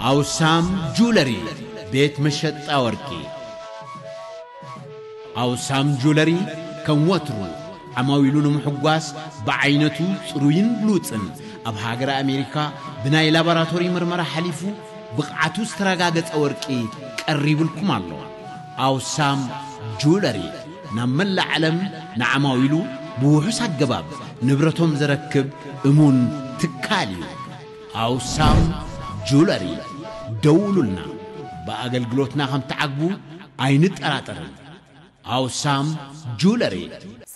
ኣውሳም ጁለሪ፣ ቤት መሸጣ ወርቂ። ኣውሳም ጁለሪ ከም ወትሩ ዓማዊሉ ንምሕጓስ ብዓይነቱ ጽሩይን ብሉጽን ኣብ ሃገረ ኣሜሪካ ብናይ ላቦራቶሪ ምርመራ ሓሊፉ ብቕዓቱ ዝተረጋገጸ ወርቂ ቀሪብልኩም ኣሎ። ኣውሳም ጁለሪ ናብ መላእ ዓለም ንዓማዊሉ ብውሑስ ኣገባብ ንብረቶም ዘረክብ እሙን ትካል እዩ። ኣውሳም ጁለሪ፣ ደውሉልና። ብኣገልግሎትና ከም ትዓግቡ ኣይንጠራጠርን። ኣውሳም ጁለሪ።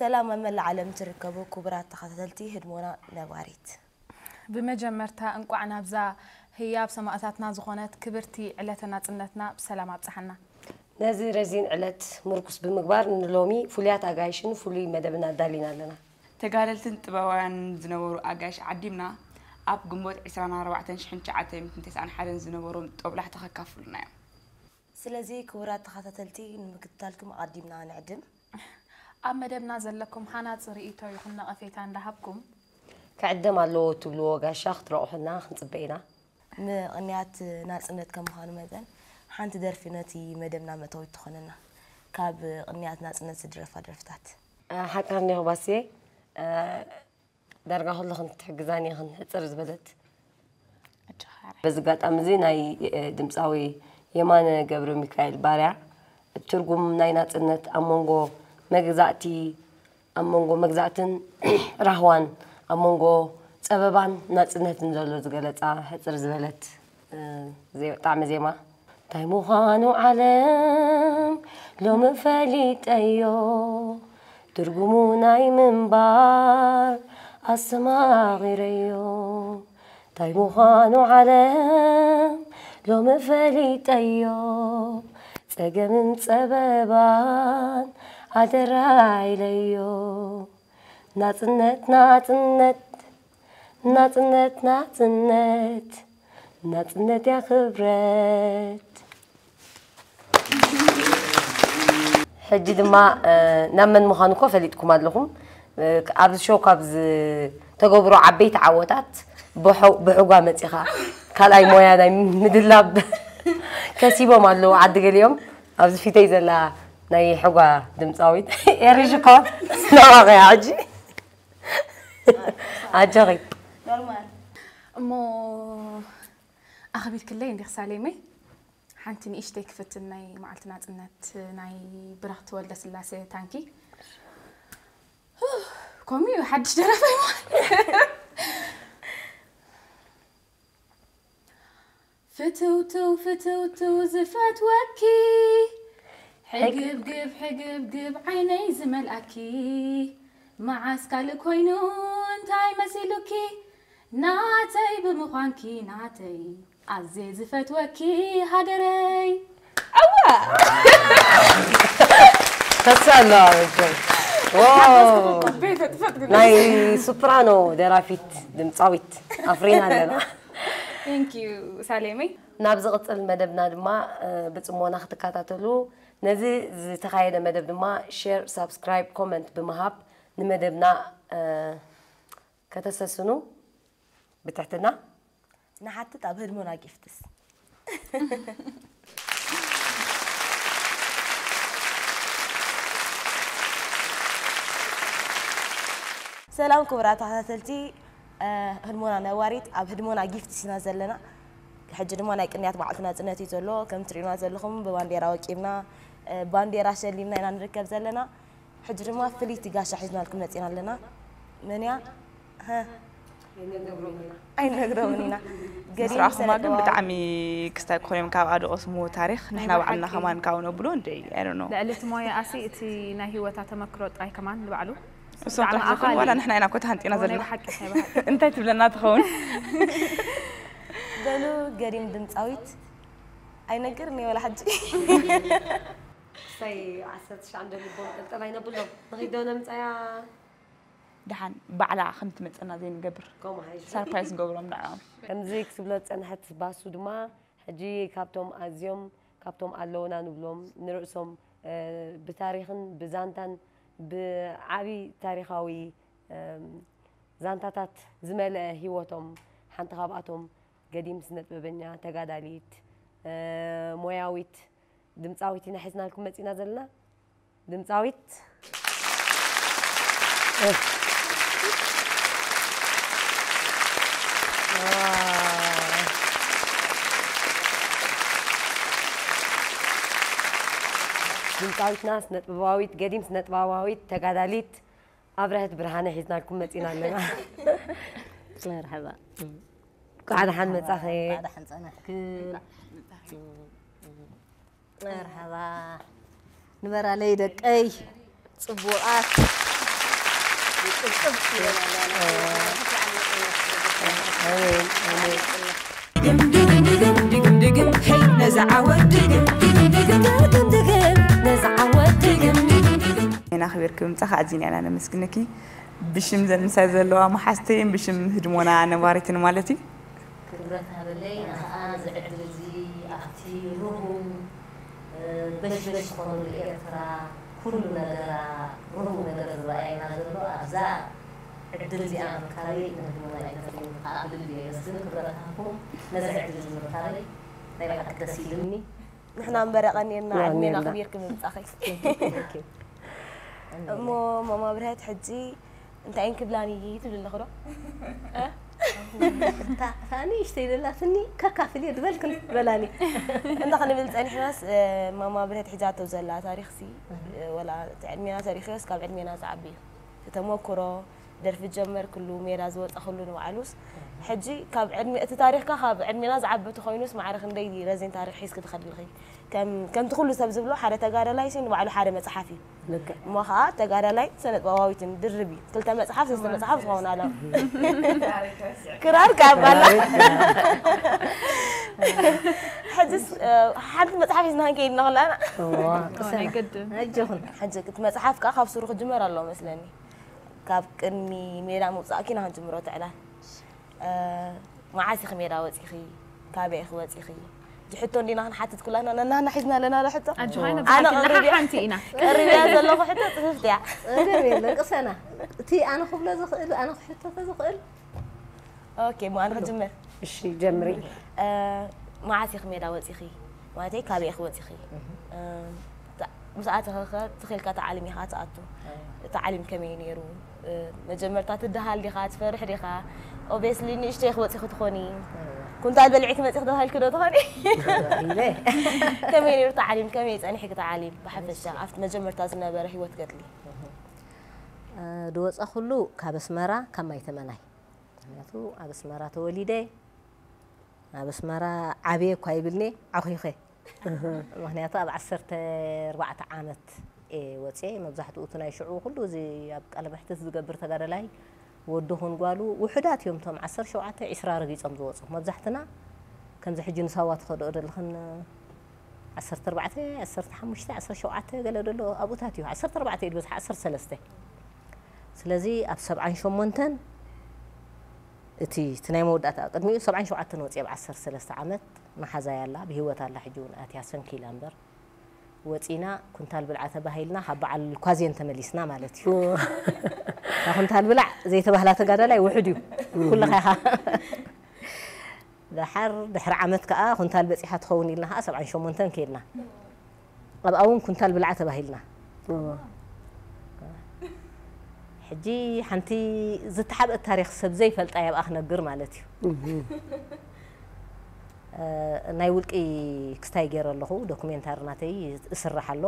ሰላም ኣብ መላእ ዓለም ትርከቡ ክቡራት ተኸታተልቲ ህድሞና ነባሪት። ብመጀመርታ እንቋዕ ናብዛ ህያብ ሰማእታትና ዝኾነት ክብርቲ ዕለተ ናጽነትና ብሰላም ኣብጽሓና። ነዚ ረዚን ዕለት ምርኩስ ብምግባር ንሎሚ ፍሉያት ኣጋይሽን ፍሉይ መደብን ኣዳሊና ኣለና። ተጋደልትን ጥበባውያንን ዝነበሩ ኣጋይሽ ዓዲምና ኣብ ግንቦት ዕስራን ኣርባዕተን ሽሕን ትሽዓተ ሚእትን ተስዓን ሓደን ዝነበሮም ጦብላሕቲ ከካፍሉና እዮም። ስለዚ ክቡራት ተኸታተልቲ ንምክትታልኩም ኣቐዲምና ንዕድም። ኣብ መደብና ዘለኩም ሃናጺ ርእይቶ ይኹን ነቐፌታ እንዳሃብኩም። ክዕደም ኣለዎ እትብልዎ ጋሻ ክትረቑሑልና ክንጽበ ኢና። ምቕንያት ናጽነት ከም ምዃኑ መጠን ሓንቲ ደርፊ ነቲ መደብና መእተዊት ትኾነና። ካብ ቅንያት ናጽነት ዝድረፋ ደርፍታት። ሓቃ እንዲኹ ባስየ፣ ዳርጋ ኩሉ ክንትሕግዛን እየ ክንሕጽር ዝበለት። በዚ ኣጋጣሚ እዚ ናይ ድምፃዊ የማነ ገብረ ሚካኤል ባርያ ትርጉም ናይ ናጽነት ኣብ መንጎ መግዛእቲ ኣብ መንጎ መግዛእትን ራህዋን ኣብ መንጎ ጸበባን ናጽነትን ዘሎ ዝገለጻ ሕጽር ዝበለት ጣዕሚ ዜማ። እንታይ ምዃኑ ዓለም ሎሚ ፈሊጠዮ፣ ትርጉሙ ናይ ምንባር ኣስተማቒረዮ። እንታይ ምዃኑ ዓለም ሎሚ ፈሊጠዮ፣ ጸገምን ጸበባን ኣደራዒለዮ። ናጽነት፣ ናጽነት፣ ናጽነት፣ ናጽነት፣ ናጽነት እያ ክብረት። ሕጂ ድማ ናብ መን ምዃኑ እኮ ፈሊጥኩም ኣለኹም። ኣብዚ ሾው ካብ ዝተገብሩ ዓበይቲ ዓወታት ብሕጓ መጺኻ ካልኣይ ሞያ ናይ ምድላብ ከሲቦም ኣለዉ ዓዲ ገሊኦም። ኣብዚ ፊተይ ዘላ ናይ ሕጓ ድምፃዊት ኤሪ ሽኮር ናባኸያ ሕጂ። ኣጆኺ። እሞ ኣኽቢርክለይ እንዲኽ ሳሌመይ። ሓንቲ ንእሽተይ ክፍትን ናይ መዓልቲ ናጽነት ናይ ብራኽቲ ወልደስላሴ ታንኪ። ከምኡ እዩ ሓድሽ ደራፋይ ምዃን። ፍትውትው ፍትውትው ዝፈትወኪ፣ ሕግብግብ ሕግብግብ ዓይነይ ዝመልኣኪ፣ መዓስ ካልእ ኮይኑ እንታይ መሲሉኪ፣ ናተይ ብምዃንኪ ናተይ፣ ኣዜ ዝፈትወኪ ሃገረይ። ኣዋ! ተስፋ ኣለዋ መቸም። ዋው! ሓጎስኩም ኩቤ ፈጥፈጥ ግበስ። ናይ ሶፕራኖ ደራፊት ድምፃዊት ኣፍሪና ኣለና። Thank you ሳሌመይ። ናብ ዝቕጽል መደብና ድማ ብጽሞና ክትከታተሉ፣ ነዚ ዝተኻየደ መደብ ድማ ሼር፣ ሳብስክራይብ፣ ኮመንት ብምሃብ ንመደብና ከተሰስኑ ብትሕትና ንሓትት። ኣብ ህድሞና ጊፍትስ። ሰላም ክቡራት ተኸታተልቲ ህድሞና ነባሪት፣ ኣብ ህድሞና ጊፍትስ ኢና ዘለና። ሕጂ ድማ ናይ ቅንያት በዓልቲ ናጽነት እዩ ዘሎ። ከም ትርእዩና ዘለኹም ብባንዴራ ወቂብና፣ ባንዴራ ሸሊምና ኢና ንርከብ ዘለና። ሕጂ ድማ ፍልይቲ ጋሻ ሒዝናልኩም መጺና ኣለና። መን እያ? ኣይነግሮምን ኢና። ገዲም ምስራኹማ ግን ሰለጠዋ። ብጣዕሚ ክስታይ ክኾን እዮም ካብ ኣደ ኦስሞ ታሪኽ። ናይ ንሕና ባዕልና ብሓቂ። ከማን ካብኡ ነብሎ እንደ፣ I don't know። ልዕሊ እቲ ሞያኣሲ እቲ ናይ ህይወታ ተመክሮ ጥራይ ከማን ንባዕሉ። እሶም ብጣዕሚ ጥራሕ ኣኻሊ። ዘይኮኑ ዋላ ንሕና ኢና ኮታ ሃንጢና እዎ፣ ናይ ዘለና። ብሓቂ፣ ናይ ብሓቂ። እንታይ ትብለና ትኸውን? በሉ ገዲም ድምፃዊት ኣይነግርን እየ ወላ ሕጂ። ክሳይ ዓሰርተ ትሽዓተ ልቦም ጠልጠል ኣይነብሎም። ንኺዶ ነምፃያ። ደሓን ባዕላ ከም ትመጸና ዘይንገብር። ከምኡ ሓይሽ። ሰርፕራይዝ ንገብሮም ንዕኦም። ከምዚ ክትብሎ ዝጸንሐት ባሱ ድማ፣ ሕጂ ካብቶም ኣዝዮም፣ ካብቶም ኣለውና ንብሎም፣ ንርእሶም፣ እ፣ ብታሪኽን ብዛንታን ብዓቢ ታሪኻዊ፣ እም፣ ዛንታታት ዝመልአ ህይወቶም፣ ሓንቲ ካብኣቶም ገዲም ስነጥበበኛ፣ ተጋዳሊት፣ እ፣ ሞያዊት ድምፃዊት ኢና ሒዝናልኩም መፂና ዘለና። ድምፃዊት ድምፃዊትና ስነጥበባዊት፣ ገዲም ስነጥበባዊት ተጋዳሊት ኣብረህት ብርሃነ ሒዝናልኩም መፂና ኣለና። መርሐባ። እንኳዕ ደሓን መጻኺ። እንኳዕ ደሓን ጸናሕክን። መርሐባ። ንበራለይ ደቀይ ጽቡቓት። ጽብጽብ ይበላል። ኣሜን፣ ኣሜን። ድግም ድግም ድግም ድግም ድግም፣ ሄይ ነዛ ዓወት ድግም ድግም ድግም ድግም ድግም፣ ነዛ ዓወት ድግም ድግም ድግም። ዜና ኣኽቢርኪ ብምጻኺ ኣዚና ኢና ነመስግነኪ። ብሽም ዘን ምሳይ ዘለዋ መሓዝተይን ብሽም ህድሞና ነባሪትን ማለት እዩ። ክብረት ሃበለይ፣ ንኸኣ ነዚ ዕድል እዚ ኣብቲ ርሁም፣ እ፣ በሽበሽ ዝኾነሉ ኤርትራ፣ ኩሉ ነገራ ርሁም ነገር ዝረኣየና ዘሎ ኣብዛ ዕድል እዚኣ ምርካበይ ንህድሞና ኢንተርቴይንመንት ከዓ ብልቢ የመስግን። ክብረት ሃብኩም ነዚ ዕድል እዚ ምርካበይ ናይ ብሓቂ ደስ ኢሉኒ። ንሕና እምበር የቐንየልና፣ ዕድሜና የቐንየልና። ኣኽቢርኪ ምምጻኺ። እሞ ማማ ብርሀት፣ ሕጂ እንታይ እየን ክብላኒ ትብሊ ኣለኹ ዶ? እ? እታ፣ እታ ንእሽተይ ዘላትኒ ከካፍል እየ ዝበልክን በላኒ። እንዳ ክንብል ጸኒሕናስ፣ እ፣ ማማ ብርሀት ሒዛቶ ዘላ ታሪኽሲ፣ እ፣ ወላ እቲ ዕድሜና ተሪኽዮስ ካብ ዕድሜና ዝዓቢ እዩ። እቲ ተመኩሮ፣ ደርፊ ዝጀመርክሉ፣ ሜዳ ዝወጻኽሉ ንባዕሉስ፣ ሕጂ ካብ ዕድሜ፣ እቲ ታሪኽካ ካብ ዕድሜና ዝዓቢ ተኾይኑስ ማዕረ ክንደይ ረዚን ታሪኽ ሒዝኪ ትኸዲ ኢኺ? ከም፣ ከምቲ ኩሉ ሰብ ዝብሎ ሓደ ተጋዳላይ ሲ ንባዕሉ ሓደ መጽሓፍ እዩ። ልክዕ። እሞ ኸኣ ተጋዳላይ ስነ ጥበባዊትን ድርብ እዩ። ክልተ መጽሓፍ፣ ሰለስተ መጽሓፍ ዝኸውን ኣሎ። ክራር ካብ ኣላ። ሕጅስ፣ እ፣ ሓንቲ መጽሓፍ ሒዝና ክንከይድ ንኽእል ኢና። እዋ። ናይ ግድን። ኣጆኹን። ሕጂ እቲ መጽሓፍ ከኣ ካብ ሱሩ ክጅመር ኣለዎ መስለኒ። ካብ ቅድሚ ሜዳ ምውጻእኪ ኢና ክንጅምሮ እቲ ዕላል። እ፣ መዓስ ኢኺ ሜዳ ወጺኺ? ካበይ ኢኺ ወጺኺ? እዚ ሕቶ እንዲና ክንሓትት ኩላና ነናህና ሒዝና ኣለና ዶ ሕቶ? ኣጆኻ፣ ኣነ ነብዛ ሓንቲ ቀሪበያ፣ ሓንቲ ኢና። ቀሪበያ ዘለኹ ሕቶ ጽፍፍቲ እያ። ገርም የለን፣ ቅሰና። እቲ ኣነ ክብሎ ዝኽእል፣ ኣነ ክሕተቶ ዝኽእል። ኦኬ፣ እሞ ኣነ ክጅምር። እሺ፣ ጀምሪ። እ፣ መዓስ ኢኺ ሜዳ ወጺኺ? ማለተይ፣ ካበይ ኢኺ ወጺኺ? እህ። እ፣ ታ-፣ ምስ ኣተኸ ትኺልካ ታዕሊም ኢኻ ትኣቱ። ኣይ። ታዕሊም ከመይ ነይሩ? እ፣ መጀመርታ ትደሃል ዲኻ? ትፈርሕ ዲኻ? ኦብየስሊ ንእሽተይ ኢኺ ወጺኺ ትኾኒ። እዋ። ኩንታል በሊዕኪ መጺኺ ተባሂልኪ ዶ ትኾኒ? ኢለ። ከመይ ነይሩ ታዕሊም? ከመይ ጸኒሕኪ ታዕሊም? ብሓፈሻ እሺ። ኣብቲ መጀመርታ ዝነበረ ህይወት ገድሊ። እህ። እ፣ ዝወጻኹሉ ካብ ኣስመራ፣ ካብ ማይ ተመናይ። ምኽንያቱ ኣብ ኣስመራ ተወሊደ፣ ኣብ ኣስመራ ዓብየ እኳ ይብልኒ፣ ዓኺኸ። እህ። ምኽንያቱ ኣብ ዓሰርተ ኣርባዕተ ዓመት እየ ወፅየ። መብዛሕትኡ እቲ ናይ ሽዑ ኩሉ እዚ ኣብ ቃለ መሕትት ዝገብር ተጋዳላይ፣ ወዲ ኹን ጓሉ፣ ውሑዳት እዮም እቶም ዓሰርተ ሸውዓተ፣ ዒስራ ረጊፆም ዝወፁ። መብዛሕትና ከምዚ ሕጂ ንሳዋ ትኸድኦ ዘለኽን ዓሰርተ ኣርባዕተ፣ ዓሰርተ ሓሙሽተ፣ ዓሰርተ ሸውዓተ ገለ ዘሎ ኣብኡታት እዩ። ዓሰርተ ኣርባዕተ እዩ ዝበዝሓ፣ ዓሰርተ ሰለስተ። ስለዚ ኣብ ሰብዓን ሸሞንተን እቲ፣ እቲ ናይ መወዳእታ፣ ቅድሚኡ ሰብዓን ሸውዓተን ወፂአ፣ ኣብ ዓሰርተ ሰለስተ ዓመት መሓዛይ ኣላ፣ ብህይወት ኣላ፣ ሕጂ እውን ኣትያ ሰንኪላ እምበር። ወፂና ኩንታል ብልዓ ተባሂልና፣ ካብ በዓል ኳዜን ተመሊስና ማለት እዩ። ኦ። እታ ኩንታል ብላዕ ዘይተባህላ ተጋዳላይ ውሑድ እዩ። ኩልኻ ኢኻ። ደሓር፣ ድሕሪ ዓመት ከኣ ኩንታል በጺሓ ትኸውን ኢልና ከኣ ሰብዓን ሸሞንተን ከይድና። ኣብኣ እውን ኩንታል ብልዓ ተባሂልና። እወ። ሕጂ ሓንቲ ዝተሓብአት ታሪኽ ሰብ ዘይፈልጣ እየ ኣብኣ ክነግር ማለት እዩ። እህ። እ፣ ናይ ውልቂ ክስታይ ገይረ ኣለኹ፣ ዶኩሜንታሪ ናተይ እስራሕ ኣሎ።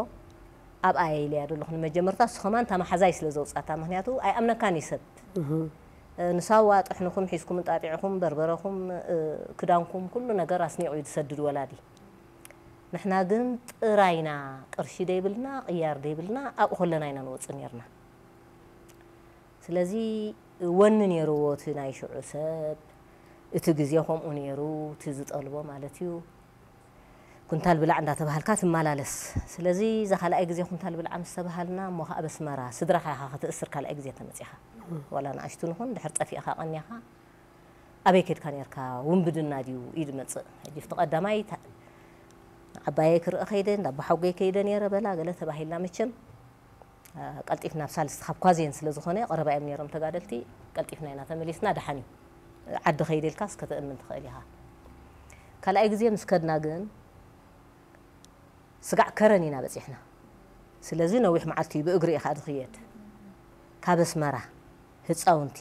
ኣብኣ እየ ኢለያ ዘለኹ ንመጀመርታ፣ እሱ ከማን እታ መሓዛይ ስለ ዘውጻታ፣ ምኽንያቱ ኣይኣምነካን እዩ ሰብ። እህ። እ፣ ንሳዋ ጥሕንኹም ሒዝኩም እንጣጢዕኹም፣ በርበረኹም፣ እ፣ ክዳንኩም፣ ኩሉ ነገር ኣስኒቑ እዩ ዝሰድድ ወላዲ። ንሕና ግን ጥራይና፣ ቅርሺ ደይብልና፣ ቅያር ደይብልና፣ ኣብኡ ከለና ኢና ንወጽእ ኔርና። ስለዚ ወኒ ኔርዎ እቲ ናይ ሽዑ ሰብ፣ እቲ ግዜ ከምኡ ኔሩ፣ እቲ ዝጠልቦ ማለት እዩ። ኩንታል ብላዕ እንዳተባሃልካ ትመላለስ። ስለዚ እዛ ካልኣይ ግዜ ኩንታል ብላዕ ምስ ተባሃልና፣ እሞ ኸኣ ኣብ ኣስመራ ስድራኻ ኢኻ ከተእስር ካልኣይ ግዜ ተመጺኻ። ዋላ ንኣሽቱ ንኹን፣ ድሕር ጠፊእኻ ቀኒኻ፣ ኣበይ ከድካ ኔርካ? ውንብድና ድዩ ኢድ መጽእ? ሕጂ፣ እቲ ቀዳማይ፣ ታ-፣ ዓባየይ ክርኢ ከይደ፣ እንዳ ኣቦሓጎይ ከይደ ኔረ በላ፣ ገለ ተባሂልና፣ መቸም፣ አ፣ ቀልጢፍና፣ ኣብ ሳልስቲ ካብ ኳዜን ስለ ዝኾነ፣ ቀረባ እዮም ኔሮም ተጋደልቲ፣ ቀልጢፍና ኢና ተመሊስና፣ ደሓን እዩ። ዓዲ ከይደ ኢልካስ ከተእምን ትኽእል ኢኻ። ካልኣይ ግዜ ምስ ከድና ግን ስጋዕ ከረን ኢና በጺሕና። ስለዚ ነዊሕ መዓልቲ እዩ ብእግሪ ኢኻ ዝኽየድ። ካብ ኣስመራ ህፃውንቲ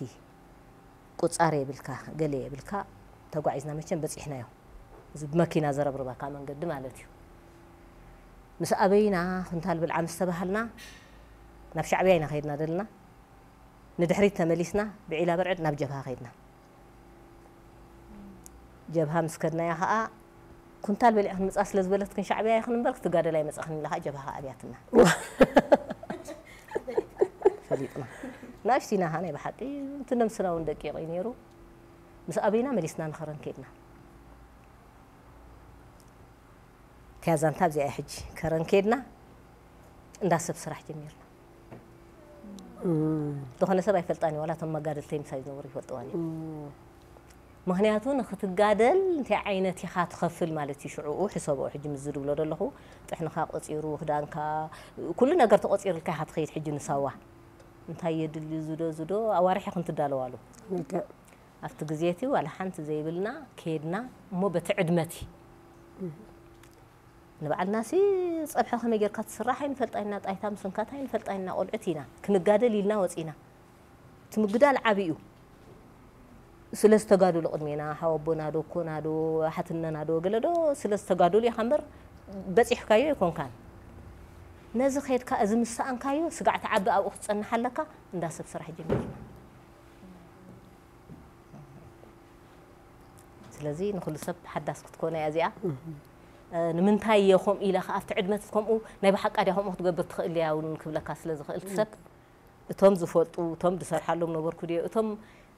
ቁፃር የብልካ ገለ የብልካ ተጓዒዝና መቸም በፂሕናዮ። እዚ ብመኪና ዘረብርበካ መንገዲ ማለት እዩ። ምስ ኣበይና ኩንታል ብልዓ ምስ ተባሃልና ናብ ሻዕብያ ኢና ከይድና ደልና። ንድሕሪት ተመሊስና ብዒላ በርዕድ ናብ ጀብሃ ከይድና። ጀብሃ ምስ ከድናያ ኸዓ ኩንታል በሊዕ ክንምፃ ስለ ዝበለትክን ሻዕብያ ይኹን እምበር ክትጋደል ኣይመፃኽን ኢላ ኸዓ ጀብሃ ኸዓ ኣብያትና። ፈሊጥና። ንእሽቲ ኢና ኸዓ ናይ ብሓቂ እቲ ነምስና እውን ደቂቕ እዩ ነይሩ። ምስ ኣበይና መሊስና ንኸረን ከይድና። እቲያ ዛንታ ኣብዚኣ እያ ሕጂ። ከረን ከይድና እንዳ ሰብ ስራሕ ጀሚርና። ዝኾነ ሰብ ኣይፈልጣን እዩ፣ ዋላ እቶም መጋደልተይ ምሳይ ዝነበሩ ይፈልጥዋን እዩ። ምኽንያቱ ንኽትጋደል እንታይ ዓይነት ኢኻ ትኸፍል ማለት እዩ። ሽዕኡ ሕሰብኦ ሕጂ ምስ ዝድብሎ ዘለኹ ጥሕንኻ ቆፂሩ፣ ክዳንካ፣ ኩሉ ነገር ተቆፂርልካ ኢኻ ትኸይድ። ሕጂ ንሳዋ እንታይ የድሊ ዝዶ ዝዶ ኣዋርሕ ኢኹም ትዳለዋሉ። ኣብቲ ግዜ እቲ ዋላ ሓንቲ ዘይብልና ከይድና እሞ በቲ ዕድመቲ ንባዕልናሲ ጸብሒ ከመይ ጌርካ ትስራሕ ኣይንፈልጣ ኢና፣ ጣይታ ምስንካት ኣይንፈልጣ ኢና፣ ቆልዑት ኢና፣ ክንጋደል ኢልና ወጺና። እቲ ምግዳል ዓቢ እዩ። ስለ ዝተጋደሉ ቅድሜና፣ ሓወቦና ዶ፣ ኮና ዶ፣ ሓትነና ዶ፣ ገለ ዶ፣ ስለ ዝተጋደሉ ኢኻ እምበር በጺሕካዮ ኣይኮንካን። ነዚ ኸይድካ እዚ ምስ ሰኣንካዮ ስጋዕ ትዓቢ ኣብኡ ክትጸንሕ ኣለካ፣ እንዳ ሰብ ስራሕ ጀሚርና። ስለዚ ንኹሉ ሰብ ሓዳስ ክትኮን እያ እዚኣ። እ፣ ንምንታይ እየ ከምኡ ኢለ ኸዓ ኣብቲ ዕድመትስ ከምኡ ናይ ብሓቃ ድያ ከምኡ ክትገብር ትኽእል እያ እውን ክብለካ ስለ ዝኽእል እቲ ሰብ እቶም ዝፈልጡ፣ እቶም ዝሰርሓሎም ነበርኩ ድየ፣ እቶም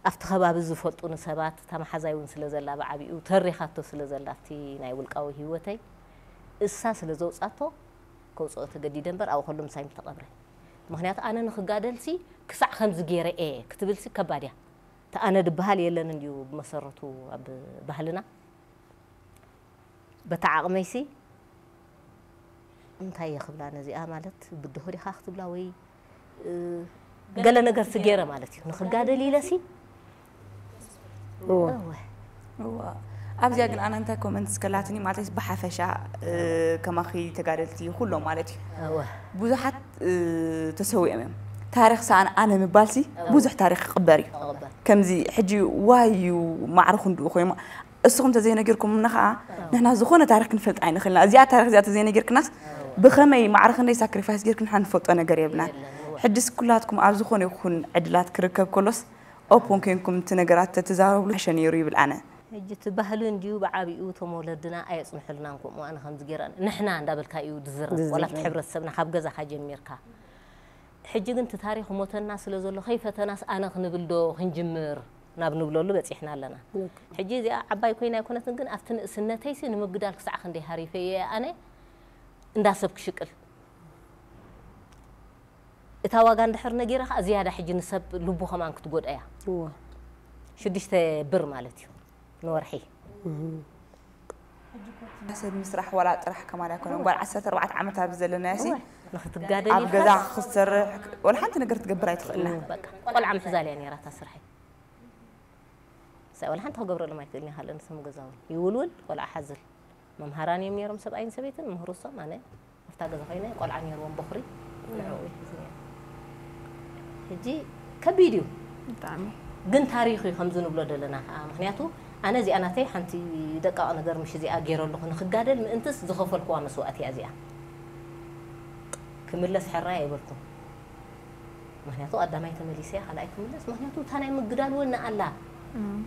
ኣብቲ ከባቢ ዝፈልጡኒ ሰባት፣ እታ መሓዛይ እውን ስለ ዘላ ብዓቢኡ ተሪኻቶ ስለ ዘላ ኣብቲ ናይ ውልቃዊ ህይወተይ እሳ ስለ ዘውጻቶ ከውጽኦ ተገዲደ እምበር ኣብኡ ከሎ ምሳይ ምተቐብረ። ምኽንያቱ ኣነ ንኽጋደልሲ ክሳዕ ከምዚ ገይረ እየ ክትብልሲ ከባድ እያ። እቲ ኣነ ድበሃል የለን እንድዩ ብመሰረቱ ኣብ ባህልና። በታ ዓቕመይሲ እንታይ እየ ክብላ ነዚኣ ማለት ብድሆ ዲኻ ክትብላ ወይ፣ እ፣ ገለ ነገርሲ ገይረ ማለት እዩ። ንኽጋደል ኢለሲ እወ። እወ። እዋ። ኣብዚኣ ግን ኣነ እንታይ ኮመንት ስከላትኒ ማለት ብሓፈሻ፣ እ፣ ከማኺ ተጋደልቲ ኩሎም ማለት እዩ። እወ። ብዙሓት፣ እ፣ ተሰዊኦም እዮም። ታሪኽ ሰኣን ኣነ ምባልሲ ብዙሕ ታሪኽ ክቕበር እዩ። ክቕበር። ከምዚ ሕጂ ዋይ እዩ ማዕረ ክንድኡ ኮይኑ እስኹም ተዘይነጊርኩምና ኸዓ ንሕና ዝኾነ ታሪኽ ክንፈልጥ ኣይንኽእልና። እዚኣ ታሪኽ እዚኣ ተዘይነጊርክናስ ብኸመይ ማዕረ ክንደይ ሳክሪፋይስ ጌርክን ንሕና ንፈልጦ ነገር የብልናን። የለን፣ እወ። ሕጅስ ኩላትኩም ኣብ ዝኾነ ይኹን ዕድላት ክርከብ ከሎስ ኦፕን ኮይንኩም እቲ ነገራት ተትዛረብሉ ሓሸ ነይሩ ይብል ኣነ። ሕጂ እቲ ባህሊ እንድዩ ብዓቢኡ እቶም ወለድና ኣየጽንሑልናን ከምኡ ኣነ ከምዚ ጌረ ንሕና እንዳበልካ እዩ ዝዝረብ። ዝዝረብ። ዋላ ኣብቲ ሕብረተሰብና ካብ ገዛኻ ጀሚርካ። ሕጂ ግን እቲ ታሪኽ ሞተና ስለ ዘሎ ከይፈተናስ ኣነ ክንብል ዶ ክንጅምር ናብ ንብለሉ በጺሕና ኣለና። ልክ። ሕጂ እዚኣ ዓባይ ኮይና ኣይኮነትን፣ ግን ኣብቲ ንእስነተይሲ ንምግዳል ክሳዕ ክንደይ ሃሪፈ እየ ኣነ እንዳ ሰብ ክሽቅል። እታ ዋጋ እንድሕር ነጊረ ኸዓ ዝያዳ ሕጂ ንሰብ ልቡ ከማን ክትጎድኣ እያ። እወ። ሽዱሽተ ብር ማለት እዩ ንወርሒ። እህ። ሰብ ምስራሕ ዋላ ጥራሕ ከማን ኣይኮነን። ጓል ዓሰርተ ኣርባዕተ ዓመት ኣብ ዘለናዮ ሲ እወ፣ ንኽትጋደል ኣብ ኢልካ ገዛ ክትሰርሕ ወላ ሓንቲ ነገር ክትገብር ኣይትኽእልና። በቃ ቆልዓ ምሕዛል እያ ነይራ እታ ስርሐይ። ሳይ ወላ ሓንቲ ክገብረሎም ኣይክእልን እየ። ካልእ ንስም ገዛ እውን ይውልውል፣ ቆልዓ ሓዝል። መምሃራን እዮም ነይሮም ሰብኣይን ሰበይትን፣ ምህሩ እሶም፣ ኣነ ኣብታ ገዛ ኮይነ ቆልዓ ነይርዎም በኹሪ፣ ንዕኡ ይሕዝ ነይሩ። ሕጂ ከቢድ እዩ። ብጣዕሚ። ግን ታሪኽ እዩ ከምዚ ንብሎ ዘለና ከዓ። ምኽንያቱ ኣነ እዚኣ ናተይ ሓንቲ ደቃቕ ነገር ምሽ እዚኣ ገይረ ኣለኹ። ንኽጋደል ምእንትስ ዝኸፈልኩዋ መስዋእቲ እያ እዚኣ። ክምለስ ሕራይ ኣይበልኩን። ምኽንያቱ ቀዳማይ ተመሊሰ እያ፣ ካልኣይ ክምለስ። ምኽንያቱ እታ ናይ ምግዳል ወኒ ኣላ። እም።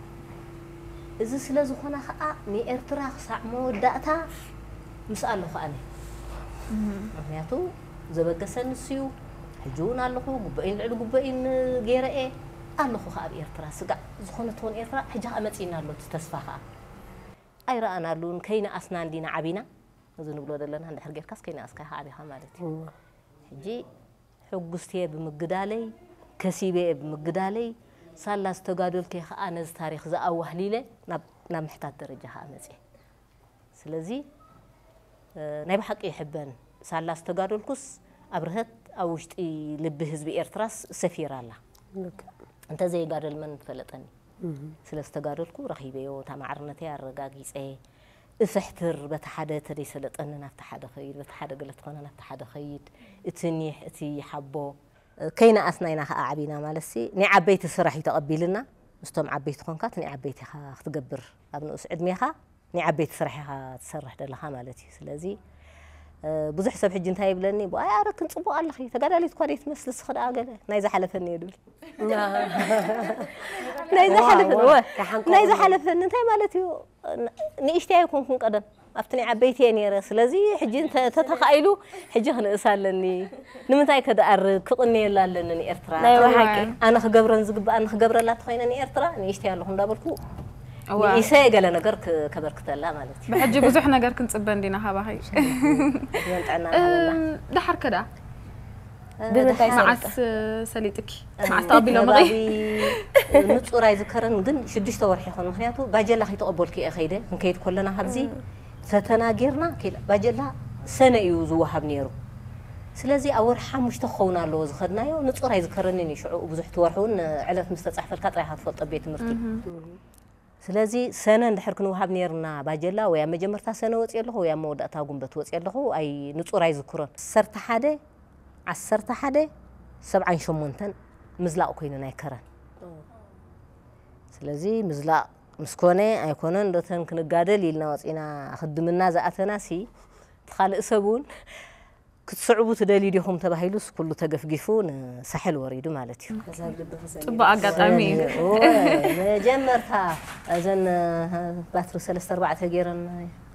እዚ ስለ ዝኾነ ኸኣ ንኤርትራ ክሳዕ መወዳእታ ምስ ኣለኹ ኣነ። እም። ምኽንያቱ ዘበገሰኒ ንሱ እዩ። ሕጂ እውን ኣለኹ፣ ግቡእን ልዕሊ ግቡእን ገይረ እየ። ኣለኹ ኸኣ ኣብ ኤርትራ። ስጋዕ ዝኾነ ትኾን ኤርትራ፣ ሕጂ ኸኣ መጺእና ኣሎ እቲ ተስፋ ኸኣ። ኣይረኣናሉን፣ ከይነኣስና እንዲና ዓቢና። እዚ ንብሎ ዘለና እንድሕር ጌርካስ ከይነኣስካ ኢኻ ዓቢኻ ማለት እዩ። እወ። ሕጂ ሕጉስቲ እየ ብምግዳለይ፣ ከሲበ እየ ብምግዳለይ፣ ሳላ ዝተጋደልኩ እየ ኸኣ ነዚ ታሪኽ ዝኣዋህሊለ ናብ፣ ናብ ምሕታት ደረጃ ኸኣ መጽየ። ስለዚ፣ እ፣ ናይ ብሓቂ ይሕበን። ሳላ ዝተጋደልኩስ ኣብርሀት ኣብ ውሽጢ ልቢ ህዝቢ ኤርትራስ ሰፊራ ኣላ። ልክዕ። እንተዘይጋደል መን ምፈለጠኒ? እህ። ስለ ዝተጋደልኩ ረኺበዮ፣ እታ ማዕርነተይ ኣረጋጊጸ፣ እፍሕትር በቲ ሓደ ተደይሰለጠኒ ናብቲ ሓደ ኸይድ፣ በቲ ሓደ ገለ ትኾነ ናብቲ ሓደ ኸይድ፣ እቲ ኒሕ፣ እቲ ሓቦ፣ ከይነኣስና ኢና ኸዓ ዓቢና ማለት ሲ፣ ናይ ዓበይቲ ስራሕ እዩ ተቐቢልና። ምስቶም ዓበይቲ ኾንካ እቲ ናይ ዓበይቲ ኢኻ ክትገብር፣ ኣብ ንኡስ ዕድሜኻ ናይ ዓበይቲ ስራሕ ኢኻ ትሰርሕ ደለኻ ማለት እዩ። ስለዚ፣ እ፣ ብዙሕ ሰብ ሕጂ እንታይ ይብለኒ፣ "ብኣይ ኣረክን ጽቡቕ ኣለኺ፣ ተጋዳሊት እኳ ደይ ትመስሊ፣ እስኺ ደኣ ገለ ናይ ዝሓለፈኒ እየ" ድብል። ናይ ዝሓለፈኒ፣ ወ፣ ናይ ዝሓለፈኒ እንታይ ማለት እዩ? ን-፣ ንእሽተይ ኣይኮንኩን ቀደም፣ ኣብቲ ናይ ዓበይቲ እየ ነይረ። ስለዚ ሕጂ እንተ-፣ ተተኻኢሉ ሕጂ ክንእስ ኣለኒ። ንምንታይ ከደኣርግ ክቕንየላ ኣለኒ ንኤርትራ። ናይ ብሓቂ። ኣነ ክገብረን ዝግብኣን ክገብረላ ተኾይነ ንኤርትራ፣ ንእሽተይ ኣለኹ እንዳበልኩ እዋ። ንኢሰ ገለ ነገር ክ-፣ ከበርክተላ ማለት እዩ። ብሕጂ ብዙሕ ነገር ክንጽበ እንዲና ካባኺ። ዕድመን ጥዕናን ሃበና። እም፣ ደሓር ከ ደኣ? ብምንታይ መዓስ ሰሊጥኪ? መዓስ ተቐቢሎምኺ? ከባቢ ንጹር ኣይዝከርን፣ ግን ሽዱሽተ ወርሒ ይኾን። ምኽንያቱ ባጀላ ከይተቐበልኩ እየ ከይደ። ክንከይድ ከለና ካብዚ ፈተና ጌርና ከይድ-፣ ባጀላ ሰነ እዩ ዝወሃብ ነይሩ። ስለዚ ኣብ ወርሒ ሓሙሽተ ክኸውን ኣለዎ ዝኸድናዮ። ንጹር ኣይዝከረንን እዩ። ሽዑ ብዙሕ እቲ ወርሒ እውን ዕለት ምስ ተጻሕፈልካ ጥራይ ኢኻ ትፈልጦ ቤት ትምህርቲ። ስለዚ ሰነ እንድሕር ክንወሃብ ነይርና ባጀላ ወይ ኣብ መጀመርታ ሰነ ወፅየ ኣለኹ ወይ ኣብ መወዳእታ ጉንበት ወፅየ ኣለኹ፣ ኣይ-፣ ንጹር ኣይዝክሮን። ዓሰርተ ሓደ፣ ዓሰርተ ሓደ፣ ሰብዓን ሸሞንተን ምዝላቕ ኮይኑ ናይ ከረን። ስለዚ ምዝላቕ ምስ ኮነ ኣይኮነን፣ ዶተን ክንጋደል ኢልና ወፂና ክድምና ዝኣተና ሲ፣ እቲ ካልእ ሰብ እውን ክትስዕቡ ትደልዩ ዲኹም ተባሂሉስ ኩሉ ተገፍጊፉ ንሳሕል ወሪዱ ማለት እዩ። ከዛን ልቢ ከዛን ጽቡቕ ኣጋጣሚ እዩ። እወ፣ መጀመርታ እዘን፣ እ፣ ባትሪ ሰለስተ ኣርባዕተ ገይረን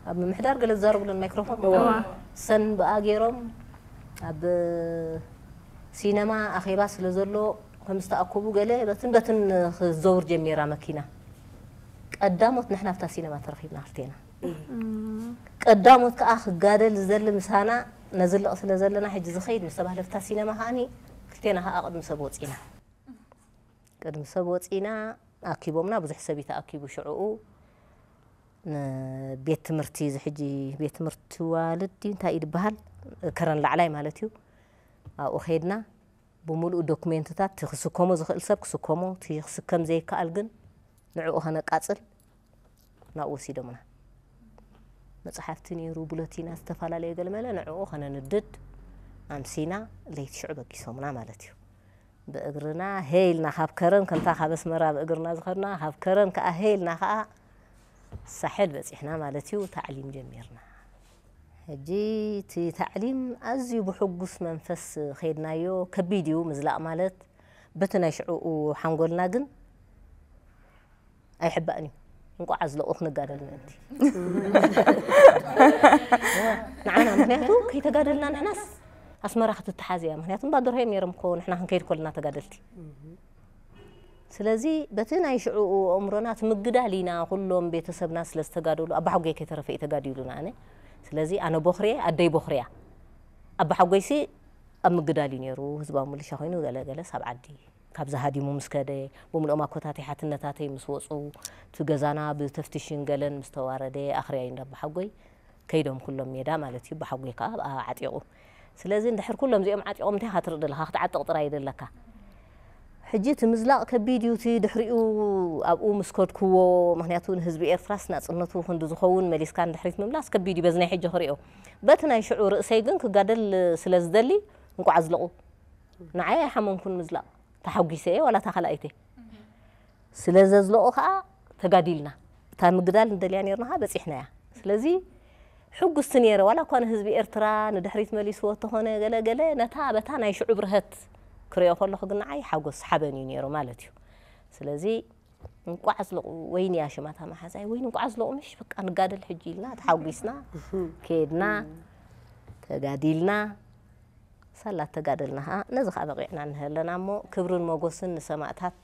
ኣብ ምምሕዳር ገለ ዝዛረቡለን ማይክሮፎን። እዋ። ሰን ብኣ ገይሮም ኣብ ሲነማ ኣኼባ ስለ ዘሎ ከም ዝተኣከቡ ገለ በትን በትን ክዘውር ጀሚራ መኪና። ቀዳሞት ንሕና ኣብታ ሲነማ ተረኺብና ክልቴና። እም። ቀዳሞት ከኣ ክጋደል ዝደሊ ምሳና ነዝልቕ ስለ ዘለና ሕጂ ዝኸይድ ምስ ተባህለ ኣብታ ሲነማ ከኣኒ ክልቴና ከኣ ቅድሚ ሰብ ወጺና። ቅድሚ ሰብ ወጺና ኣኪቦምና፣ ብዙሕ ሰብ እዩ ተኣኪቡ ሽዕኡ። ንቤት ትምህርቲ እዚ ሕጂ ቤት ትምህርቲ ዋልድ ድዩ እንታይ እዩ ዝበሃል? ከረን ላዕላይ ማለት እዩ። ኣብኡ ኸይድና ብምሉኡ ዶክሜንትታት እቲ ክስከሞ ዝኽእል ሰብ ክስከሞ፣ እቲ ክስከም ዘይከኣል ግን ንዕኡ ኸነቃጽል ናብኡ ወሲዶምና። መጽሓፍቲ ነይሩ፣ ቡለቲና፣ ዝተፈላለየ ገለመለ ንዕኡ ኸነንድድ ኣምሲና ለይቲ ሽዑ በጊሶምና ማለት እዩ። ብእግርና ሄ ኢልና ካብ ከረን ከምታ ካብ ኣስመራ ብእግርና ዝኸድና፣ ካብ ከረን ከኣ ሄ ኢልና ከኣ ሳሕል በጺሕና ማለት እዩ። ታዕሊም ጀሚርና። ሕጂ እቲ ታዕሊም ኣዝዩ ብሕጉስ መንፈስ ኸይድናዮ። ከቢድ እዩ ምዝላቕ ማለት፣ በቲ ናይ ሽዕኡ ሓንጎልና ግን ኣይሕባእን እዩ። እንቋዕ ኣዝለቑ ክንጋደል ምእንቲ። ንዓና፣ ምኽንያቱ ከይተጋደልና ንሕናስ ኣስመራ ክትተሓዝ እያ። ምኽንያቱ እምባ ደርሆ እዮም ነይሮም እኮ ንሕና ክንከይድ ከለና ተጋደልቲ። ስለዚ በቲ ናይ ሽዕኡ ኣእምሮና እቲ ምግዳል ኢና፣ ኩሎም ቤተሰብና ስለ ዝተጋደሉ፣ ኣባሓጎይ ከይተረፈ እዩ ተጋዲሉና ኣነ። ስለዚ ኣነ ቦኽሪ እየ፣ ኣደይ ቦኽሪ እያ። ኣባሓጎይሲ ኣብ ምግዳል እዩ ነይሩ፣ ህዝባዊ ምልሻ ኮይኑ ገለ ገለስ ኣብ ዓዲ። ካብዚ ሃዲሙ ምስ ከደ፣ ብምልኦም ኣኮታተይ ሓትነታተይ ምስ ወጹ፣ እቲ ገዛና ብተፍትሽን ገለን ምስ ተዋረደ፣ ኣኽርያ እዩ እንዳ ኣባሓጎይ። ከይዶም ኩሎም ሜዳ ማለት እዩ፣ ኣባሓጎይ ከኣ ኣብኣ ዓጢቑ። ስለዚ እንድሕር ኩሎም እዚኦም ዓጢቖም እንታይ ኢኻ ትርኢ ዘለኻ? ክትዓጥቕ ጥራይ እዩ ዘለካ። ሕጂ እቲ ምዝላቕ ከቢድ እዩ፣ እቲ ድሕሪኡ ኣብኡ ምስ ከድክዎ፣ ምኽንያቱ ንህዝቢ ኤርትራስ ናጽነቱ ክንዲ ዝኸውን መሊስካ ንድሕሪት ምምላስ ከቢድ እዩ፣ በዚ ናይ ሕጂ ክሪኦ። በቲ ናይ ሽዑ ርእሰይ ግን ክጋደል ስለ ዝደሊ፣ እንቋዕ ኣዝለቑ። ንዓይ ኣይሓመንኩን ምዝላቕ። ተሓጒሰ እየ፣ ዋላ እታ ካልኣይቲ። ስለ ዘዝለቑ ኸኣ ተጋዲልና። እታ ምግዳል እንደልያ ኔርና ኸኣ በጺሕናያ። ስለዚ ሕጉስቲ ኔረ፣ ዋላ እኳ ንህዝቢ ኤርትራ ንድሕሪት መሊስዎ እንተኾነ ገለ ገለ፣ ነታ በታ ናይ ሽዑ ብርሀት ክርእዮ ከለኹ ግን ንዓይ ሓጎስ ሓበን እዩ ኔሩ ማለት እዩ። ስለዚ እንቋዕ ኣዝለቑ፣ ወይኒ እያ ሽማ እታ መሓዛይ፣ ወይኒ እንቋዕ ኣዝለቑ ምሽ፣ በቃ ንጋደል ሕጂ ኢልና ተሓጒስና ከድና፣ ተጋዲልና። ሳላ ተጋደልና ኸኣ ነዚ ኸኣ በቒዕና እንሀለና እሞ፣ ክብርን ሞጎስን ንሰማእታት።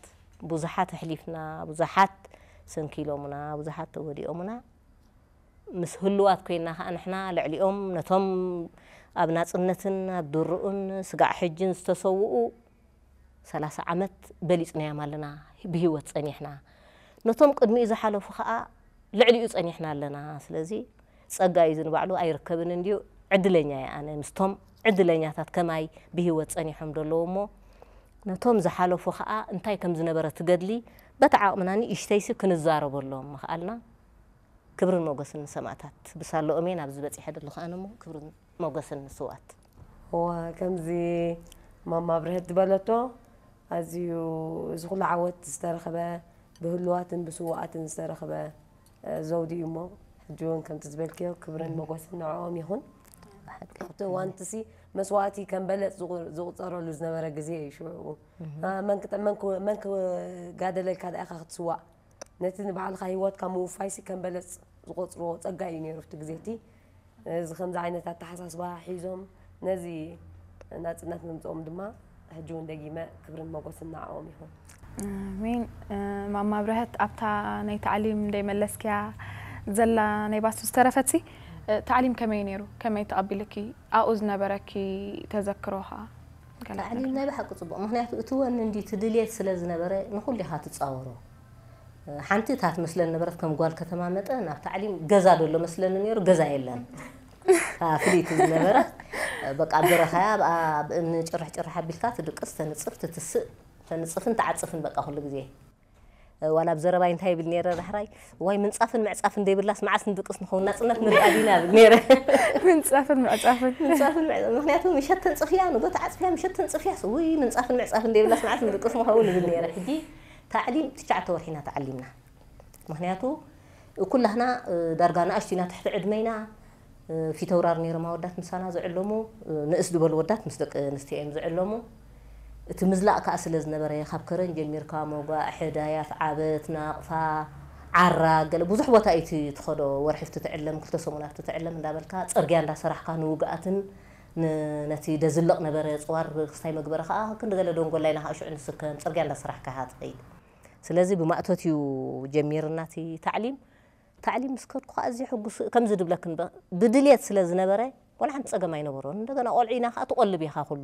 ብዙሓት ኣሕሊፍና፣ ብዙሓት ሰንኪሎምና፣ ብዙሓት ተወዲኦምና። ምስ ህሉዋት ኮይንና ኸኣ ንሕና ልዕሊኦም ነቶም ኣብ ናጽነትን ኣብ ድርኡን ስጋዕ ሕጅን ዝተሰውኡ ሰላሳ ዓመት በሊጽናዮም ኣለና፣ ብህይወት ጸኒሕና። ነቶም ቅድሚኡ ዝሓለፉ ኸኣ ልዕሊኡ ጸኒሕና ኣለና። ስለዚ ጸጋ እዩ እዚ ንባዕሉ ኣይርከብን እንድዩ። ዕድለኛ እየ ኣነ ምስቶም ዕድለኛታት ከማይ ብህይወት ጸኒሖም ዘለዉ እሞ፣ ነቶም ዝሓለፉ ኸኣ እንታይ ከም ዝነበረ ትገድሊ፣ በቲ ዓቕምና ንእሽተይሲ ክንዛረበሎም ምኽኣልና። ክብርን ሞገስን ንሰማእታት። ብሳለኦም እየ ናብዚ በጺሐ ዘለኹ ኣነ እሞ ክብርን ሞገስን ንስውኣት። እዋ ከምዚ ማማ ብርህት ዝበለቶ ኣዝዩ እዚ ኩሉ ዓወት ዝተረኸበ ብህሉዋትን ብስውኣትን ዝተረኸበ ዘውዲ እዩ እሞ ሕጂ እውን ከምቲ ዝበልክዮ ክብርን መጎስን ንዕኦም ይኹን። ኣብቲ እዋንቲ ሲ መስዋእቲ ከም በለፅ ዝቑ- ዝቑፀረሉ ዝነበረ ግዜ እዩ ሽዑ። መን ክጠ- መን ክው- መን ክጋደለልካ ደኣ ኢኻ ክትስዋእ ነቲ ንባዕልኻ ሂወትካ ምውፋይሲ ከም በለፅ ዝቆፅርዎ ፀጋ እዩ ነይሩ ኣብቲ ግዜ እቲ። እዚ ከምዚ ዓይነት ኣተሓሳስባ ሒዞም ነዚ ናፅነት ምምፅኦም ድማ ሕጂ እውን ደጊመ ክብርን መጎስን ንዓኦም ይኹን። ኣሜን። ማማ ብርሀት ኣብታ ናይ ታዕሊም እንደይመለስክያ ዘላ ናይ ባሱ ዝተረፈትሲ ታዕሊም ከመይ ነይሩ? ከመይ ተቐቢልኪ? ኣብኡ ዝነበረኪ ተዘክሮ ኸዓ? ታዕሊም ናይ ብሓቂ ፅቡቕ፣ ምክንያቱ እቲ ወኒ እንዲ እቲ ድልየት ስለ ዝነበረ ንኩሉ ኢኻ ትፃወሮ። ሓንቲ እታ ትመስለን ነበረት ከም ጓል ከተማ መጠን ኣብ ታዕሊም ገዛ ደሎ መስለኒ ነይሩ፣ ገዛ የለን። ፍልይቲ ዝነበረት በቃ ኣብ በረኻያ ብእምኒ ጭርሕ ጭርሕ ኣቢልካ ትድቅስ፣ ተንፅፍ፣ ትትስእ፣ ተንፅፍን ትዓፅፍን በቃ ኩሉ ግዜ። ዋላ ኣብ ዘረባይ እንታይ ይብል ነይረ ዳሕራይ፣ ዋይ ምንፃፍን ምዕፃፍን ዘይብላስ መዓስ ንድቅስ ንኸውን፣ ናፅነት ንርኣ ዲና ይብል ነይረ። ምንፃፍን ምዕፃፍን። ምንፃፍን ምዕፃፍን፣ ምክንያቱ ምሸት ተንፅፍያ ንጎ ተዓፅፍያ ምሸት ተንፅፍያ፣ ውይ ምንፃፍን ምዕፃፍን ዘይብላስ መዓስ ንድቅስ ንኸውን ይብል ነይረ። ሕጂ ታዕሊም ትሽዓተ ወርሒ ኢና ተዓሊምና። ምክንያቱ ኩላህና ዳርጋ ንኣሽቱ ኢና፣ ትሕቲ ዕድመ ኢና። ፊተውራር ነይሮም ኣወዳት ምሳና ዝዕለሙ፣ ንእስ ዝበሉ ወዳት ምስ ደቂ ኣንስትዮ እዮም ዝዕለሙ። እቲ ምዝላእ ከኣ ስለ ዝነበረ ካብ ከረን ጀሚርካ ሞጋእ፣ ሕዳያት፣ ዓበት፣ ናቕፋ፣ ዓራ፣ ገለ ብዙሕ ቦታ እዩ እቲ ትኸዶ። ወርሒ ኣብቲ ትዕለም፣ ክልተ ሰሙን ኣብቲ ትዕለም እንዳበልካ፣ ጽርግያ እንዳሰራሕካ ንውግኣትን ን- ነቲ ደዝለቕ ነበረ ጽዋር ክስታይ መግበሪ ከኣ ክንዲ ገለ ደንጎላ ኢና ከኣ ሽዑ ንስከም፣ ጽርግያ እንዳሰራሕካ ኢኻ ትኸይድ። ስለዚ ብማእቶት እዩ ጀሚርና እቲ ታዕሊም። ታዕሊም ምስ ከድኩ ከኣ ኣዝየ ሕጉስ፣ ከምዚ ድብለክን በ- ብድልየት ስለ ዝነበረ ዋላ ሓንቲ ጸገም ኣይነበሮን። እንደገና ቆልዑ ኢና ከኣ ትቆልብ ኢኻ ኩሉ።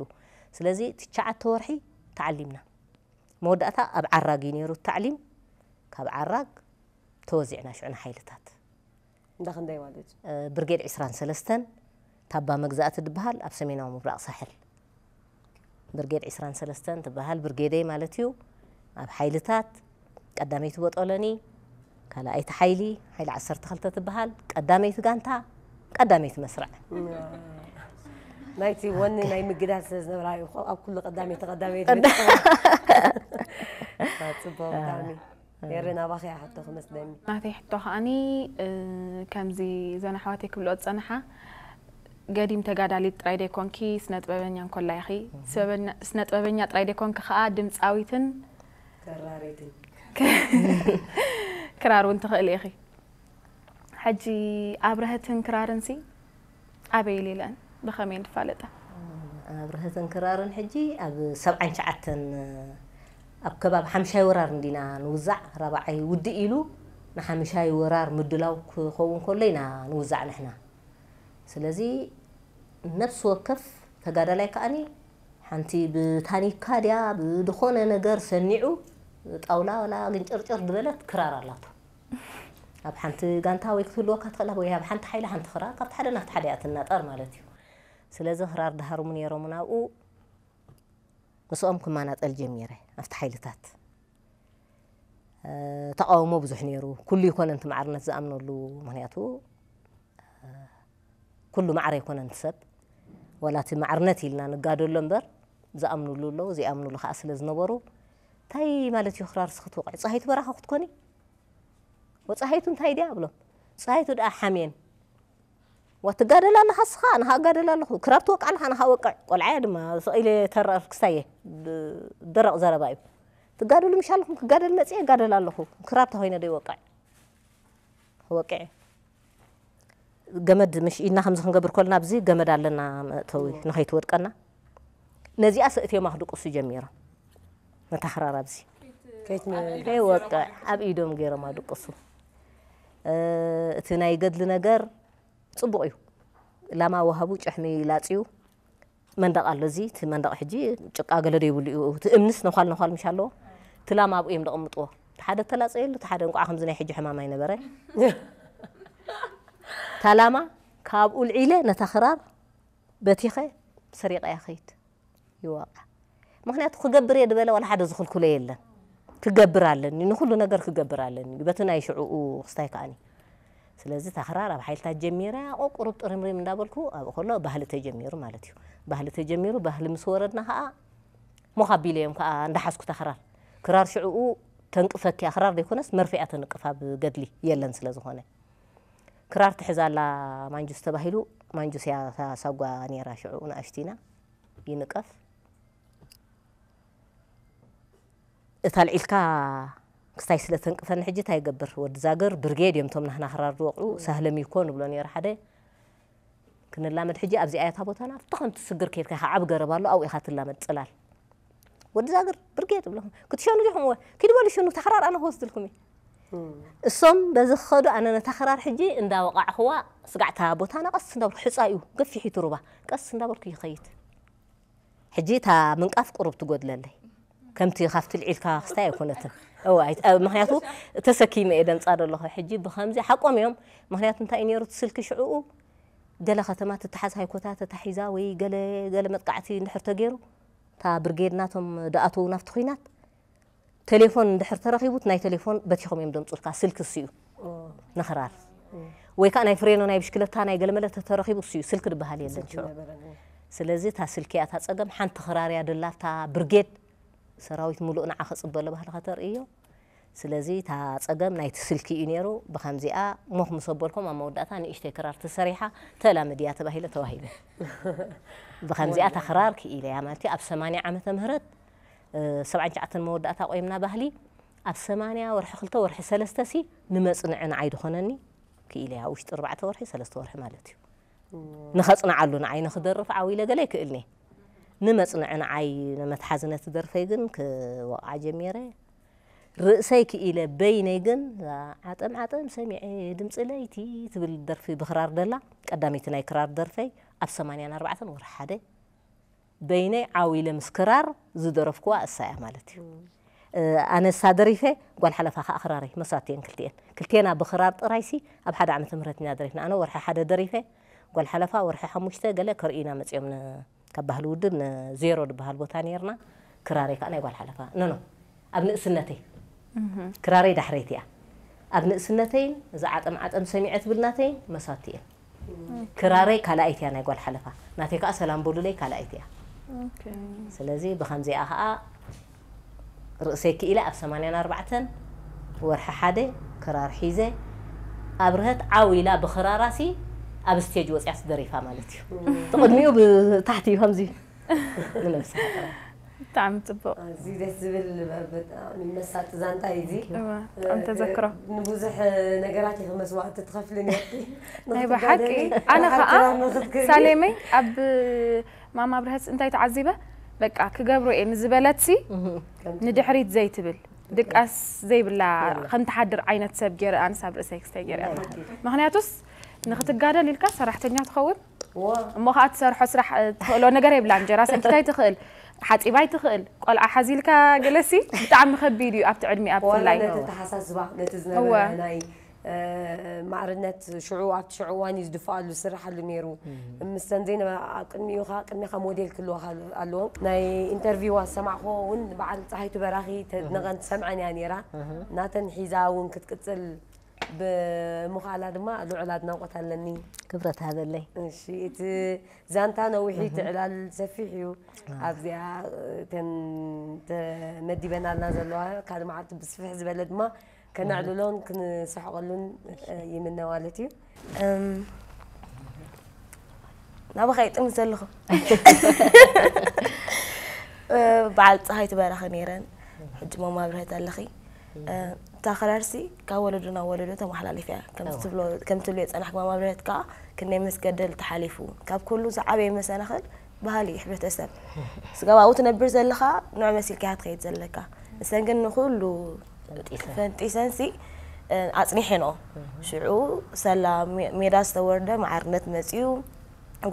ስለዚ ትሽዓተ ወርሒ ተዓሊምና። መወዳእታ ኣብ ዓራግ እዩ ነይሩ ታዕሊም። ካብ ዓራግ ተወዚዕና ሽዑ ንሓይልታት። እንዳ ክንደይ ማለት እዩ? ብርጌድ ዕስራን ሰለስተን ታባ መግዛእቲ ድበሃል ኣብ ሰሜናዊ ምብራቕ ሳሕል። ብርጌድ ዕስራን ሰለስተን ትበሃል ብርጌደይ ማለት እዩ። ኣብ ሓይልታት ቀዳመይቲ ቦጦሎኒ፣ ካልኣይቲ ሓይሊ፣ ሓይሊ ዓሰርተ ክልተ ትበሃል ቀዳመይቲ ጋንታ፣ ቀዳመይቲ መስርዕ። ናይቲ ወኒ ናይ ምግዳል ስለ ዝነበራ እዩ ኣብ ኩሉ ቀዳመይቲ ቀዳመይቲ። ጽቡቅ ብጣዕሚ። የረ ናባኺ እያ ሕቶ ክመስለኒ። ናተይ ሕቶ ከዓኒ ከምዚ ዘን ኣሕዋተይ ክብልኦ ዝጸንሓ ገዲም ተጋዳሊት ጥራይ ደይኮንኪ ስነ ጥበበኛ እንኮላ ኢኺ። ስነ ጥበበኛ ጥራይ ደይኮንኪ ከኣ ድምፃዊትን ከራሪትን ክራር እውን ትኽእሊ ኢኺ። ሕጂ ኣብረሀትን ክራርንሲ ኣበይ ኢለለን ብኸመይ ንፋለጠ? ኣብረሀትን ክራርን ሕጂ ኣብ ሰብዓን ትሽዓተን ኣብ ከባቢ ሓምሻይ ወራር እንዲና ንውዛዕ። ራብዓይ ውድእ ኢሉ ንሓምሻይ ወራር ምድላው ክኸውን ከሎ ኢና ንውዛዕ ንሕና። ስለዚ ነፍሲ ወከፍ ተጋዳላይ ከኣኒ ሓንቲ ብታኒካ ድያ ብድኾነ ነገር ሰኒዑ ጣውላ ወላ ግንጭርጭር ዝበለት ክራር ኣላቶ። ኣብ ሓንቲ ጋንታ ወይ ክትህልወካ ትኽእል ወይ ኣብ ሓንቲ ሓይሊ ሓንቲ ክራር ካብቲ ሓደ ናብቲ ሓደ እያ ትናጠር ማለት እዩ። ስለዚ ክራር ድሃርሙ ነይሮም ናብኡ ምስኦም ክማናጠል ጀሚረ ኣብቲ ሓይልታት። ተቃውሞ ብዙሕ ነይሩ። ኩሉ ይኮነ እቲ ማዕርነት ዝኣምነሉ፣ ምክንያቱ ኩሉ ማዕረ ኣይኮነን እቲ ሰብ። ዋላ እቲ ማዕርነት ኢልና ንጋደሎ እምበር ዝኣምንሉ ኣለዉ፣ ዘይኣምንሉ ከዓ ስለ ዝነበሩ እንታይ ማለት እዩ ክራር እስኺ ትወቕዒ? ፀሃይቱ በራኻ ክትኮኒ? ወፀሃይቱ እንታይ ድያ እብሎም። ፀሃይቱ ደኣ ሓሜን። ዋ ትጋደል ኣለኻ እስኻ፣ ኣነ ኸኣ እጋደል ኣለኹ። ክራር ትወቅዕ ኣለኻ፣ ኣነ ኸኣ ወቅዕ። ቆልዓ እየ ድማ፣ ስቕ ኢለ ተረር ክስታይ እየ። ብ- ደረቕ ዘረባ እዩ። ትጋደሉ ምሽ ኣለኹም፣ ክጋደል መፅየ እጋደል ኣለኹ። ክራር ተኾይነ ዶ ይወቅዕ? ወቅዕ። ገመድ ምሽ ኢድና ከምዚ ክንገብር ከለና ኣብዚ ገመድ ኣለና መእተዊ ንኸይትወድቀና። ነዚኣ ሰእትዮማ ክድቅሱ ጀሚሮም። ነታ ክራር ኣብዚ ከይወቅዕ ኣብ ኢዶም ገይሮም ኣድቅሱ። እቲ ናይ ገድሊ ነገር ፅቡቕ እዩ። ላማ ወሃቡ ጭሕሚ ላፅዩ መንደቕ ኣሎ። እዚ እቲ መንደቕ ሕጂ ጭቃ ገለ ዶ ይብሉ እዩ። እቲ እምንስ ነዃል ነዃል ምሽ ኣለዎ። እቲ ላማ ኣብኡ እዮም ደቕምጥዎ። እቲ ሓደ ተላፀየሉ፣ እቲ ሓደ እንቋዕ ከምዚ ናይ ሕጂ ሕማም ኣይነበረ። እታ ላማ ካብኡ ልዒለ ነታ ክራር በቲኸ ሰሪቐያ ከይድ ይዋቃ። ምክንያቱ ክገብር እየ ዝበለ ዋላ ሓደ ዝኽልክሎ የለን። ክገብር ኣለኒ፣ ንኩሉ ነገር ክገብር ኣለኒ። በቲ ናይ ሽዕኡ ክስታይ ከኣኒ። ስለዚ እታ ክራር ኣብ ሓይልታት ጀሚረ፣ ያቆ ቁሩብ ጥርምሪም እንዳበልኩ ኣብኡ ከሎ ባህሊ ተጀሚሩ ማለት እዩ። ባህሊ ተጀሚሩ፣ ባህሊ ምስ ወረድና ከኣ ሞኽ ኣቢለዮም ከኣ እንዳሓዝኩ እታ ክራር። ክራር ሽዕኡ ተንቅፈኪያ፣ ክራር ዘይኮነስ መርፍያ ተንቅፍ ኣብ ገድሊ የለን ስለ ዝኾነ። ክራር ትሕዝ ኣላ ማንጁስ ተባሂሉ፣ ማንጁስ እያ እታ ሳጓ ነይራ ሽዕኡ ንኣሽቲና ይንቀፍ። እታ ኣልዒልካ ክስታይ ስለ ተንቅፈኒ ሕጂ እንታይ ይገብር? ወዲ ዛግር ብርጌድ እዮም እቶም ናህና ክራር ዝወቕዑ፣ ሳህለ ሚኮ ንብሎ ነይሩ ሓደ። ክንላመድ ሕጂ ኣብዚኣ እያ እታ ቦታና፣ ኣብቲ ከምቲ ስግር ኬድካ ኢኻ ዓቢ ገረብ ኣሎ፣ ኣብኡ ኢኻ ትላመድ ጽላል። ወዲ ዛግር ብርጌድ እብሎ፣ ክትሸኑ ዲኹም? እወ፣ ኪዱ በሉ ሸኑ፣ እታ ክራር ኣነ ክወስድልኩም እየ። እሶም በዚ ክኸዱ ኣነ ነታ ክራር ሕጂ እንዳወቓዕኽዋ፣ ስጋዕታ ቦታና ቀስ እንዳበልኩ፣ ሕጻ እዩ፣ ገፊሕ እዩ እቲ ሩባ፣ ቀስ እንዳበልኩ ይኸይድ። ሕጂ እታ ምንቃፍ ቁሩብ ትጎድለለይ። ከምቲ ካብቲ ልዒልካ ክስታይ ኣይኮነትን። እወ፣ ኣይ-፣ እ፣ ምኽንያቱ ተሰኪመ እየ ደምጻ ዘለኹ። ሕጂ ብኸምዚ ሓቆም እዮም። ምኽንያቱ እንታይ እዩ ነይሩ እቲ ስልኪ ሽዕኡ? ገለ ከተማ ትተሓዝ ሃይኮታ ተታሒዛ ወይ ገለ፣ ገለ መጥቃዕቲ እንድሕር ተገይሩ፣ እታ ብርጌድ ናቶም ድኣትዉ ናብቲ ኹናት፣ ቴሌፎን እንድሕር ተረኺቡ፣ እቲ ናይ ቴሌፎን በቲኾም እዮም ደምጹልካ፣ ስልኪ እሱ እዩ ንኽራር። ወይ ከዓ ናይ ፍሬኖ ናይ ብሽክለታ ናይ ገለመለ ተተረኺቡ እሱ እዩ፣ ስልኪ ዝበሃል የለን ሽዑ። ስለዚ እታ ስልኪ እያ እታ ጸገም፣ ሓንቲ ክራር እያ ደላ ኣብታ ብርጌድ፣ ሰራዊት ሙሉእ ንዓ ክጽበ ኣሎ ባህሊ ከተርእዮ። ስለዚ እታ ጸገም ናይቲ ስልኪ እዩ ነይሩ። ብኸምዚኣ ሞኽ ምስ ኣበልኩም ኣብ መወዳእታ ንእሽተይ ክራር ተሰሪሓ ተላምድ እያ ተባሂለ ተዋሂበ። ብኸምዚኣ እታ ክራር ክኢለ እያ ማለት እዩ። ኣብ ሰማንያ ዓመተ ምህረት፣ እ፣ ሰብዓን ትሽዓተን መወዳእታ ቆይምና ባህሊ፣ ኣብ ሰማንያ ወርሒ ክልተ ወርሒ ሰለስተ ሲ ንመጽንዒ ንዓይ ዝኾነኒ ክኢለ እያ። ኣብ ውሽጢ ኣርባዕተ ወርሒ ሰለስተ ወርሒ ማለት እዩ። ንኸጽንዓሉ ንዓይ ንኽደርፍ ዓው ኢለ ገለ ኣይክእልኒ። ንመጽንዒ ንዓይ ንመትሓዚ ነቲ ደርፈይ ግን ክወቕዓ ጀሚረ። ርእሰይ ክኢለ በይነይ ግን ዓጠም ዓጠም ሰሚዐ ድምጺ ለይቲ ትብል ደርፊ ብኽራር ደላ፣ ቀዳመይቲ ናይ ክራር ደርፈይ ኣብ ሰማንያን ኣርባዕተን ወርሒ ሓደ በይነይ ዓው ኢለ ምስ ክራር ዝደረፍኩዋ እሳ እያ ማለት እዩ። እ፣ ኣነ እሳ ደሪፈ፣ ጓል ሓለፋ ከኣ ክራረይ፣ መሳትየን ክልቲኤን። ክልቴና ብኽራር ጥራይሲ ኣብ ሓደ ዓመተ ምህረት ኢና ደሪፍና። ኣነ ወርሒ ሓደ ደሪፈ፣ ጓል ሓለፋ ወርሒ ሓሙሽተ ገለ ከርእዩና መጺኦም ን-፣ ካብ ባህሊ ውድብ ንዜሮ ዝበሃል ቦታ ነይርና። ክራረይ ከኣ ናይ ጓል ሓለፋ። ኖ፣ ኖ፣ ኣብ ንእስነተይ። ክራረይ ዳሕረይቲ እያ። ኣብ ንእስነተይን እዛ ዓጠም ዓጠም ሰሚዐ ትብል ናተይን መሳትየን። ክራረይ ካልኣይቲ እያ ናይ ጓል ሓለፋ። ናተይ ከኣ ሰላም በሉለይ ካልኣይቲ እያ። ኦኬ። ስለዚ ብኸምዚኣ ከኣ ርእሰይ ክኢለ ኣብ ሰማንያን ኣርባዕተን ወርሒ ሓደ ክራር ሒዘ ኣብርሀት ዓው ኢላ ብኽራራሲ ኣብ ስቴጅ ወፂኣስ ደሪፋ ማለት እዩ። እቲ ቅድሚኡ ብታሕቲ እዩ ከምዚ ንነብስኻ ጥራይ። ብጣዕሚ ጽቡቕ። ኣዝዩ ደስ ዝብል፣ ብጣዕሚ መሳጢ ዛንታ እዩ እዚ። እወ፣ ብጣዕሚ ተዘክሮ። ንብዙሕ ነገራት ኢኺ መስዋእቲ ትኸፍሊ ነርኪ። ናይ ብሓቂ። ንኽትጋደሊ፣ ኣነ ብሓቂ ኸኣ ክራር ንኽትክእሊ። ሳሌመይ ኣብ ማማ ብርሀስ እንታይ ተዓዚበ? በቃ ክገብሮ እየ ንዝበለትሲ ንድሕሪት ዘይትብል፣ ድቃስ ዘይብላ፣ ከም ትሓድር ዓይነት ሰብ ገይረ ኣነስ ኣብ ርእሰይ ክስተይ ገይረ። ምኽንያቱስ ንኽትጋደል ኢልካ ሰራሕተኛ ትኸውን፣ እሞ ኸኣ ትሰርሖ ስራሕ፣ እ፣ ትኽእሎ ነገር የብላን። እንጀራ ሰንኪታ ኣይትኽእል፣ ሓጺባ ኣይትኽእል። ቆልዓ ሓዚልካ ገለሲ ብጣዕሚ ከቢድ እዩ ኣብቲ ዕድሚኣ ዋላ ብፍላይ። ነቲ ኣተሓሳስባ፣ ነቲ ዝነበረ እወ። ናይ፣ እ፣ ማዕርነት ሽዑ፣ ኣብቲ ሽዑ እዋን እዩ ዝድፍኣሉ፣ ዝስርሓሉ ነይሩ። እም። ምስተን ዘይነበ ኣብ ቅድሚኡ ኸኣ፣ ቅድሚኻ ሞዴል ክህልወኻ ኣለዎም። ናይ ኢንተርቪው ዝሰማዕክዎ እውን በዓል ጸሃይቱ በራኺ ተድንቐን ትሰምዐን እያ ነይራ። እህ። ናተን ሒዛ እውን ክትቅጽል ብምዃላ ድማ ልዑል ኣድናቖት ኣለኒ። ክብረት ሃበለይ። እሺ፣ እቲ ዛንታ ነዊሕ እዩ፣ እቲ ዕላል ሰፊሕ እዩ። ኣብዚኣ እተን ተመዲበናልና ዘለዋ ካልእ መዓልቲ ብስፍሕ ዝበለ ድማ ከነዕልሎን ክንስሕቐሉን ይምነ ማለት እዩ። እም፣ ናባኻ ይጥምት ዘለኹ። እ፣ በዓል ጸሃይቱ በራኺ ነይረን። ሕጂ ማማ ብርሀት ኣለኺ። እ፣ እታ ክራርሲ ካብ ወለዶ ናብ ወለዶ ተመሓላሊፍ እያ። ከም እዋ። ትብሎ-፣ ከም ትብሎ የጸናሕክ ማማ ብርሀት ከኣ ክንደይ ምስ ገደል ተሓሊፉ። ካብ ኩሉ ዝዓበየ መሰናኽል ባህሊ ሕብረተሰብ። ስጋብ ኣብኡ ትነብር ዘለኻ ንዑ መሲልካ ኢኻ ትኸይድ ዘለካ። ንሰን ግን ንኹሉ ፈንጢሰን። ፈንጢሰንሲ፣ እ፣ ኣጽኒሐንኦ። ሽዑ ሰላ ሜ-፣ ሜዳ ዝተወርደ ማዕርነት መጺኡ፣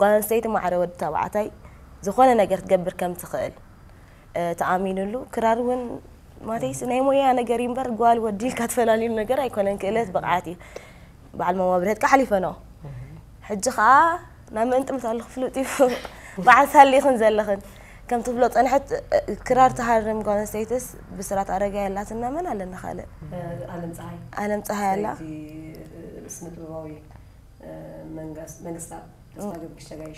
ጓል ኣንስተይቲ ማዕረ ወዲ ተባዕታይ ዝኾነ ነገር ክትገብር ከም ትኽእል፣ እ፣ ተኣሚኑሉ። ክራር እውን ማለተይስ ናይ ሞያ ነገር እዩ እምበር ጓል ወዲ ኢልካ ትፈላልዩሉ ነገር ኣይኮነን። ክእለት ብቕዓት እዩ። በዓል ማማ ብርሀት ከኣ ሓሊፈንኦ። ሕጂ ኸኣ ናብ ምእንቲ ምት ኣለኹ ፍሉጥ እዩ። በዓል ሳሊ ኢኽን ዘለኽን። ከም ትብሎ ጸንሐት፣ እ፣ ክራር ትሃርም ጓል ኣንስተይትስ ብስራት ኣረጋይ ኣላትና፣ መን ኣለና ካልእ? እ፣ ኣለም ጸሃይ። ኣለም ጸሃይ ኣላ። ሰይቲ፣ እ፣ ስነ ጥበባዊ መንግስታ ተስፋ ገብግሽ ተጋይሽ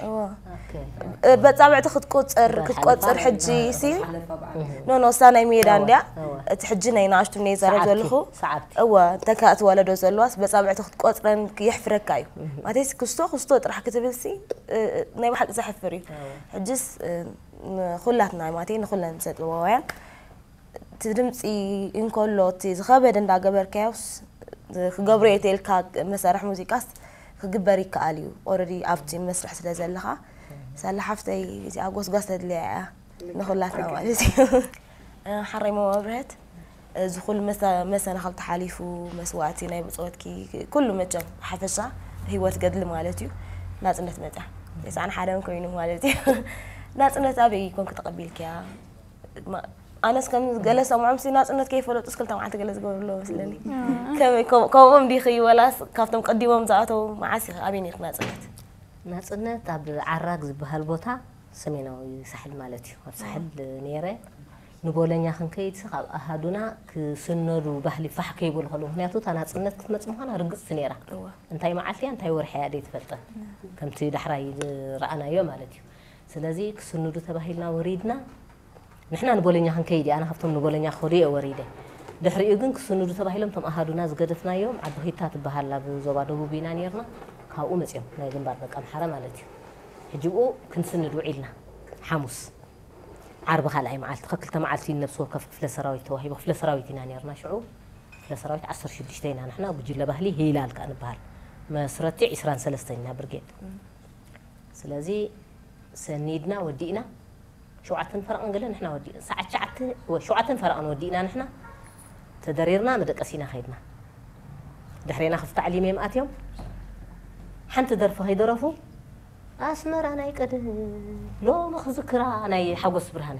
በፃብዕቲ ክትቆፅር ክትቆፅር ሕጂ ሲ ኖ ኖ እሳ ናይ ሜዳ እንድያ። እቲ ሕጂ ናይ ንኣሽቱ እየ ይዛረብ ዘለኹ። እወ እንተ ከኣ እቲ ወለዶ ዘለዋስ በፃብዕቲ ክትቆፅረን የሕፍረካ እዩ። ማለተይስ ክስቶ ክስቶ ጥራሕ ክትብል ሲ ናይ ብሓቂ ዘሕፍር እዩ። ሕጅስ ኩላትና ማለተይ ንኩለን ሰብ ጥበባውያን እቲ ድምፂ እንከሎ እቲ ዝኸበደ እንዳገበርካዮስ ክገብሮ እየ ተልካ መሳርሒ ሙዚቃስ ክግበር ይከኣል እዩ። ኦረዲ ኣብቲ መስርሕ ስለ ዘለኻ ሳላ ሓፍተይ እዚኣ ጎስጓስ ተድልያ እያ ንኹላትና ማለት እዩ። ሓራይ መብርህት እዚ ኩሉ መሰናኽል ተሓሊፉ መስዋእቲ ናይ ብፅወትኪ ኩሉ መቸም ሓፈሻ ህይወት ገድሊ ማለት እዩ ናፅነት መፅያ የስዓን ሓደን ኮይኑ ማለት እዩ። ናፅነት ኣበይ ኮንክ ተቐቢልክያ? ኣነስ ከም ገለ ሰምዖም ሲ ናፅነት ከይፈለጡ እስክልተ መዓልቲ ገለ ዝገብሩ ኣለዉ መስለኒ። ከምኦም ዲኺ ወላስ ካብቶም ቀዲሞም ዝኣተዉ? መዓስ ኢኺ ኣበይ ነርኪ ናፅነት? ናፅነት ኣብ ዓራግ ዝበሃል ቦታ ሰሜናዊ ሳሕል ማለት እዩ። ኣብ ሳሕል ነይረ ንቦለኛ ክንከይድ ሲ ካብ ኣሃዱና ክስነዱ ባህሊ ፋሕ ከይበሉ ከለዉ ምክንያቱ እታ ናፅነት ክትመፅ ምኳና ርግፅቲ ነይራ። እንታይ መዓልቲ እያ እንታይ ወርሒ እያ ደይትፈልጠን ከምቲ ዳሕራይ ዝረኣናዮ ማለት እዩ። ስለዚ ክስንዱ ተባሂልና ወሪድና ንሕና ንቦለኛ ክንከይድ እየ ኣነ ካብቶም ንቦለኛ ክኸዱ እየ ወሪደ። ድሕሪኡ ግን ክስንዱ ተባሂሎም እቶም ኣሃዱና ዝገደፍናዮም ዓዲ ኺታ ትበሃል ኣብ ዞባ ደቡብ ኢና ነርና። ካብኡ መፅዮም ናይ ግንባር ደቂ ኣምሓራ ማለት እዩ። ሕጂ ብኡ ክንስንድ ውዒልና ሓሙስ ዓርቢ ካልኣይ መዓልቲ ከክልተ መዓልቲ ነብሲ ወከፍ ክፍለ ሰራዊት ተዋሂቡ ክፍለ ሰራዊት ኢና ነርና ሽዑ ክፍለ ሰራዊት ዓሰርተ ሽዱሽተ ኢና ንሕና ጉጅለ ባህሊ ሂላል ከዓ ንበሃል መስረቲ ዕስራን ሰለስተን ኢና ብርጌድ ስለዚ ሰኒድና ወዲእና ሸውዓተን ፈረቓን ገለ ንሕና ወዲእና ሰዓት ትሽዓተ ወይ ሸውዓተን ፈረቓን ወዲእና ንሕና ተደሪርና መደቀሲና ከይድና ድሕሬና ክፍቲ ዓሊም እዮም ኣትዮም ሓንቲ ደርፊ ከይደረፉ ኣስመራ ናይ ቀደም ሎሚ ክዝክራ ናይ ሓጎስ ብርሃነ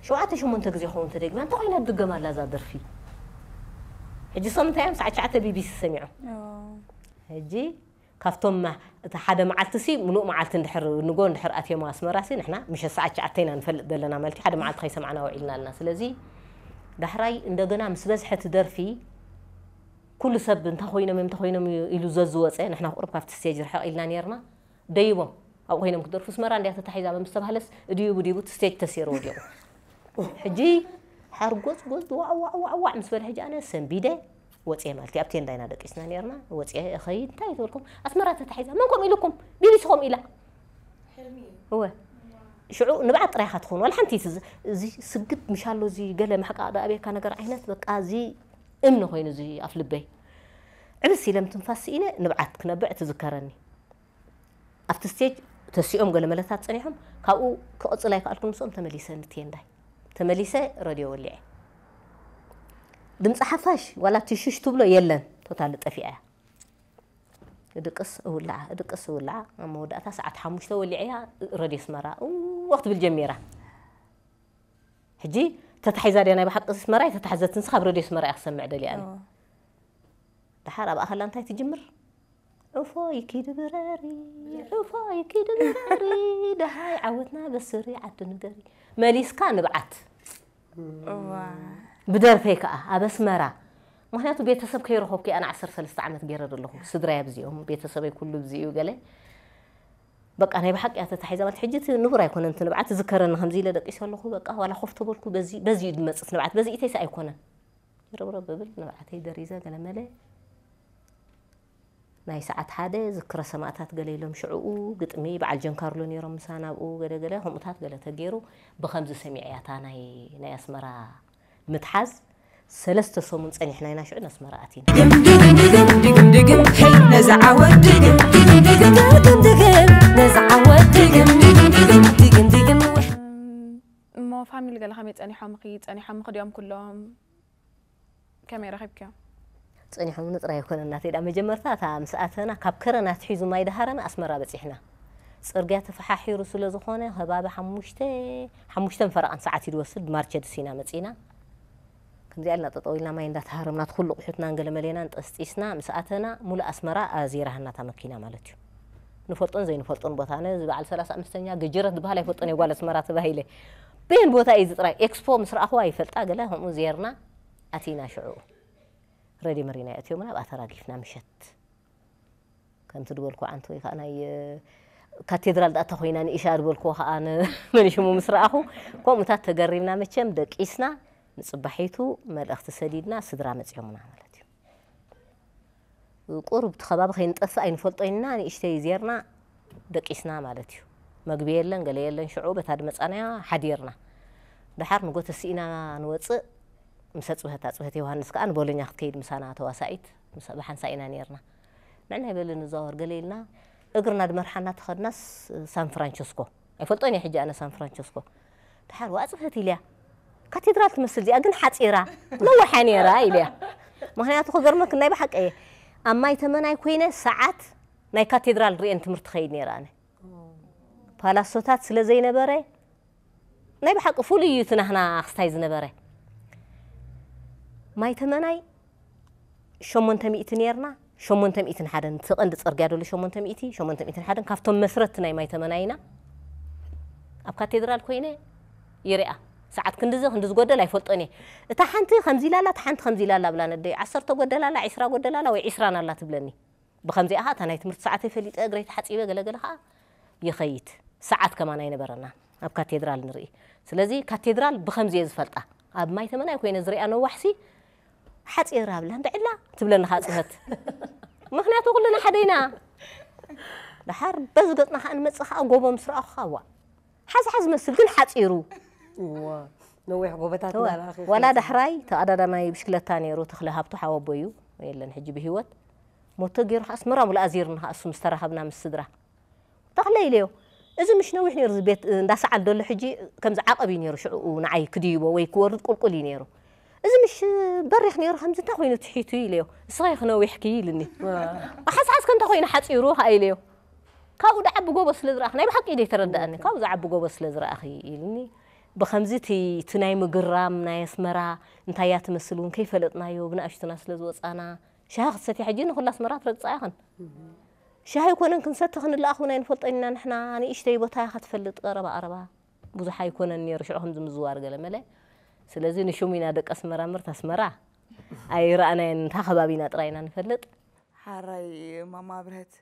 ሸውዓተ ሸሞንተ ግዜ ክኸውን ተደግማ እንተ ኮይና ትድገም ኣላ እዛ ደርፊ ሕጂ ሶም እንታይ እዮም ሰዓት ትሽዓተ ቢቢሲ ሰሚዖም ሕጂ ካብቶም እቲ ሓደ መዓልቲ ሲ ምሉእ መዓልቲ እንድሕር ንጎ እንድሕር ኣትዮም ኣስመራ ሲ ንሕና ምሸት ሰዓት ትሽዓተ ኢና ንፈልጥ ዘለና ማለት ሓደ መዓልቲ ከይሰማዕና ውዒልና ኣለና ስለዚ ዳሕራይ እንደገና ምስ በዝሐ እቲ ደርፊ ኩሉ ሰብ እንታይ ኮይኖም እዮም እንታይ ኮይኖም ኢሉ ዘዝወፀ ንሕና ቁሩብ ካብቲ ስቴጅ ርሕቕ ኢልና ነርና ደይቦም ኣብኡ ኮይኖም ክደርፉ ኣስመራ እንድያ ተታሒዛ ምስ ተባህለስ እድዩ ብድዩ እቲ ስቴጅ ተሲሩ ወዲቑ ሕጂ ሓርጎፅጎፅ ዋዕዋዕዋዕዋዕ ምስ በለ ሕጂ ኣነ ሰንቢደ ወፅየ ማለት እዩ ኣብ ቴንዳ ኢና ደቂስና ነርና ወፅየ እኸይድ እንታይ ትብልኩም ኣስመራ ተታሒዛ መን ከምኡ ኢልኩም ቢቢሲ ከምኡ ኢላ እወ ሽዑ ንብዓት ጥራይ ኢኻ ትኸውን ዋላ ሓንቲ እዚ ስግድ ምሻሎ እዚ ገለ ማሕቃቕ ዳኣብየካ ነገር ዓይነት በቃ እዚ እምኒ ኮይኑ እዚ ኣፍ ልበይ ዕብስ ኢለ ምትንፋስ ስኢነ ንብዓት ክነብዕ ትዝከረኒ ኣብቲ ስቴጅ ተሲኦም ገለ መለታት ፀኒሖም ካብኡ ክቕፅል ኣይከኣልኩን ምስኦም ተመሊሰ ንቴንዳይ ተመሊሰ ረድዮ ወሊዐ ድምፂ ሓፋሽ ዋላ ትሽሽ ትብሎ የለን ቶታሊ ጠፊኣ እያ እድቅስ እውላዓ እድቅስ እውላዓ ኣብ መወዳእታ ሰዓት ሓሙሽተ ወሊዐያ ረድዮ ኣስመራ እወ ክትብል ጀሚራ ሕጂ ተታሒዛ ድያ ናይ ብሓቂ ኣስመራ ኣይተታሕዘትን ካብ ረድዮ ኣስመራ እያ ክሰምዕ ደልያ ኣነ ደሓር ኣብ ኣኸላ እንታይ ትጅምር ዑፎይ ኪድ ብረሪ ዑፎይ ኪድ ብረሪ ደሃይ ዓወትና በስሪ ዓዲ ንገሪ መሊስካ ንብዓት ብደርፈይ ከዓ ኣብ ኣስመራ ምክንያቱ ቤተሰብ ከይረኸብኩ ኣነ ዓሰርተ ሰለስተ ዓመት ገይረ ዘለኹ ስድራይ ኣብዚኦም ቤተሰበይ ኩሉ ብዚኡ ገለ በቃ ናይ ብሓቂ እያ ተታሒዛ ማለት ሕጂ እቲ ንቡር ኣይኮነን እቲ ንብዓት ትዝከረኒ ከምዚ ኢለ ደቂሰ ኣለኹ በቃ ዋላ ኮፍ ተበልኩ በዚ በዚ እዩ ዝመፅእ እቲ ንብዓት በዚ ኢተይስ ኣይኮነን ረብረብ ብብል ንብዓተይ ደሪዘ ገለመለ ናይ ሰዓት ሓደ ዝክረ ሰማእታት ገለ ኢሎም ሽዕኡ ግጥሚ በዓል ጀንካርሎ ነይሮም ምሳና ኣብኡ ገለ ገለ ከምኡታት ገለ ተገይሩ ብኸምዚ ሰሚዐያ እታ ናይ ናይ ኣስመራ ምትሓዝ ሰለስተ ሰሙን ጸኒሕና ኢና ሽዑ ነስመራ ኣቲና። ድግም ድግም ድግም ድግም ድግም ድግም ሄይ ነዛ ዓወት ድግም ድግም ድግም ድግም ድግም ነዛ ዓወት ድግም ድግም ድግም ድግም ድግም እሞ ፋሚሊ ገለ ከመይ ጸኒሖምኺ? ጸኒሖምኺ ድዮም ኩሎም? ከመይ ረኺብክዮም? ጸኒሖምኒ ጥራይ ኣይኮነን ናተይ ደኣ መጀመርታ እታ ምስ ኣተና ካብ ከረን ኣትሒዙ ማይ ደሃረመ ኣስመራ በጺሕና። ጽርግያ ተፈሓሒሩ ስለ ዝኾነ ከባቢ ሓሙሽተ ሓሙሽተን ፈረቓን ሰዓት እዩ ዝወስድ ብማርቸድስ ኢና መጺና። ከምዚኣ ኢልና ጠጠው ኢልና ማይ እንዳተሃረምና እቲ ኩሉ ኣቑሑትና ገለመሌና ጠስጢስና ምስ ኣተና ሙሉእ ኣስመራ ኣዚራሃና እታ መኪና ማለት እዩ። ንፈልጦን ዘይንፈልጦን ቦታ ኣነ እዚ በዓል ሰላሳ ኣምስተኛ ገጀረት ዝበሃል ኣይፈልጦን እየ ጓል ኣስመራ ተባሂለ በየን ቦታ እዩ እዚ ጥራይ ኤክስፖ ምስ ረኣኽዋ ይፈልጣ ገለ ከምኡ ዜርና ኣቲና ሽዑ ረድዮ መሪና የእትዮምና፣ ኣብኣ ተራጊፍና ምሸት። ከምቲ ዝበልኩ ዓንቶ ወይ ከዓ ናይ ካቴድራል ዳእታ ኮይና ንኢሻ ዝበልኩዎ ከዓ ንመን ሽሙ ምስ ረኣኹ፣ ከምኡታት ተገሪምና፣ መቸም ደቂስና፣ ንፅባሒቱ መልእኽቲ ሰዲድና ስድራ መፂኦምና ማለት እዩ። ቁሩብ እቲ ከባቢ ከይንጠፍእ ኣይንፈልጦ ኢና፣ ንእሽተይ ዜርና ደቂስና ማለት እዩ። መግቢ የለን፣ ገለ የለን፣ ሽዑ በታ ድመፃናያ ሓዲርና። ደሓር ንጎ ተስኢና ንወፅእ፣ ምስ ኣፅብሀት፣ ኣፅብሀት ዮሃንስ ከዓ ንቦሎኛ ክትከይድ ምሳና ተዋሳኢት፣ ምስ ብሓንሳ ኢና ነይርና። ንዕና ይበል ንዛወር ገለ ኢልና፣ እግርና ድመርሓና ተኸድናስ ሳን ፍራንቸስኮ። ኣይፈልጦን እየ ሕጂ ኣነ ሳን ፍራንቸስኮ። ደሓር ዋፅብሀት ኢልያ። ካቴድራል ትመስል እዚኣ ግን ሓፂራ፣ ነዋሓ ነይራ ኢልያ። ምኽንያቱ ክገርመክ ናይ ብሓቂ እየ። ኣብ ማይ ተመናይ ኮይነ ሰዓት ናይ ካቴድራል ርእየን ትምህርቲ ከይድ ነይረ ኣነ። ፓላሶታት ስለ ዘይነበረ፣ ናይ ብሓቂ ፍሉይ እዩ እቲ ናህና ክስታይ ዝነበረ። ማይ ተመናይ ሸሞንተ ሚእቲ ነይርና፣ ሸሞንተ ሚእትን ሓደን፣ እቲ ቀንዲ ጽርግያ ደሎ ሸሞንተ ሚእቲ፣ ሸሞንተ ሚእትን ሓደን፣ ካብቶም መስረትቲ ናይ ማይ ተመናይ ኢና። ኣብ ካቴድራል ኮይነ ይሪኣ። ሰዓት ክንድዚ፣ ክንዲ ዝጎደል ኣይፈልጦን እየ። እታ ሓንቲ ከምዚ ኢላ ኣላ፣ እታ ሓንቲ ከምዚ ኢላ ኣላ ብላ ነደይ። ዓሰርተ ጎደል ኣላ፣ ዒስራ ጎደል ኣላ ወይ ዒስራን ኣላ ትብለኒ። ብኸምዚኣ ኸኣ እታ ናይ ትምህርቲ ሰዓተይ ፈሊጠ፣ እግረይ ተሓጺበ፣ ገለ ገለ ኸኣ ይኸይድ። ሰዓት ከማን ኣይነበረናን፣ ኣብ ካቴድራል ንርኢ። ስለዚ ካቴድራል ብኸምዚ እየ ዝፈልጣ። ኣብ ማይ ተመናይ ኮይነ ዝሪኣ ነዋሕሲ፣ ሓጺር ኣብላ፣ እንድዕላ ትብለኒ ኸኣ ጽህት። ምኽንያቱ ኩልና ሓደ ኢና። ደሓር በዚ ገጽና ኸኣ ንመጽእ ኸኣ ጎቦ ምስ ረኣኹ ኸኣ፣ ዋእ። ሓዝሓዝ መስል ግን ሓጺሩ። እዋ፣ ነዊሕ ጎቦታት እዋ፣ እናረኣኺ ዋላ ከይትኸዲ። ዳሕራይ ተቐዳዳማይ ብሽክለታ ነይሩ፣ ተኽለ ሃብቱ ሓወቦ እዩ፣ የለን ሕጂ ብህይወት። ሞቶ ገይሩ ኸዓ ኣስመራ ሙሉእ ኣዚርኒ ኸዓ እሱ ምስ ተራኸብና ምስ ስድራ። ተኽለ ኢለዮ፣ "እዚ ምሽ ነዊሕ ነይሩ፣ እዚ ቤት እንዳ ሰዓል ደሎ ሕጂ ከምዚ ዓቐብ እዩ ነይሩ፣ ሽዑኡ ንዓይ ክድይቦ ወይ ክወርድ ቁልቁል እዩ ነይሩ። እዚ ምሽ በሪኽ ነይሩ፣ ከምዚ እንታይ ኮይኑ ትሒቱ?" ኢለዮ። "እስኻ ኢኺ ነዊሕኪ" ኢልኒ። ዋ። ሓዝሓዝ ከ እንታይ ኮይኑ ሓጺሩ ኸዓ ኢለዮ። ካብኡ ዝዓቢ ጎቦ ስለ ዝረኣኺ፣ ናይ ብሓቂ ኢደ ተረዳእኒ። ካብኡ ዝዓቢ ጎቦ ስለ ዝረኣኺ ኢልኒ። ብኸምዚ እቲ፣ እቲ ናይ ምግራም ናይ ኣስመራ እንታይ እያ ትመስል እውን ከይፈለጥናዮ፣ ብንኣሽቱና ስለ ዝወጻና። ሻሂ ክትሰትያ ሕጂ ንኹላ ኣስመራ ትረግጻ ኢኽን። ሻሂ ኣይኮነን ክንሰቲ ክንላኣኽ እውን ኣይንፈልጦን ኢና ንሕና። ንእሽተይ ቦታ ኢኻ ትፈልጥ፣ ቀረባ ቀረባ። ብዙሕ ኣይኮነን ነይሩ ሽዑ ከምዚ ምዝዋር ገለ መለ። ስለዚ ንሽሙ ኢና ደቂ ኣስመራ እምበር፣ ኣስመራ ኣይረኣናያን፣ እንታ ከባቢና ጥራይ ኢና ንፈልጥ። ሓራይ ማማ ብርሀት፣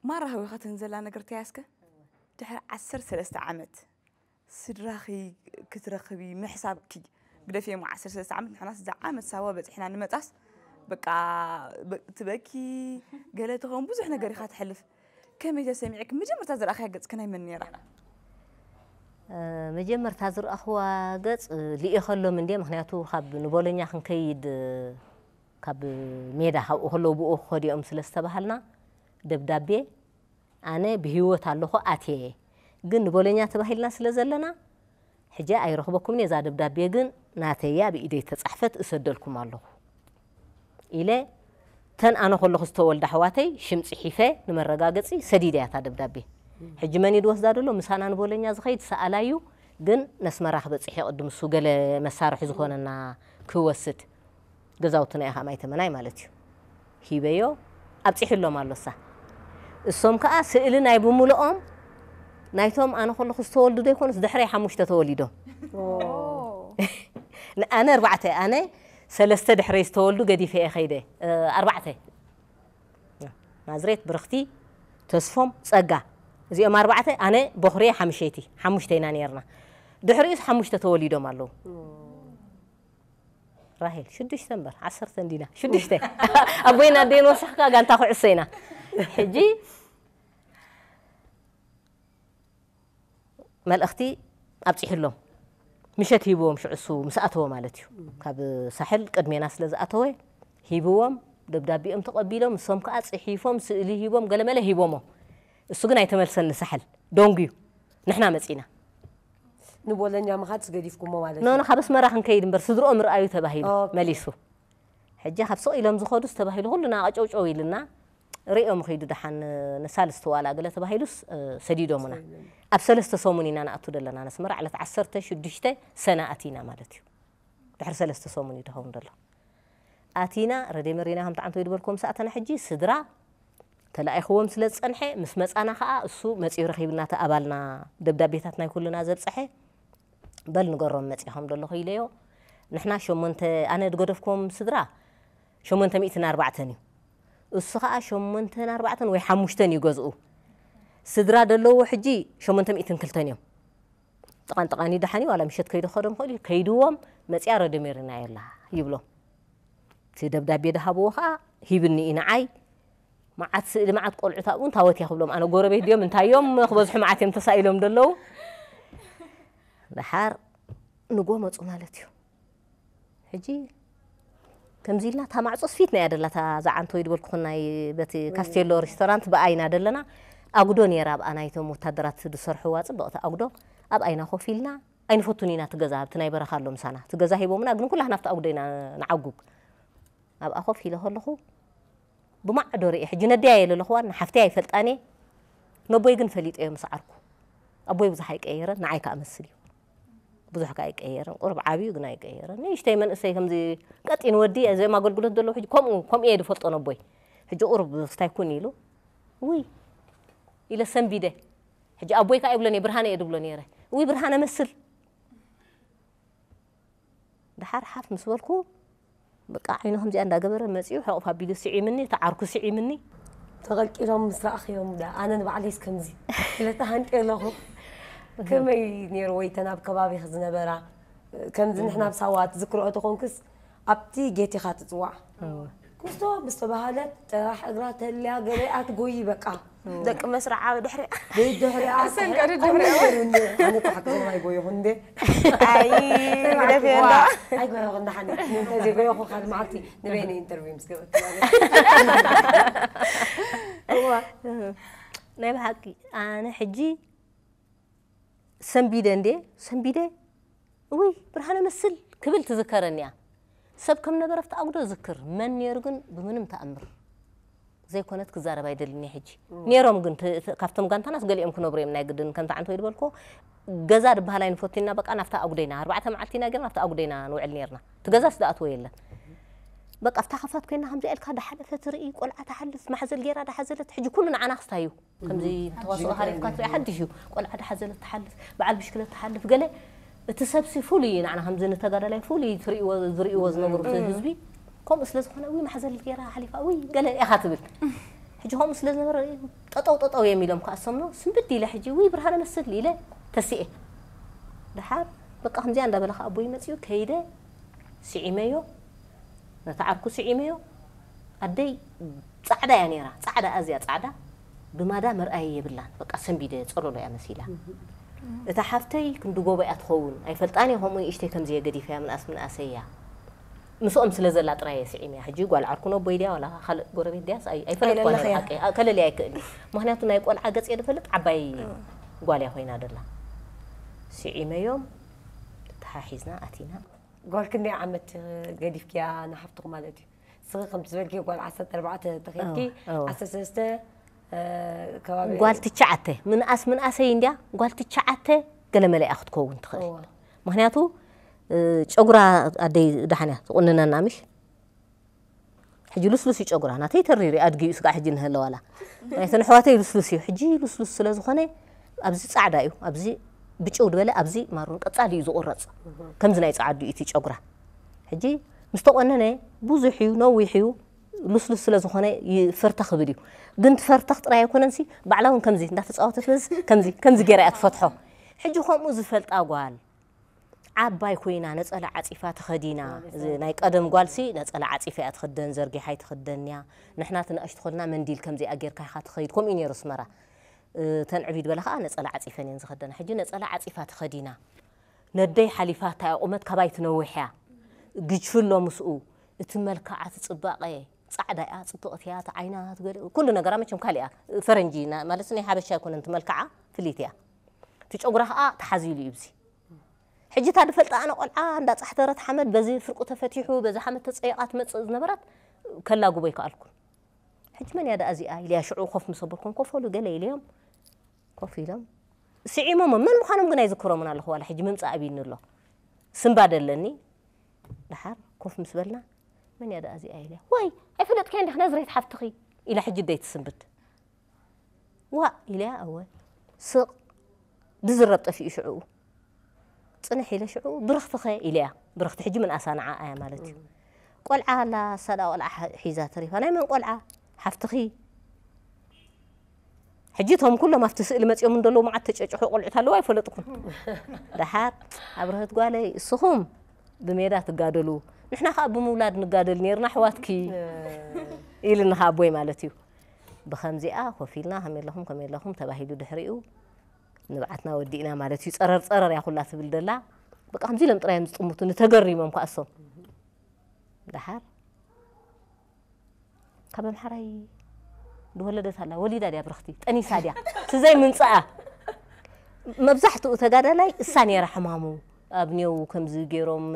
ማራ ሃዊኻትኒ ዘላ ነገር ተያስከ ድሕሪ ዓሰርተ ሰለስተ ዓመት ስድራኺ ክትረኽቢ ምሕሳብኪ ግደፊ እሞ ዓሰርተ ሰለስተ ዓመት ንሕናስ እዛ ዓመት ሳዋ በፂሕና ንመፃስ በቃ በ-፣ ትበኪ ገለ ትኸውን ብዙሕ ነገር ኢኻ ትሕልፍ። ከመይ ተሰሚዕኪ? መጀመርታ ዝረኣኽያ ገፅኪ ናይ መን ነይራ? እ፣ መጀመርታ ዝረኣኽዋ ገፅ ልኢኸሎም እንድየ፣ ምኽንያቱ ካብ ንቦሎኛ ክንከይድ ካብ ሜዳ ካብኡ ከለዉ ብኡ ክኸዱ እዮም ስለ ዝተባሃልና ደብዳቤ ኣነ ብህይወት ኣለኹ ኣትየ እየ። ግን ንቦሎኛ ተባሂልና ስለ ዘለና ሕጂ ኣይረኽበኩምን እየ። እዛ ደብዳቤ ግን ናተይ እያ፣ ብኢደይ ተጻሕፈት እሰደልኩም ኣለኹ ኢለ እተን ኣነ ከለኹ ዝተወልዳ ኣሕዋተይ ሽም ጽሒፈ ንመረጋገጺ ሰዲደ እያ እታ ደብዳቤ። ሕጂ መን እዩ ዝወስዳ ዘሎ? ምሳና ንቦሎኛ ዝኸይድ ሰኣላይ እዩ፣ ግን ነስመራ ክበጽሕ እዩ ቅድም እሱ ገለ መሳርሒ ዝኾነና ክወስድ። ገዛውትና ኢኻ ማይ ተመናይ ማለት እዩ። ሂበዮ ኣብፂሕሎም ኣሎሳ። እሶም ከዓ ስእሊ ናይ ብምልኦም ናይቶም ኣነ ከለኹ ዝተወልዱ ዶ ይኮኑስ ድሕረይ ሓሙሽተ ተወሊዶም። ኦ። ኣነ ኣርባዕተ፣ ኣነ ሰለስተ ድሕረይ ዝተወልዱ ገዲፈ እየ ከይደ። እ፣ ኣርባዕተ። ናዝሬት፣ ብርኽቲ፣ ተስፎም፣ ጸጋ። እዚኦም ኣርባዕተ፣ ኣነ በኹርየ ሓምሸይቲ፣ ሓሙሽተ ኢና ነይርና። ድሕሪኡስ ሓሙሽተ ተወሊዶም ኣለዉ። ራሄል፣ ሽዱሽተ እምበር፣ ዓሰርተ እንዲና። ሽዱሽተ። ኣቦይን ኣደይን ወሰኽካ ጋንታ ኩዕሶ ኢና። ሕጂ መልእኽቲ ኣብፂሕሎም። ምሸት ሂብዎም፣ ሽዑ እሱ ምስ ኣተወ ማለት እዩ። ካብ ሳሕል ቅድሜና ስለ ዝኣተወ ሂብዎም፣ ደብዳቤኦም ተቐቢሎም፣ እሶም ከዓ ፅሒፎም፣ ስእሊ ሂቦም፣ ገለመለ ሂቦሞ። እሱ ግን ኣይተመልሰን ንሳሕል። ደንጉዩ። ንሕና መፂና። ንቦለኛ ምኻድስ ገዲፍኩሞ ማለት ኖ፣ እዩ? ኖ፣ ካብ ኣስመራ ክንከይድ እምበር ስድርኦም ርኣዩ ተባሂሉ ኦኬ። መሊሱ። ሕጂ ካብ ስቕ ኢሎም ዝኸዱስ ተባሂሉ ኩሉና ቀጨውጨው ኢልና ርእዮም ኺዱ ደሓን ንሳልስቲ ዋላ ገለ ተባሂሉስ፣ እ፣ ሰዲዶሙና። ሰዲዶም። ኣብ ሰለስተ ሰሙን ኢና ንኣቱ ዘለና ነስመራ፣ ዕለት ዓሰርተ ሽዱሽተ ሰነ ኣቲና ማለት እዩ። ድሕሪ ሰለስተ ሰሙን እዩ ድኸውን ዘሎ። ኣቲና ረድዮ መሪና ከምቲ ዓንቶ ይድበልኩም ሰኣተና ሕጂ ስድራ ተላኢኽዎም ስለ ዝጸንሐ ምስ መጻና ኸኣ እሱ መጺኡ ረኺብና እቲ ኣባልና ደብዳቤታት ናይ ኩልና ዘብጽሐ በል ንገሮም መጺኹም ደለኹ ኢለዮ። ንሕና ሸሞንተ ኣነ ዝገደፍኩም ስድራ ሸሞንተ ሚእትን ኣርባዕተን እዩ። እሱ ኸዓ ሸሞንተን ኣርባዕተን ወይ ሓሙሽተን እዩ ገዝኡ። ስድራ ደለዎ ሕጂ ሸሞንተ ሚእትን ክልተን እዮም። ጥቓን ጥቓን ይደሓን እዩ፣ ዋላ ምሸት ከይደኸዶም ኽእል እዩ። ከይድዎም መፅያ ረዶ ሜሪና የላ ይብሎም። እቲ ደብዳቤ ደሃብዎ ኸዓ ሂብኒ እዩ ንዓይ። መዓት ስእሊ፣ መዓት ቆልዑት ኣብኡ እንታወት እያ ክብሎም። ኣነ ጎረቤት ድዮም እንታይ እዮም ክበዝሑ መዓት እዮም ተሳኢሎም ደለዉ። ደሓር ንጎ መፁ ማለት እዩ። ሕጂ ከምዚ ኢልና እታ ማዕጾስ ፊትና እያ ደላ፣ እታ ዝዓንቶ ይድበልኩኹን ናይ በቲ ካስቴሎ ሬስቶራንት ብኣይና ደለና። ኣጉዶ ነይራ ኣብኣ ናይቶም ወታደራት ዝሰርሕዋ ጽብቕቲ ኣጉዶ። ኣብ ኣይና ኮፍ ኢልና ኣይንፈቱን ኢና እቲ ገዛ፣ ኣብቲ ናይ በረኻ ኣሎ ምሳና። እቲ ገዛ ሂቦምና ግን ኩላህና ኣብቲ ኣጉዶ ኢና ንዓጉግ። ኣብኣ ኮፍ ኢለ ከለኹ ብማዕዶ ርእየ፣ ሕጂ ነደይ እየ ዘለኹዋ፣ ንሓፍተይ ኣይፈልጣን እየ። ነቦይ ግን ፈሊጠዮ ምስ ዓርኩ። ኣቦይ ብዙሕ ኣይቀየረን፣ ንዓይ ከኣ መስል እዩ። ብዙሕ ከኣ ኣይቀየረን፣ ቁሩብ ዓብዩ ግን ኣይቀየረን። ንእሽተይ መንእሰይ ከምዚ ቀጢን ወዲ፣ እዚኦም ኣገልግሎት ዘለዉ ሕጂ ከምኡ፣ ከምኡ እየ ዝፈልጦ ነቦይ። ሕጂ ቁሩብ ስታይ ኩን ኢሉ፣ ውይ ኢለ ሰንቢደ። ሕጂ ኣቦይ ከኣ ይብሎ ነየ፣ ብርሃነ እየ ዝብሎ ነይረ። ውይ ብርሃነ መስል። ደሓር ሓፍ ምስ በልኩ፣ በቃ ዓይኑ ከምዚኣ እንዳገበረ መጺኡ፣ ሕቕፍ ኣቢሉ ስዒምኒ፣ እቲ ዓርኩ ስዒምኒ። ተቐልቂሎም ምስ ረኣኽዮም ዳ፣ ኣነ ንባዕለይስ ከምዚ ኢለ ተሃንጥየ ኣለኹ። ከመይ ነይሩ ወይ ተን ኣብ ከባቢኺ ዝነበራ፣ ከምዚ ንሕና ኣብ ሳዋ ትዝክርኦ ተኾንክስ፣ ኣብቲ ጌት ኢኻ ትጽዋዕ። እወ። ክስቶ ምስ ተባሃለት፣ ጥራሕ እግራ ተልያ ገለ ኣትጎዪ በቃ። ደቂ መስርዓ ድሕሪኣ። ብድሕሪኣ ሰንቀዲ ከምኡ ድሕሪኣ። ነይሩ እንዴ? ኣነ እኮ ሓቂ ዞም ኣይጎየኹን እንዴ? ኣይ፣ ግደፍዮ እንዶ። ኣይጎየኹን ደሓን። እንተ ዘይጎየኹ ካልእ መዓልቲ ንበይነ ኢንተርቪው ምስ ገበርኩ ማለት። እዋ። ናይ ብሓቂ ኣነ ሕጂ ሰንቢደ እንዴ? ሰንቢደ? እውይ፣ ብርሃነ መስል ክብል ትዝከረኒ እያ። ሰብ ከም ነበረ ኣብቲ ኣጉዶ ዝክር። መን ነይሩ ግን ብምንም ተኣምር ዘይኮነት ክዛረብ ኣይደልን እየ ሕጂ። እም። ነይሮም ግን ት-፣ ት-፣ ካብቶም ጋንታናስ ገሊኦም ክነብሩ እዮም ናይ ግድን። ከምቲ ዓንቶ ዝበልኮ ገዛ ድበሃል ኣይንፈቱ ኢና፣ በቃ ናብታ ኣጉዶ ኢና። ኣርባዕተ መዓልቲ ኢና ገይርና ናብታ ኣጉዶ ኢና ንውዕል ነይርና። እቲ ገዛስ ዝኣትዎ የለን። በቃ ኣብታ ክፋት ኮይና ከምዚኣ ኢልካ ዳሓለፈ ትርኢ፣ ቆልዓ ትሓልፍ፣ ማሕዘል ገይራ ዳሓዘለት። ሕጂ ኩሉ ንዓና ክስታይ እዩ። ከምዚ ተዋስኦ ሓሊፍካ ትርኢ ሓድሽ እዩ። ቆልዓ ዳሓዘለት ትሓልፍ፣ በዓል ብሽክለት ትሓልፍ፣ ገለ እቲ ሰብሲ ፍሉይ እዩ። ንዓና ከምዚ ንተጋዳላይ ፍሉይ ትርእይዎ፣ ዝርእይዎ ዝነበሩ እቲ ህዝቢ ከምኡ ስለ ዝኾነ፣ "ውይ ማሕዘል ገይራ ሓሊፋ፣ ውይ" ገለ ኢኻ ትብል። ሕጂ ከምኡ ስለ ዝነበረ፣ "ጠጠው፣ ጠጠው" እዮም ኢሎም ከኣ ሰምኖ፣ ስንብድ ኢለ ሕጂ፣ "ውይ ብርሃነ መስል" ኢለ ተሲኤ። ደሓር በቃ ከምዚኣ እንዳበለ ከኣ ኣቦይ መጺኡ፣ ከይደ ስዒመዮ፣ ነታ ዓርኩ ስዒመዮ። ኣደይ ጻዕዳ እያ ነይራ፣ ጻዕዳ፣ ኣዝያ ጻዕዳ። ብማዳ መርኣዪ የብላን፣ በቃ ሰንቢደ ጸሎሎ እያ መሲላ። እታ ሓፍተይ ክንዲ ጎቦ እያ ትኸውን፣ ኣይፈልጣን እየ፣ ከምኡ ንእሽተይ ከምዚ እየ ገዲፈያ፣ ምንኣስ ምንኣሰይ እያ። ምስኦም ስለ ዘላ ጥራይ እየ ስዒመያ። ሕጂ ጓል ዓርኩ ነቦይ ድያ ዋላ ካልእ ጎረቤት ድያስ ኣይ-፣ ኣይፈለጥኳን እየ ኣይለለኽያ። ብሓቂ። ኣ-፣ ከለልያ ኣይክእል እዩ። ምኽንያቱ ናይ ቆልዓ ገጽ እየ ዝፈልጥ፣ ዓባይ ጓል እያ ኮይና ደላ። ስዒመዮም፣ ተሓሒዝና ኣቲና። ጓል ክንደይ ዓመት ገዲፍክያ ንሓፍትኹም ማለት እዩ? ንስኺ ከምቲ ዝበልክዮ ጓል ዓሰርተ ኣርባዕተ ተኺድኪ፣ እወ፣ እወ። ዓሰርተ ሰለስተ፣ እ፣ ከባቢ ጓል ትሽዓተ፣ ምንኣስ ምንኣሰይ እንድያ፣ ጓል ትሽዓተ ገለ መለ እያ ክትከውን ትኽእል። እወ። ምኽንያቱ፣ እ፣ ጨጉራ ኣደይ ደሓን እያ ትቑንነና ምሽ? ሕጂ ልስሉስ እዩ ጨጉራ፣ ናተይ ተሪሩ እዩ፣ ኣድጊ እዩ ስጋዕ ሕጂ እንሀለ ዋላ። ናይተን ኣሕዋተይ ልስሉስ እዩ። ሕጂ ልስሉስ ስለ ዝኾነ ኣብዚ ጻዕዳ እዩ፣ ኣብዚ ብጭው ዝበለ፣ ኣብዚ ማሩን ቀጻሊ እዩ ዝቑረጽ። ከምዚ ናይ ጻዓዱ እዩ እቲ ጨጉራ። ሕጂ ምስ ተቆነነ ብዙሕ እዩ፣ ነዊሕ እዩ፣ ልስሉስ ስለ ዝኾነ ይ-፣ ፈርተኽ ይብል እዩ። ግን ትፈርተኽ ጥራይ ኣይኮነንሲ፣ ባዕላ እውን ከምዚ እንዳተጻወተት በዚ ከምዚ፣ ከምዚ ገይራ እያ ትፈትሖ። ሕጂ ከምኡ ዝፈልጣ ጓል ዓባይ ኮይና ነጸላ ዓጺፋ ተኸዲና፣ ማለት እዚ እዩ። ናይ ቀደም ጓልሲ ነጸላ ዓጺፋ እያ ትኽደን፣ ዘርጊሓ ኣይትኽደን እያ። ንሕና እቲ ንኣሽቱ ከለና መንዲል ከምዚኣ ጌርካ ኢኻ ትኸይድ፣ ከምኡ እዩ ነይሩ ኣስመራ። እ፣ ተን ዕብይ ዝበላ ከኣ ነጸላ ዓጺፈን እየን ዝኸደና። ሕጂ ነጸላ ዓጺፋ ተኸዲና፣ ነደይ ሓሊፋታ እያ፣ ቁመት ካባይ ትነውሕ እያ። ግጅፊ ኣሎ ምስኡ፣ እቲ መልክዓ፣ እቲ ጽባቐ፣ ጻዕዳ እያ፣ ጽብቕቲ እያ፣ እቲ ዓይና፣ እቲ ገለ፣ ኩሉ ነገራ መቸም ካልእ እያ። ፈረንጂ ና-፣ ማለት ናይ ሓበሻ ኣይኮነን፣ እቲ መልክዓ ፍልይቲ እያ። እቲ ጨጉራ ከኣ ተሓዚሉ እዩ ብዚ። ሕጂ እታ ዝፈልጣ ኣነ ቆልዓ እንዳጻሕተረት ሓመድ በዚ ፍርቁ ተፈቲሑ፣ በዚ ሓመድ ተጸይቓ ትመጽእ ዝነበረት ከላጉቦ ኣይከኣልኩን። ሕጂ መን እያ ደኣ እዚኣ ኢለያ ሽዑ ኮፍ ምስ ኣበልኩም፣ ኮፍ በሉ ገለ ኢለዮም ኮፍ ኢሎም ስዒሞሞ፣ መን ምዃኖም ግን ኣይዝክሮምን ኣለኹ፣ ዋላ ሕጂ ምምጻእ ኣቢኒ ኣሎ። ስንባደ ኣለኒ። ደሓር ኮፍ ምስ በልና፣ መን እያ ደኣ እዚኣ ኢለያ፣ "ዋይ ኣይፈለጥክያን ዲኺ ናዝሬት ሓፍትኺ?" ኢላ ሕጂ ደይ ትስንብድ። "ዋእ" ኢለያ፣ "እወ ስቕ ድዝረብ ጠፊኡ ሽዕኡ። ጽንሕ ኢለ ሽዕኡ ብርኽትኸ?" ኢለያ። ብርኽቲ ሕጂ ምንኣሳ ንዓኣ እያ ማለት እዩ። ቆልዓ ኣላ፣ ሳዳ ቆልዓ ሐ- ሒዛ ተሪፋ። ናይ መን ቆልዓ? ሓፍትኺ። ሕጂ እቶም ኩሎም ኣብቲ ስእሊ መጺኦም እንደለዉ መዓት ተጨጭሑ ቆልዑት ኣለዉ ኣይፈለጥኩን። ደሓር ኣብርሀት ጓለይ፣ እስኹም ብሜዳ ትጋደሉ፣ ንሕና ከኣ ብምውላድ ንጋደል ነርና ኣሕዋትኪ ኢልኒ ከኣ ኣቦይ ማለት እዩ። ብኸምዚኣ ኮፍ ኢልና ከመይ ኣለኹም ከመይ ኣለኹም ተባሂሉ ድሕሪኡ ንብዓትና ወዲእና ማለት እዩ። ጸረር ጸረር እያ ኩላ ትብል ደላ። በቃ ከምዚ ኢሎም ጥራይ እዮም ዝጥምቱኒ፣ ተገሪሞም ከኣ እሶም። ደሓር ካብ ኣምሓራይ ዝወለደት ኣላ፣ ወሊዳ ድያ ብርኽቲ፣ ጠኒሳ ድያ፣ እቲ ዘይምምጻኣ። መብዛሕትኡ ተጋዳላይ እሳ ነይራ ሕማሙ። ኣብ ኔው ከምዚ ገይሮም፣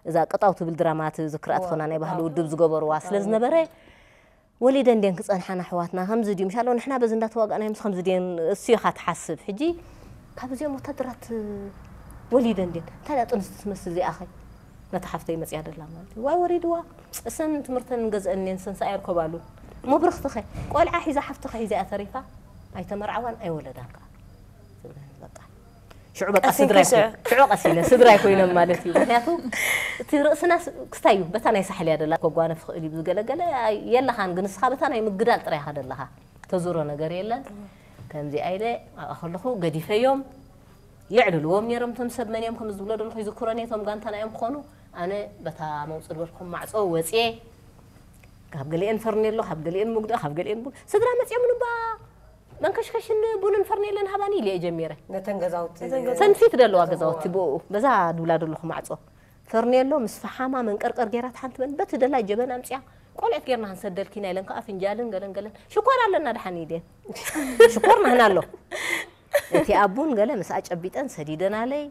እዛ ቅጣው ትብል ድራማ ትዝክራ ትኾና፣ ናይ ባህሊ ውድብ ዝገበርዋ ስለ ዝነበረ፣ ወሊደን ድየን ክጸንሓና ኣሕዋትና ከምዚ ድዩ ምሻሎ፣ ንሕና በዚ እንዳተዋጋእናዮምስ ከምዚ ድየን እሱ ኢኻ ትሓስብ። ሕጂ ካብ እዚኦም ወታደራት ወሊደን ድየን እንታይ ደኣ ጥንስቲ ትመስል እዚኣ ኸ? ነታ ሓፍተይ መጽያ ደላ ማለት እዩ። ዋይ ወሪድዋ፣ እሰን ትምህርተን ንገዝአን እየን፣ ሰንሳ ኣይርከባሉን። እሞ ብርኽትኸ? ቆልዓ ሒዛ ሓፍትኸ ሒዛ እያ ተሪፋ፣ ኣይተመርዓዋን ኣይወለዳን ከኣ። በቃ። ሽዑ በቃ ቀስ ስድራይ ኢለ። ኮ- ሽዑ ቀስ ኢለ ስድራይ ኮይኖም ማለት እዩ። ምክንያቱ እቲ ርእስና ስ- ክስታይ እዩ። በታ ናይ ሳሕል እያ ደላ፣ ከጓነፍ ክእል እዩ ብዝገለገለ፣ ኣይ- የለኻን፣ ግን ንስኻ በታ ናይ ምግዳል ጥራይ ኢኻ ደለኻ። ተዙሮ ነገር የለን። ከምዚኣ ኢለ ኣብኣ ከለኹ ገዲፈዮም። የዕልልዎም ነይሮም እቶም ሰብ መን እዮም ከም ዝብሎ ዘለኹ ይዝክሮን እየ፣ እቶም ጋንታና እዮም ክኾኑ። ኣነ በታ መውፅእ ዝበልኩም ማዕፆ ወፅየ፣ ካብ ገሊአን ፈርኔሎ፣ ካብ ገሊአን ሙግዳ፣ ካብ ገሊአን ቡ- ስድራ መፅኦም ንባ መንከሽከሽን ቡንን ፈርኔለን ሃባኒ ኢለ እየ ጀሚረ። ነተን ገዛውቲ ሰንፊት ደለዋ ገዛውቲ ብኡ በዛ ድብላ ደለኹ ማዕፆ ፈርኔሎ ምስ ፈሓማ መንቀርቀር ገይራት ሓንቲ መን በቲ ደላይ ጀበና ኣምፅያ ቆልዕት ገይርና ክንሰደልኪና ኢለን ከዓ ፍንጃልን ገለን ገለን ሽኮር ኣለና ደሓን ኢደን ሽኮር ናህና ኣሎ። እቲ ኣቡን ገለ ምስኣ ጨቢጠን ሰዲደናለይ።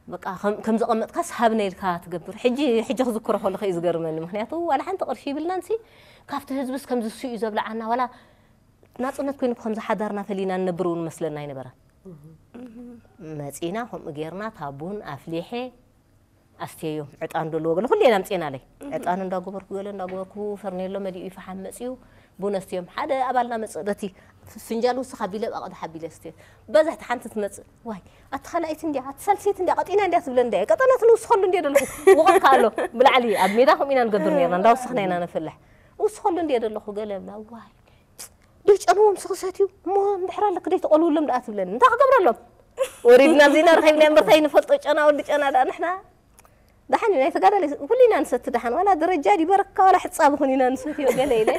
በቃ ከም ከም ዘቐመጥካስ ሃብነ ኢልካ ትገብር። ሕጂ ሕጂ ክዝክሮ ከለኹ እዩ ዝገርመኒ። ምኽንያቱ ዋላ ሓንቲ ቅርሺ ይብልናንሲ ካብቲ ህዝብስ ከምዚ እሱ እዩ ዘብልዓና፣ ዋላ ናጽነት ኮይኑ ከምዚ ሓዳርና ፈሊና ንነብር እውን መስለና ኣይነበረን። መጺና ከምኡ ጌርና ታቡን ኣፍሊሐ ኣስትየዮም። ዕጣን ደለዎ ገለ ኩሌን ኣምጺእናለይ። ዕጣን እንዳገበርኩ ገለ እንዳገበርኩ ፈርኔሎ መሊኡ ይፈሓም መጺኡ ቡን ኣስትዮም። ሓደ ኣባልና መጸ በቲ ፍንጃል ውስኽ ኣቢለ ብኣቕድሕ ኣቢለ ኣስትየ። በዛ እቲ ሓንቲ ትመጽእ፣ ዋይ፣ ኣቲ ካልኣይቲ እንድያ፣ ኣቲ ሳልሰይቲ እንድያ፣ ቀጢና እንድያ ትብለ እንድያ፣ ቀጠነት ንውስኸሉ እንድየ ደለኹ፣ ውቕቕ ኣሎ፣ ብላዕሊ ኣብ ሜዳ ከምኡ ኢና ንገብር ነርና፣ እንዳወሰኽና ኢና ነፍልሕ። ውስኸሉ እንድየ ደለኹ፣ ገለ ብላ፣ ዋይ፣ ዶ ጨንዎም ስኽሰት እዩ፣ እሞ እንድሕር ኣለክ ደይ ተቐልውሎም ደኣ ትብለኒ፣ እንታይ ክገብረሎም? ወሪድና ኣብዚና ረኺብና እምበር፣ እንታይ ንፈልጦ ጨና፣ ወዲ ጨና ደኣ ንሕና። ደሓን እዩ፣ ናይ ተጋዳላይ ኩሉ ኢና ንሰቲ ደሓን፣ ዋላ ደረጃ ድዩ በረካ፣ ዋላ ሕጻብ ይኹን ኢና ንሰትዮ፣ ገለ ኢለ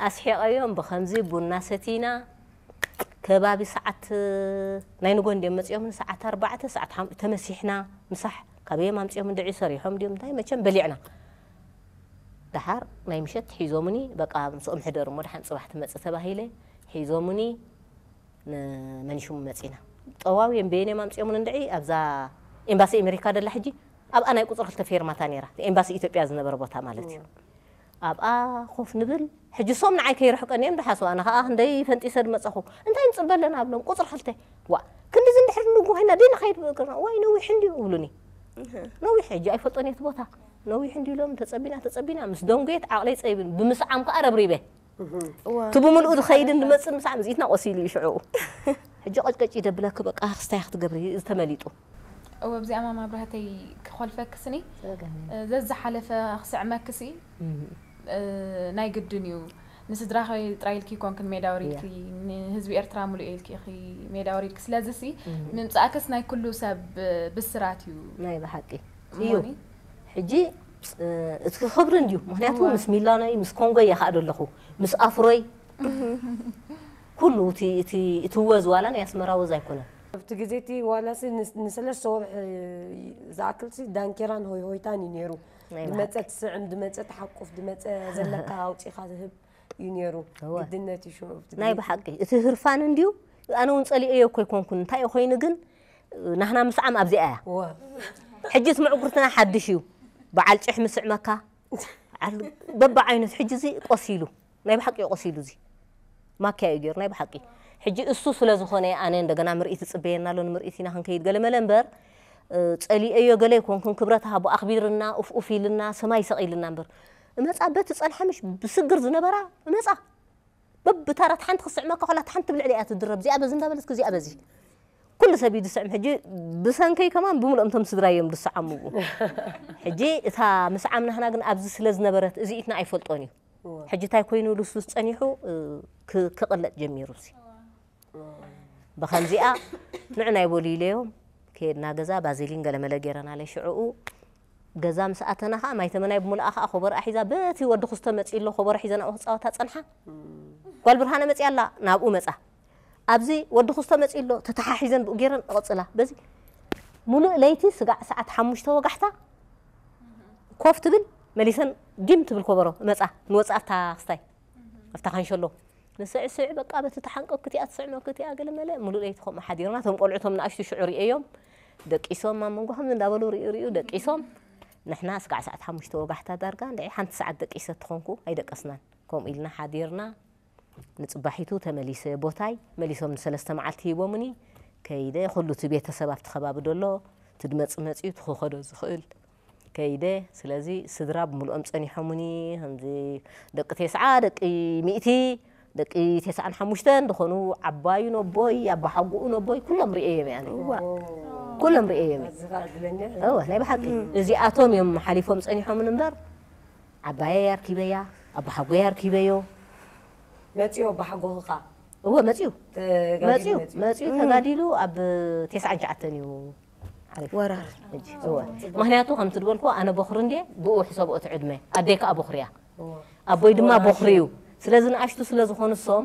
ኣስሒቐዮም። ብኸምዚ ቡና ሰቲና፣ ከባቢ ሰዓት፣ ናይ ንጎ እንድዮም መጺኦምን፣ ሰዓት ኣርባዕተ፣ ሰዓት ሓም-፣ ተመሲሕና፣ ምሳሕ ካበዮም ኣምጺኦም እንድዒ ሰሪሖም ድዮም፣ እንታይ መቸም በሊዕና። ደሓር ናይ ምሸት ሒዞምኒ፣ በቃ ምስኦም ሕደር እሞ ደሓን ጽባሕ ትመጽእ ተባሂለ፣ ሒዞምኒ ንመኒሹም መጺና። ጠዋውዮም በየንዮም ኣምጺኦምን እንድዒ፣ ኣብዛ ኤምባሲ ኣሜሪካ ደላ ሕጂ፣ ኣብኣ ናይ ቁጽሪ ክልተ ፌርማታ ነይራ፣ ኤምባሲ ኢትዮጵያ ዝነበረ ቦታ ማለት እዩ። ኣብኣ ኮፍ ንብል፣ ሕጂ እሶም ንዓይ ከይርሕቀኒ እዮም ድሓስቡ፣ ኣነ ኸኣ ክንደይ ፈንጢሰ ድመጸኹ። እንታይ ንጽበ ኣለና ኣብሎም፣ ቁጽሪ ክልተ። ዋ፣ ክንድዚ እንድሕር ንንጉ ኮይና ደይ ንኸይድ ብእግርና፣ ዋይ ነዊሕ እንድዩ እብሉኒ። ነዊሕ፣ ሕጂ ኣይፈልጦን እየ እቲ ቦታ። ነዊሕ እንድዩ ኢሎም፣ ተጸቢና፣ ተጸቢና፣ ምስ ደንጉየት ዓቕለይ ጸቢብኒ፣ ብምስዓም ከኣ ረብሪበ። እዋ። እቲ ብምልኡ ዝኸይድን ዝመጽእን ምሳዕ ምዝኢትና ቆሲሉ እዩ ሽዑ። ሕጂ ቀጭቀጭ ይደብለኪ በቃ ክስታይ ክትገብሪ ዝተመሊጡ። እወ፣ ኣብዚኣ ማማ ብርሃተይ ክኾልፈኪ ስኒ፣ ጸገም እዩ። እ፣ ዘዝሓለፈ ክስዕመኪ ሲ፣ እም። እ፣ ናይ ግድን እዩ። ንስድራኺ ጥራይ ኢልኪ ይኮንክን ሜዳ ወሪድኪ፣ እያ። ንህዝቢ ኤርትራ ሙሉእ ኢልኪ ኢኺ ሜዳ ወሪድኪ። ስለዚ ሲ፣ እም። ምምጻእክስ ናይ ኩሉ ሰብ ብስራት እዩ። ናይ ብሓቂ። እዩ። እሞኒ? ሕጂ፣ እ፣ እቲ ክብሪ እንድዩ። ምኽንያቱ እዋ። ምስ ሚላኖይ፣ ምስ ኮንጎይ እየ ከኣ ደለኹ። ምስ ኣፍሮይ። ኩሉ እቲ፣ እቲ፣ እቲ ወዝ ዋላ ናይ ኣስመራ ወዝ ኣይኮነን። ኣብቲ ግዜ እቲ ዋላሲ ንስ-፣ ንሰለስተ ወርሒ ዝኣክልሲ ዳንኬራን ሆይ ሆይታን እዩ ነይሩ። ናይ ብሓቂ። ድመጸ ትስዕም፣ ድመጸ ትሓቁፍ፣ ድመጸ ዘለካ ኣውጺኻ ዝህብ እዩ ነይሩ። እወ። ግድነት እዩ ሽዑ ኣብቲ ናይ ግዜ። ብሓቂ። እቲ ህርፋን እንድዩ፣ ኣነ እውን ጸሊኤዮ እኮ ኣይኮንኩን። እንታይ እዩ ኮይኑ ግን፣ ናህና ምስዓም ኣብዚኣ እያ። እወ። ሕጂ እቲ ምዕጉርትና ሓድሽ እዩ። በዓል ጭሕ ምስዕመካ። በዓል በብዓይነቱ ሕጂ እዚ ቆሲሉ። ናይ ብሓቂ እዩ ቆሲሉ እዚ። ማክያ እዩ ገይሩ ናይ ብሓቂ። ሕጂ እሱ ስለ ዝኾነ ኣነ እንደገና ምርኢት ይጽበየና ኣሎ፣ ንምርኢት ኢና ክንከይድ ገለ መለ እምበር፣ እ፣ ጸሊኤዮ ገለ ኣይኮንኩን፣ ክብረት ሃቦ ኣኽቢርና፣ ኡፍ ኡፍ ኢልና፣ ሰማይ ሰቕ ኢልና እምበር። እመጻ በቲ ጸንሓ ምሽ ብስግር ዝነበራ እመጻ። በብታራት ሓንቲ ክስዕመካ ኮላ፣ ሓንቲ ብልዕሊ እያ ትድረብ። እዚኣ በዚ እንዳበለትክ እዚኣ በዚ። ኩሉ ሰብ እዩ ዝስዕም። ሕጂ ብሰንከይ ከማን ብምልኦም እቶም ስድራይ እዮም ዝሰዓሙ ብኡ። ሕጂ እታ ምስዓም ናህና ግን ኣብዚ ስለ ዝነበረት እዚኢትና ኣይፈልጦን እዩ። ሕጂ እንታይ ኮይኑ ልስሉስ ጸኒሑ፣ እ፣ ክ-፣ ክቕለጥ ጀሚሩ ሲ። ብኸምዚኣ ንዑ ናይ በሉ ኢለዮም፣ ከየድና ገዛ ባዚሊን ገለመለ ገይረናለይ። ሽዕኡ ገዛ ምስ ኣተና ኸዓ ማይተመናይ ብምልኣ ኸዓ ኮቦርኣ ሒዛ፣ በቲ ወዲ ክስቶ መጺኡ ኣሎ፣ ኮቦሮ ሒዘ ናብኡ ክጻወታ ጸንሓ። ጓል ብርሃነ መጺኣ ኣላ፣ ናብኡ መጻ። ኣብዚ ወዲ ክስቶ መጺኡ ኣሎ፣ ተተሓሒዘን ብኡ ገይረን እቕጽላ። በዚ ሙሉእ ለይቲ ስጋዕ ሰዓት ሓሙሽተ ወጋሕታ ኮፍ ትብል፣ መሊሰን ዲም ትብል ኮቦሮ መጻ፣ ንወጻ ኣብታ ክስታይ፣ ኣብታ ካንሸሎ። ንስዕስዕ በቃ በቲ ተሓንቀብ ክቲኣ ትስዕመ ክቲኣ ገለ መለ፣ ሙሉእ ለይቲ ከምኡ ሓዲርና። እቶም ቆልዑ እቶም ንኣሽቱ ሽዑ ርእዮም፣ ደቂሶም፣ ኣብ መንጎ ከምዚ እንዳበሉ ርእዩ ርእዩ ደቂሶም። ንሕና ስጋዕ ሰዓት ሓሙሽተ ወጋሕታ ዳርጋ፣ እንድዒ ሓንቲ ሰዓት ደቂሰ ትኾንኩ፣ ኣይደቀስናን። ከምኡ ኢልና ሓዲርና፣ ንጽባሒቱ ተመሊሰ ቦታይ፣ መሊሶም ንሰለስተ መዓልቲ ሂቦምኒ። ከይደ፣ ኩሉ እቲ ቤተሰብ ኣብቲ ከባቢ ደሎ፣ እቲ ድመጽእ መጽዩ፣ እቲ ክኸዶ ዝኽእል። ከይደ፣ ስለዚ ስድራ ብምልኦም ጸኒሖምኒ፣ ከምዚ ደቂ ቴስዓ፣ ደቂ ሚእቲ፣ ደቂ ቴስዓን ሓሙሽተን ዝኾኑ ዓባዩ ነቦይ፣ ኣባሓጉኡ ነቦይ፣ ኩሎም ርእየዮም እየ ኣነ። ኩሎም ርእየዮም እየ። እወ፣ ናይ ብሓቂ። እዚኣቶም እዮም ሓሊፎም ጸኒሖምን እምበር፣ ዓባየይ ኣርኪበያ፣ ኣባሓጎይ ኣርኪበዮ። መጺኦ ኣባሓጎኻ? እወ፣ መጺኡ። ተጋዲሉ መጺኡ፣ መጺኡ። መጺኡ፣ ተጋዲሉ ኣብ ቴስዓን ትሽዓተን እዩ ዓሪፉ። ወራር። ሕጂ፣ እወ። ምኽንያቱ ከምቲ ዝበልኩ ኣነ ቦኽሪ እንድየ፣ ብኡ ሕሰብኦ እቲ ዕድመ። ኣደይ ከኣ ቦኽሪ እያ። እወ። ኣቦይ ድማ ወራር። ቦኽሪ እዩ። ስለዚ ንኣሽቱ ስለ ዝኾኑ እሶም፣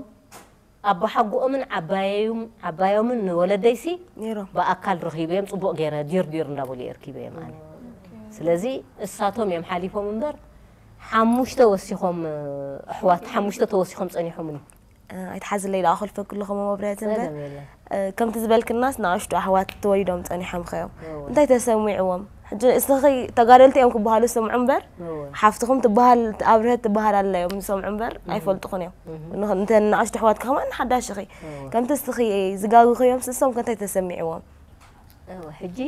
ኣቦሓጎኦምን ዓባየዩም-፣ ዓባዮምን ንወለደይሲ ነይሮም። ብኣካል ረኺበዮም፣ ጽቡቕ ገይረ ዲር ዲር እንዳበሉ እየ ኣርኪበዮም ኣነ። ስለዚ እሳቶም እዮም ሓሊፎም እምበር፣ ሓሙሽተ ወሲኾም፣ ኣሕዋት ሓሙሽተ ተወሲኾም ጸኒሖምኒ። እ፣ ኣይትሓዝለይ ደኣ፣ ከልፈኪ ኣለኹ መብርሂ እምበር። ጸገም የለን። እ፣ ከምቲ ዝበልክናስ ንኣሽቱ ኣሕዋት ተወሊዶም ጸኒሖም ኸዮም። እወ። እንታይ ተሰሚዕዎም? ሕጂ እስኺ ተጋደልቲ እዮም ክበሃሉ ዝሰምዑ እምበር፣ እወ። ሓፍትኹም ትበሃል፣ ኣብርሀት ትበሃል ኣላ እዮም ዝሰምዑ እምበር፣ እህ። ኣይፈልጡኹን እዮም። እህ። እንተ ንኣሽቱ ኣሕዋትኪ ከማን ሓዳሽ ኢኺ። እወ። ከምቲ እስኺ ዝጋግኸዮም ስሶም ከ እንታይ ተሰሚዕዎም? እወ፣ ሕጂ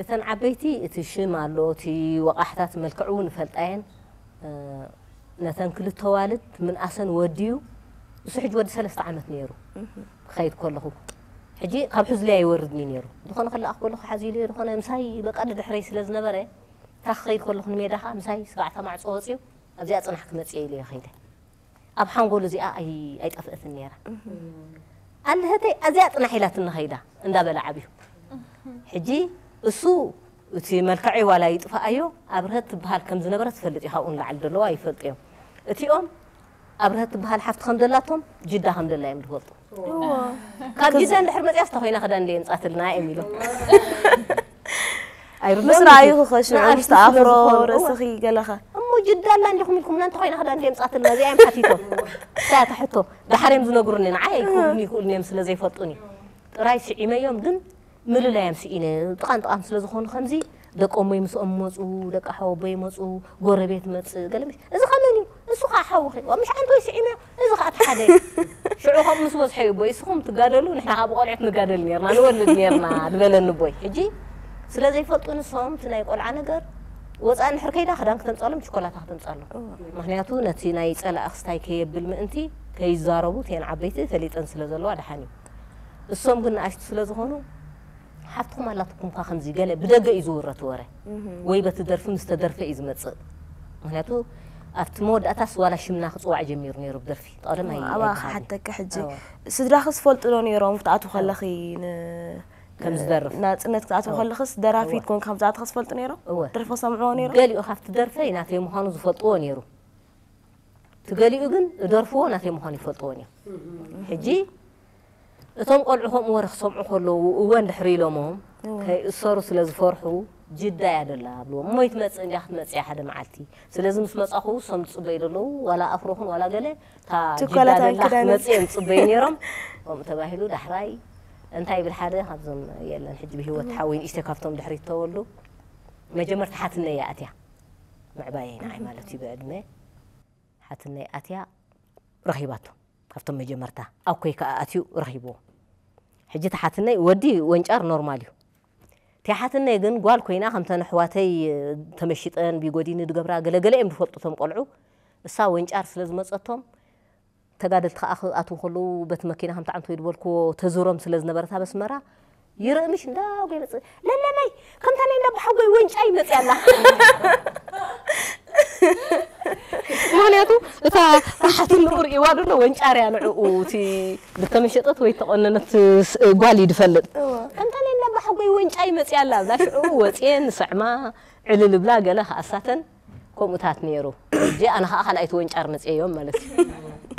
እተን ዓበይቲ እቲ ሽም ኣሎ፣ እቲ ወቓሕታት መልክዕ እውን ይፈልጣ እየን። እ፣ ነተን ክልተ ኣዋልድ ምንኣሰን ወዲዩ፣ እሱ ሕጂ ወዲ ሰለስተ ዓመት ነይሩ። እህ። ክኸይድ ከለኹ። ሕጂ ካብ ሕዝለይ ኣይወርድን እዩ ነይሩ። ዝኾነ ክለኣኽ ከለኹ ሓዚሉ እዩ፣ ዝኾነ ምሳይ በቃ ድድሕረይ ስለ ዝነበረ፣ እታ ክኸይድ ከለኹ ንሜዳ ኸዓ ምሳይ ስጋዕታ ማዕጾ ወጺኡ፣ ኣብዚኣ ጽናሕ ክመጽእ ኢለ እየ ኸይደ። ኣብ ሓንጎሉ እዚኣ ኣይ-፣ ኣይጠፍአትን ነይራ። እህ። ኣለሀተይ፣ ኣዚኣ ጽናሕ ኢላትኒ ኸይዳ፣ እንዳበለ ዓብዩ። ሕጂ እሱ እቲ መልክዐይ ዋላ ይጥፍኣዮ፣ ኣብርሀት ትበሃል ከም ዝነበረት ትፈልጥ እዩ፣ ካብኡ ንላዕሊ ዘለዋ ይፈልጡ እዮም። እቲኦም ኣብርሀት ትበሃል ሓፍቲ ከም ዘላቶም፣ ጅዳ ከም ዘላ እዮም ዝፈልጡ። እዎ። ካብ ጅዳ እንድሕር መጽያስ ተኾይና ክዳን እንደ የምጻትልና እዮም ኢሎም። ኣይርድኦም ምስ ረኣዩ እዩ። ክኸሽዑ፣ ንኣሽቱ ምስ ተኣፍሮ ስለ ዝኾኑ፣ እወ። ርእስኺ ገለኸ። እሞ ጅዳ ኣላ እንዲኹም ኢልኩምና እንተኾይና ክዳን እንደ የምጻትልና፣ እዚኣ እዮም ሓቲቶም። እሳ እያ እታ ሕቶ። ደሓር እዮም ዝነግሩኒ፣ ንዓይ ኣይክህቡኒ ይኽእሉን እዮም ስለ ዘይፈልጡኒ። ጥራይ ስዒመዮም ግን ምልላዮም ስኢነ፣ ጥቓን ጥቓን ስለ ዝኾኑ ከምዚ፣ ደቆም ወይ ምስኦም መጹ፣ ደቂ ሓወቦይ መጹ፣ ጎረቤት መጽእ፣ ገለ ምሽ-፣ እዚ ኸመን እዩ? እሱ ኸዓ ሓውኺ። ዋ፣ ምሽ ዓንቶይ ስዒመዮ፣ እዚ ኸዓ እቲ ሓደ እዩ። ሽዑ ኸም ምስ በዝሐ እዩ፣ ቦይ፣ እስኹም ትጋደሉ፣ ንሕና ኸዓ ብቆልዑት ንጋደል ኔርና፣ ንወልድ ኔርና፣ ዝበለኒ ቦይ። ሕጂ ስለ ዘይፈልጡ ንሶም፣ እቲ ናይ ቆልዓ ነገር፣ ወጻኢ እንድሕር ከይዳ፣ ክዳን ክተምጻሎም፣ ችኮላታ ክተምጻሎም። እወ። ምኽንያቱ፣ ነቲ ናይ ጸላኢ ክስታይ ከየብል ምእንቲ፣ ከይዛረቡ፣ እተን ዓበይቲ ፈሊጠን ስለ ዘለዋ፣ ደሓን እዩ። እሶም ግን ንኣሽቱ ስለ ዝኾኑ፣ ሓፍትኹም ኣላትኩም እኳ ከምዚ ገለ ብደገ እዩ ዝውረ እቲ ወረ። እህ። ወይ በቲ ደርፊ ምስ ተደርፈ እዩ ዝመጽእ። ምኽንያቱ ኣብቲ መወዳእታስ ዋላ ሽምና ክጽዋዕ ጀሚሩ ነይሩ ብደርፊ። ቀደም ኣይ-፣ ኣብኣ ኣይበሃልን። ክሓተኪ ሕጂ፣ እወ። ስድራኺ ዝፈልጡ ዶ ነይሮም ክትኣትዊ ከለኺ ን-፣ ከም ዝደርፍ? ናጽነት ክትኣትዊ እወ። ከለኽስ ደራፊት እወ። ኮንኪ ከም ዝኣተኺ ዝፈልጡ ነይሮም? እወ። ደርፊ ክሰምዕዎ ነይሮም? ገሊኡ ካብቲ ደርፈይ ናተይ ምዃኑ ዝፈልጥዎ ነይሩ። እቲ ገሊኡ ግን እደርፍዎ ናተይ ምዃኑ ይፈልጥዎን እዮም። ሕጂ እቶም ቆልዑ ከምኡ ወረ ክሰምዑ ከለዉ፣ እወ እንድሕር ኢሎሞም፣ እወ። ከይእሰሩ ስለ ዝፈርሑ፣ ጅዳ እያ ደላ ብልዎም። እሞ ይትመጽእ እንድያ ክትመጽእ እያ ሓደ መዓልቲ። ስለዚ ምስ መጻኹ፣ እሶም ዝጽበዩ ዘለዉ፣ ዋላ ኣፍሮኹን ዋላ ገለ፣ እታ ችኮላታን ጅዳ ደላ ክዳንን። ክትመጽእ እዮም ዝጽበዩ ነይሮም። ከምኡ ተባሂሉ ዳሕራይ፣ እንታይ ይብል ሓደ ካብዞም የለን፣ ሕጂ ብህይወት ሓወይ ንእሽተይ ካብቶም ድሕሪት ተወልዱ፣ መጀመርታ ሓትነይ እያ ኣትያ። ምዕባየይ ንዓይ ማለት እዩ ብዕድመ። ሓትነይ ኣትያ ረኺባቶ። ካብቶም መጀመርታ ኣብ ኮይ ከኣ ኣትዩ ረኺብዎ። ሕጂ እቲ ሓትነይ ወዲ ወንጫር ኖርማል እዩ። እቲ ሓትነይ ግን ጓል ኮይና ከምተን ኣሕዋተይ ተመሽጠን ቢጎዲኒ ዝገብራ ገለገለ እዮም ዝፈልጡ እቶም ቆልዑ። እሳ ወንጫር ስለ ዝመጸቶም ተጋደልቲ ከኣ ክኣትዉ ከለዉ በቲ መኪና ከምቲ ዓንቶይ ዝበልክዎ ተዙሮም ስለ ዝነበረት ኣብ ኣስመራ ይርኢ ምሽ እንዳጎ ይመጽእ። ለለመይ፣ ከምታ ናይ እንዳባሓጎይ ወንጫ ይመጽእ ኣላ። ምኽንያቱ እታ ራሕትንኡ ርእይዋ ደሎ ወንጫ ርያ ንዕኡ፣ እቲ ዝተመሸጠት ወይ ተቆነነት ስ-፣ ጓል እዩ ዝፈልጥ። እወ። ከምታ ናይ እንዳባሓጎይ ወንጫ ይመጽእ ኣላ ብላ ሽዑ ወጽየ ንስዕማ ዕልል ብላ ገለ ከኣሳተን ከምኡታት ነይሩ። ሕጂ ኣነ ከኣ ካልኣይቲ ወንጫር መጽየዮም ማለት እዩ።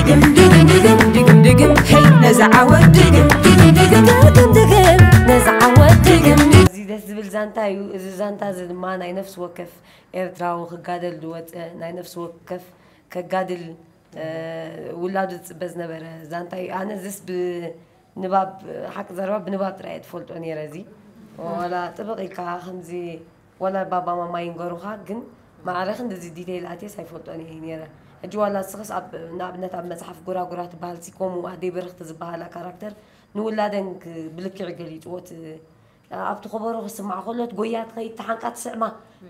ድግም ድግም ድግም ድግም ድግም ድግም፣ ሄይ ነዛ ዓወት ድግም ድግም ድግም ድግም ድግም፣ ነዛ ዓወት ድግም ድግም። እዚ ደስ ዝብል ዛንታ እዩ። እዚ ዛንታ እዚ ድማ ናይ ነፍሲ ወከፍ ኤርትራዊ ክጋደል ዝወፀ፣ ናይ ነፍሲ ወከፍ ከጋድል፣ እ፣ ውላዱ ዝፅበ ዝነበረ ዛንታ እዩ። ኣነ እዚስ ብንባብ፣ ሓቂ ዘረባ ብንባብ ጥራይ እየ ትፈልጦ ነይረ። እዚ ዋላ ጥብቕ ኢልካ ከምዚ ዋላ ባባ ማማ ይንገሩኻ፣ ግን ማዕረ ክንድዚ ዲቴይል ኣትየስ ኣይፈልጦን እየ ነይረ። ሕጂ ዋላ ንስኽስ ኣብ፣ ንኣብነት ኣብ መጽሓፍ ጎራጉራ ትበሃል ሲ፣ ከምኡ ኣደይ በረኽቲ ዝበሃላ ካራክተር ንውላደን ክ-፣ ብልክዕ ገሊጽዎ። እቲ ኣብቲ ከበሮ ክስማዕ ከሎ እቲ ጎያ ትኸይድ፣ ተሓንቃ ትስዕማ።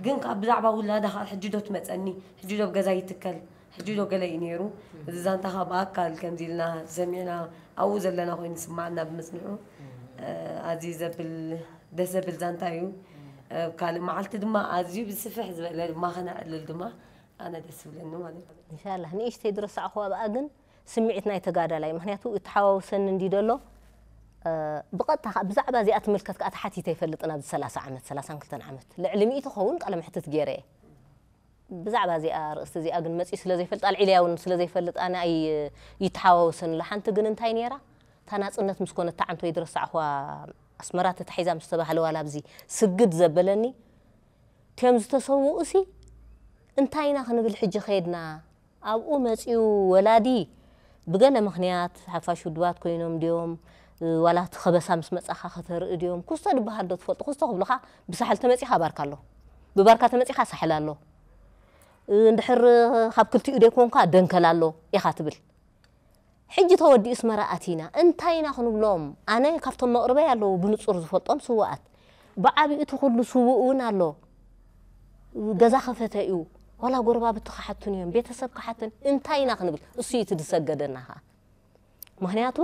ግን ካብ ብዛዕባ ውላዳ ከዓ ሕጂ ዶ ትመጸኒ፣ ሕጂ ዶ ኣብ ገዛ ይትከል፣ ሕጂ ዶ ገለ እዩ ነይሩ። እዚ ዛንታ ከዓ ብኣካል ከምዚ ኢልና ሰሚዕና ኣብኡ ዘለና ኮይኑ ዝስማዓና ብምጽንሑ፣ እ፣ ኣዝዩ ዘብል፣ ደስ ዘብል ዛንታ እዩ። እ፣ ካልእ መዓልቲ ድማ ኣዝዩ ብስፍሕ ዝበለ ድማ ከነዕልል ድማ ኣነ ደስ ይብለኒ ማለት እዩ። ኢንሻላህ ንእሽተይ ዝረሳዕኹዋ ብኣ ግን ስምዒት ናይ ተጋዳላይ፣ ምኽንያቱ እተሓዋውሰኒ እንዲ ደሎ፣ እ፣ ብቐጥታ ከኣ ብዛዕባ እዚኣ ትምልከት ከኣ ተሓቲተ ይፈልጥን ኣብዚ ሰላሳ ዓመት፣ ሰላሳን ክልተን ዓመት ልዕሊ ሚእቲ ክኸውን ቃለ መሕትት ገይረ እየ። ብዛዕባ እዚኣ ርእስቲ እዚኣ ግን መጺኡ ስለ ዘይፈልጥ፣ ኣልዒለያ እውን ስለ ዘይፈልጥ፣ ኣነ ኣይ-፣ ይተሓዋወሰኒ። ሓንቲ ግን እንታይ ነይራ? እታ ናጽነት ምስ ኮነት፣ እታ ዓንቶ ይድረሳዕኹዋ ኣስመራ ተታሒዛ ምስ ተባህለ፣ ዋላ ኣብዚ ስግድ ዘበለኒ፣ እቲኦም ዝተሰውኡሲ እንታይ ኢና ክንብል ሕጂ ከየድና? ኣብኡ መጺኡ ወላዲ ብገለ ምኽንያት ሓፋሽ ውድባት ኮይኖም ድዮም፣ ዋላ እቲ ከበሳ ምስ መጻኻ ከተርኢ ድዮም፣ ኩስቶ ዝበሃል ዶ ትፈልጡ? ኩስቶ ክብሉኻ ብሳሕል ተመጺኻ ባርካ ኣሎ፣ ብባርካ ተመጺኻ ሳሕል ኣሎ፣ እንድሕር ካብ ክልቲኡ ደይኮንካ ደንከል ኣሎ ኢኻ ትብል። ሕጂ ተወዲኡ ኣስመራ ኣቲና እንታይ ኢና ክንብሎም? ኣነ ካብቶም መቕርበይ ኣለዉ ብንጹር ዝፈልጦም ስዉኣት። ብዓቢኡ እቲ ኩሉ ስዉእ እውን ኣሎ። ገዛ ከፈተ እዩ። ዋላ ጎረባብቲ ክሓቱን እዮም፣ ቤተሰብ ክሓትን። እንታይ ኢና ክንብል? እሱ እዩ እቲ ዝሰገደና ኸዓ። ምኽንያቱ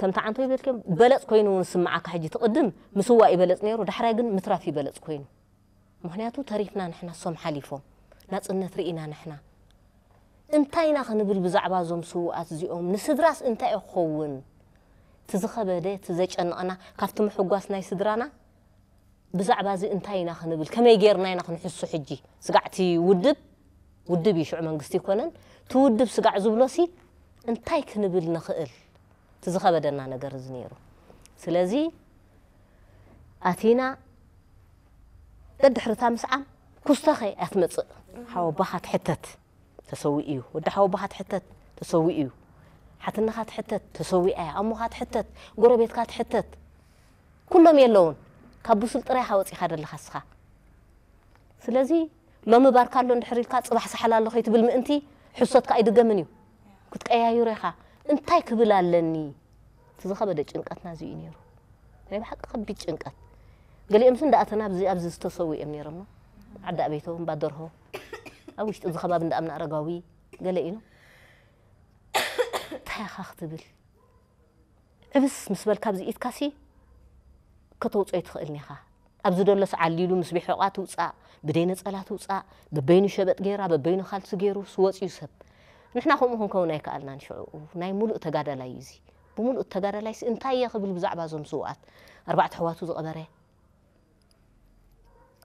ከምቲ ዓንቶ ይበልክዮም በለጽ ኮይኑ እውን ዝስምዓካ። ሕጂ ትቕድም ምስዋእ ይበለጽ ነይሩ፣ ዳሕራይ ግን ምትራፍ ይበለጽ ኮይኑ። ምኽንያቱ ተሪፍና ንሕና፣ እሶም ሓሊፎም። ናጽነት ርኢና ንሕና። እንታይ ኢና ክንብል ብዛዕባ እዞም ስዉኣት እዚኦም? ንስድራስ እንታይ እዩ ክኸውን? እቲ ዝኸበደ፣ እቲ ዘጨንቐና፣ ካብቲ ምሕጓስ ናይ ስድራና፣ ብዛዕባ እዚ እንታይ ኢና ክንብል? ከመይ ጌርና ኢና ክንሕሱ ሕጂ? ስጋዕ እቲ ውድብ፣ ውድብ እዩ ሽዑ መንግስቲ ኣይኮነን። እቲ ውድብ ስጋዕ ዝብሎሲ እንታይ ክንብል ንኽእል? እቲ ዝኸበደና ነገር እዚ ነይሩ። ስለዚ ኣቲና ደድሕርታ ምስዓም ኩስቶኸ እያ ትመጽእ። ሓወቦኻ ትሕተት ተሰዊኡ እዩ። ወዲ ሓወቦኻ ትሕተት ተሰዊኡ እዩ። ሓትነኻ ትሕተት ተሰዊኣ እያ። ኣሞኻ ትሕተት፣ ጎረቤትካ ትሕተት። ኩሎም የለውን። ካብ ብሱል ጥራይ ኢኻ ወጺኻ ደለኻ እስኻ። ስለዚ ሎሚ ባርካ ኣሎ እንድሕር ኢልካ ጽባሕ ሳሕል ኣሎ ከይትብል ምእንቲ ሕሶትካ ኣይድገምን እዩ። ክትቀያይሮ ኢኻ። እንታይ ክብል ኣለኒ? እቲ ዝኸበደ ጭንቀትና እዚ እዩ ነይሩ። ናይ ብሓቂ ከቢድ ጭንቀት። ገሊኦምስ እንዳኣተና ኣብዚ፣ ኣብዚ ዝተሰዉ እዮም ነይሮም። ዓዲ ኣበይቶም፣ ባደርሆ፣ ኣብ ውሽጢ እዚ ከባቢ እንዳ ኣምና ኣረጋዊ፣ ገለ ኢሉ። እንታይ ኢኻ ክትብል? ዕብስ ምስ በልካ ኣብዚ ኢድካሲ ከተውፅኦ ኣይትኽእልን ኢኻ። ኣብዚ ደሎስ ዓሊሉ ምስ ቢሖቓ ትውፃእ፣ ብደይ ነፀላ ትውፃእ፣ በበይኑ ሸበጥ ገይራ፣ በበይኑ ካልሲ ገይሩ ስወፅዩ ሰብ። ንሕና ከምኡ ክንከውን ኣይከኣልናን። ሽዑ ናይ ሙሉእ ተጋዳላይ እዩ እዚ። ብምሉእ ተጋዳላይሲ እንታይ እየ ክብል ብዛዕባ እዞም ስውኣት? ኣርባዕተ ኣሕዋቱ ዝቐበረ፣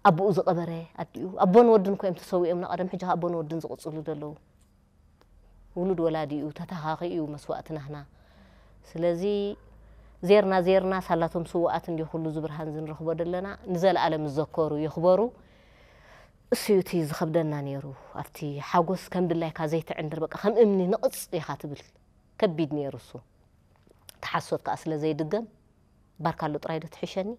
ኣቦኡ ዝቐበረ፣ ኣዲኡ፣ ኣቦን ወድን እኮ እዮም ተሰዊኦምና ቀደም፣ ሕጂ ከኣ ኣቦን ወድን ዝቕጽሉ ዘለዉ። ውሉድ ወላዲኡ ተተኻኺኡ እዩ መስዋእቲ ናህና። ስለዚ ዜርና ዜርና ሳላቶም ስውኣት እንድዩ ኩሉ እዚ ብርሃን እዚ ንረኽቦ ዘለና። ንዘለኣለም ዝዘከሩ ይኽበሩ። እሱ እዩ እቲ ዝኸብደና ነይሩ። ኣብቲ ሓጎስ ከም ድላይካ ዘይትዕንድር፣ በቃ ከም እምኒ ንቕጽ ኢኻ ትብል። ከቢድ ነይሩ እሱ። እቲ ሓሶት ከኣ ስለ ዘይድገም፣ ባርካሎ ጥራይ ዶ ትሕሸኒ፣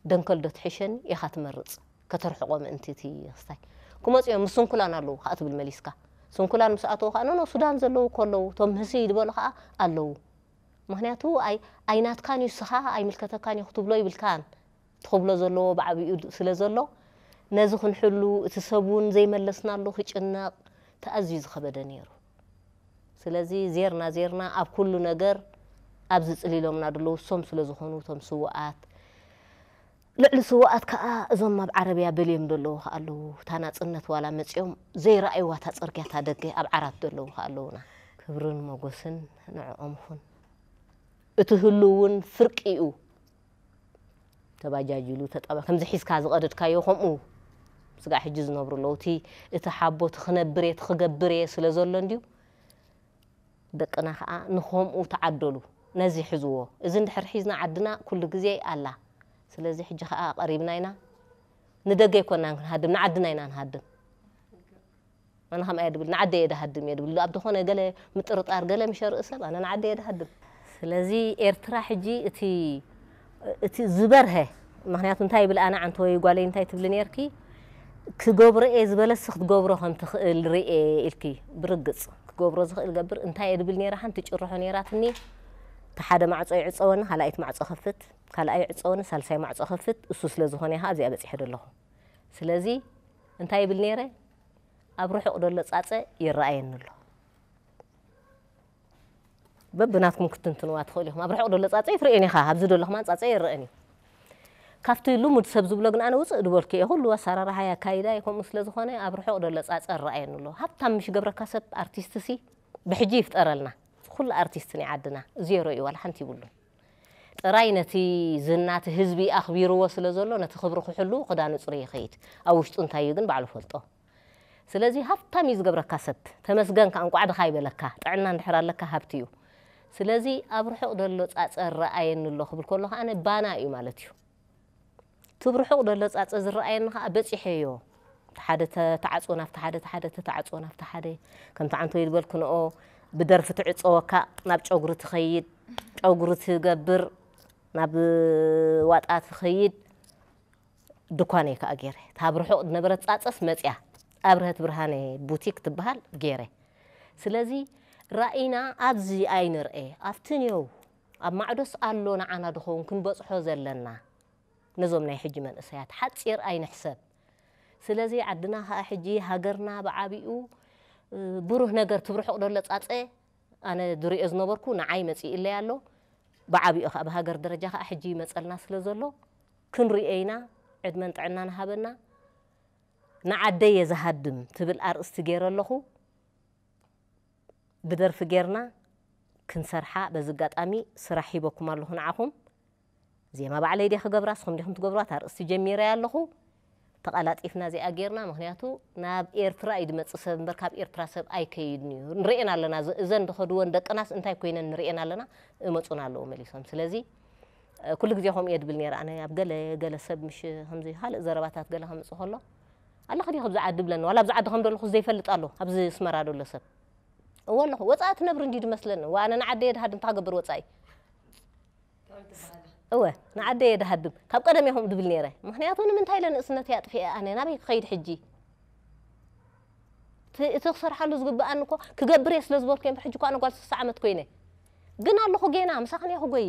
ደንከል ዶ ትሕሸኒ ኢኻ ትመርጽ። ከተርሕቖ ምእንቲ እቲ ክስታይ። ክመጹ እዮም፣ ምስ ስንኩላን ኣለዉ ከኣ ትብል መሊስካ። ስንኩላን ምስ ኣተዉ ከኣ፣ ኖ፣ ኖ፣ ሱዳን ዘለዉ እኮ ኣለዉ፣ እቶም ህስይ ዝበሉ ከኣ ኣለዉ። ምኽንያቱ ኣይ-፣ ኣይናትካን እዩ፣ ንስኻ ኣይምልከተካን እዩ ክትብሎ ይብልካን። እቲ ክብሎ ዘለዎ ብዓቢኡ ስለ ዘሎ፣ ነዚ ክንሕሉ፣ እቲ ሰብ እውን ዘይመለስናሉ ክጭነቕ፣ እቲ ኣዝዩ ዝኸበደ ነይሩ። ስለዚ ዜርና ዜርና ኣብ ኩሉ ነገር ኣብዚ ጽሊሎምና ዘለዉ እሶም ስለ ዝኾኑ፣ እቶም ስውኣት፣ ልዕሊ ስውኣት ከኣ እዞም ኣብ ዓረብያ በልዮም ዘለዉ ከኣ ኣለዉ። እታ ናጽነት ዋላ መጺኦም ዘይረኣይዋ እታ ጽርግያ፣ እታ ደገ ኣብ ዓራት ዘለዉ ከኣ ኣለዉና። ክብርን ሞጎስን ንዕኦም ይኹን። እቲ ህሉው እውን ፍርቂ እዩ። ተባጃጅሉ፣ ተጣባ-፣ ከምዚ ሒዝካ ዝቐደድካዮ ከምኡ ስጋዕ ሕጂ ዝነብሩ ኣለዉ። እቲ፣ እቲ ሓቦ፣ እቲ ክነብር እየ፣ እቲ ክገብር እየ ስለ ዘሎ እንድዩ። ደቅና ከኣ ንኸምኡ ተዓደሉ። ነዚ ሕዝዎ። እዚ እንድሕር ሒዝና ዓድና ኩሉ ግዜ ኣላ። ስለዚ ሕጂ ከኣ ቀሪብና ኢና። ንደገ ኣይኮናን ክንሃድም፣ ንዓድና ኢና ንሃድም። ኣነ ከምኣ እየ ድብል፣ ንዓደይ እየ ድሃድም እየ ድብል። ኣብ ዝኾነ ገለ ምጥርጣር፣ ገለ ምሸርኢ ሰብ፣ ኣነ ንዓደይ እየ ድሃድም። ስለዚ ኤርትራ ሕጂ እቲ፣ እቲ ዝበርሀ፣ ምኽንያቱ እንታይ ይብል ኣነ ዓንተወይ ጓለይ እንታይ ትብሊ ነርኪ? ክገብሮ እየ ዝበለስ ክትገብሮ ከም ትኽእል ርኤ ኢልኪ ብርግጽ ክገብሮ ዝኽእል ገብር እንታይ እየ ድብል ነይረ? ሓንቲ ጭርሖ ነይራትኒ። እቲ ሓደ ማዕጾ ይዕጸወኒ፣ ካልኣይቲ ማዕጾ ከፍት፣ ካልኣይ ይዕጸወኒ፣ ሳልሳይ ማዕጾ ከፍት። እሱ ስለ ዝኾነ እየ ኣብዚኣ በጺሐ ዘለኹ። ስለዚ እንታይ ይብል ነይረ? ኣብ ርሑቕ ደሎ ጻጸ ይረኣየኒ ኣሎ። በብናትኩም ክትንትንዋ ትኽእሉ ኢኹም። ኣብ ርሑቕ ደሎ ጻጸ ይትርእን ኢኻ፣ ኣብዚ ደሎ ከማን ጻጸ ይረኣን እዩ። ካብቲ ልሙድ ሰብ ዝብሎ ግን ኣነ ውጽእ ዝበልኩ እየ። ኩሉ ኣሰራርሓ ኣካይዳ ከምኡ ስለ ዝኾነ ኣብ ርሑቕ ደሎ ጻጸ ይረኣየኒ ኣሎ። ሃብታም ምሽ ገብረካ ሰብ ኣርቲስት ሲ ብሕጂ ይፍጠረልና። ኩሉ ኣርቲስት ናይ ዓድና ዜሮ እዩ፣ ዋላ ሓንቲ ይብሉን። ጥራይ ነቲ ዝና እቲ ህዝቢ ኣኽቢርዎ ስለ ዘሎ ነቲ ክብሪ ክሕሉ ክዳኑ ጽሩይ ይኸይድ። ኣብ ውሽጡ እንታይ እዩ ግን ባዕሉ ፈልጦ። ስለዚ ሃብታም እዩ ዝገብረካ ሰብ። ተመስገን ከኣ እንቋዕ ድኻ ይበለካ። ጥዕና እንድሕር ኣለካ ሃብቲ እዩ። ስለዚ ኣብ ርሑቕ ደሎ ጻጸ ረኣየኒ ኣሎ ክብል ከሎ ከኣ ባና እዩ ማለት እዩ። እቲ ብርሑቕ ደሎ ጻጸ ዝረኣየኒ ከኣ በጺሐዮ። እቲ ሓደ ተዓጽዎ ናብቲ ሓደ፣ እቲ ሓደ ተዓጽዎ ናብቲ ሓደ። ከምቲ ዓንቶ ይድበልክንኦ ብደርፊ ትዕጸወካ ናብ ጨጉሪ ትኸይድ፣ ጨጉሪ ትገብር፣ ናብ ዋጣ ትኸይድ። ድኳነይ ከኣ ገይረ። እታ ኣብ ርሑቕ ዝነበረት ጻጸስ መጽያ። ኣብርሀት ብርሃነ ቡቲክ ትበሃል ገይረ። ስለዚ ራኢና ኣብዚ ኣይንርኤ። ኣብቲ ኔው፣ ኣብ ማዕዶስ ኣሎ ንዓና ድኸውን ክንበጽሖ ዘለና። ነዞም ናይ ሕጂ መንእሰያት ሓጺር ኣይንሕሰብ። ስለዚ ዓድና ከኣ ሕጂ ሃገርና ብዓቢኡ፣ እ፣ ብሩህ ነገር ትብርሑቕ ደሎ ጻጸ ኣነ ዝርእዮ ዝነበርኩ ንዓይ መጺእለይ ኣሎ። ብዓቢኡ ከኣ ብሃገር ደረጃ ከኣ ሕጂ ይመጸልና ስለ ዘሎ ክንርእዮ ኢና። ዕድመን ጥዕናን ሃበና። ንዓደይ እየ ዝሃድም ትብል ኣርእስቲ ገይረ ኣለኹ። ብደርፊ ጌርና ክንሰርሓ በዚ ኣጋጣሚ ስራሕ ሂበኩም ኣለኹ ንዓኹም። ዜማ ባዕለይ ድየ ክገብራ፣ ንስኹም ዲኹም ትገብርዋ? እታ ኣርእስቲ ጀሚረያ ኣለኹ። ተቐላጢፍና እዚኣ ጌርና፣ ምኽንያቱ ናብ ኤርትራ እዩ ዝመጽእ ሰብ እምበር ካብ ኤርትራ ሰብ ኣይከይድን እዩ። ንርእየን ኣለና፣ እዘ-፣ እዘን ዝኸድወን ደቅናስ እንታይ ኮይነን ንርእየን ኣለና፣ እመጹና ኣለዉ መሊሶም። ስለዚ፣ እ፣ ኩሉ ግዜ ከምኡ እየ ድብል ነይረ። ኣነ ኣብ ገለ፣ ገለ ሰብ ምሽ ከምዚ ካልእ ዘረባታት ገለ ከምጽእ ከሎ፣ ኣለኺ ድዩ ኣብዚ ዓዲ ብለኒ፣ ዋላ ኣብዚ ዓዲ ከም ዘለኹ ዘይፈልጥ ኣሎ፣ ኣብዚ ኣስመራ ዘሎ ሰብ። እወ ኣለኹ፣ ወጻኢ ትነብሪ እንድዩ ዝመስለኒ። እወ፣ ኣነ ንዓደየ ድሃድም፣ እንታይ ክገብር ወጻኢ? እወ፣ ንዓደየ ድሃድም። ካብ ቀደም እየ ከምኡ ድብል ነይረ። ምኽንያቱ ንምንታይ ኢለ ንእስነተይ ኣጥፊኤ ኣነ? ናበይ ክኸይድ ሕጂ? እቲ፣ እቲ ክሰርሓሉ ዝግብኣኒ እኮ ክገብር እየ ስለ ዝበልኩ እየ እምበር፣ ሕጂ እኮ ኣነ ጓል ስሳ ዓመት ኮይነ። ግን ኣለኹ ጌና፣ ምሳኽን እየ ክጎዪ።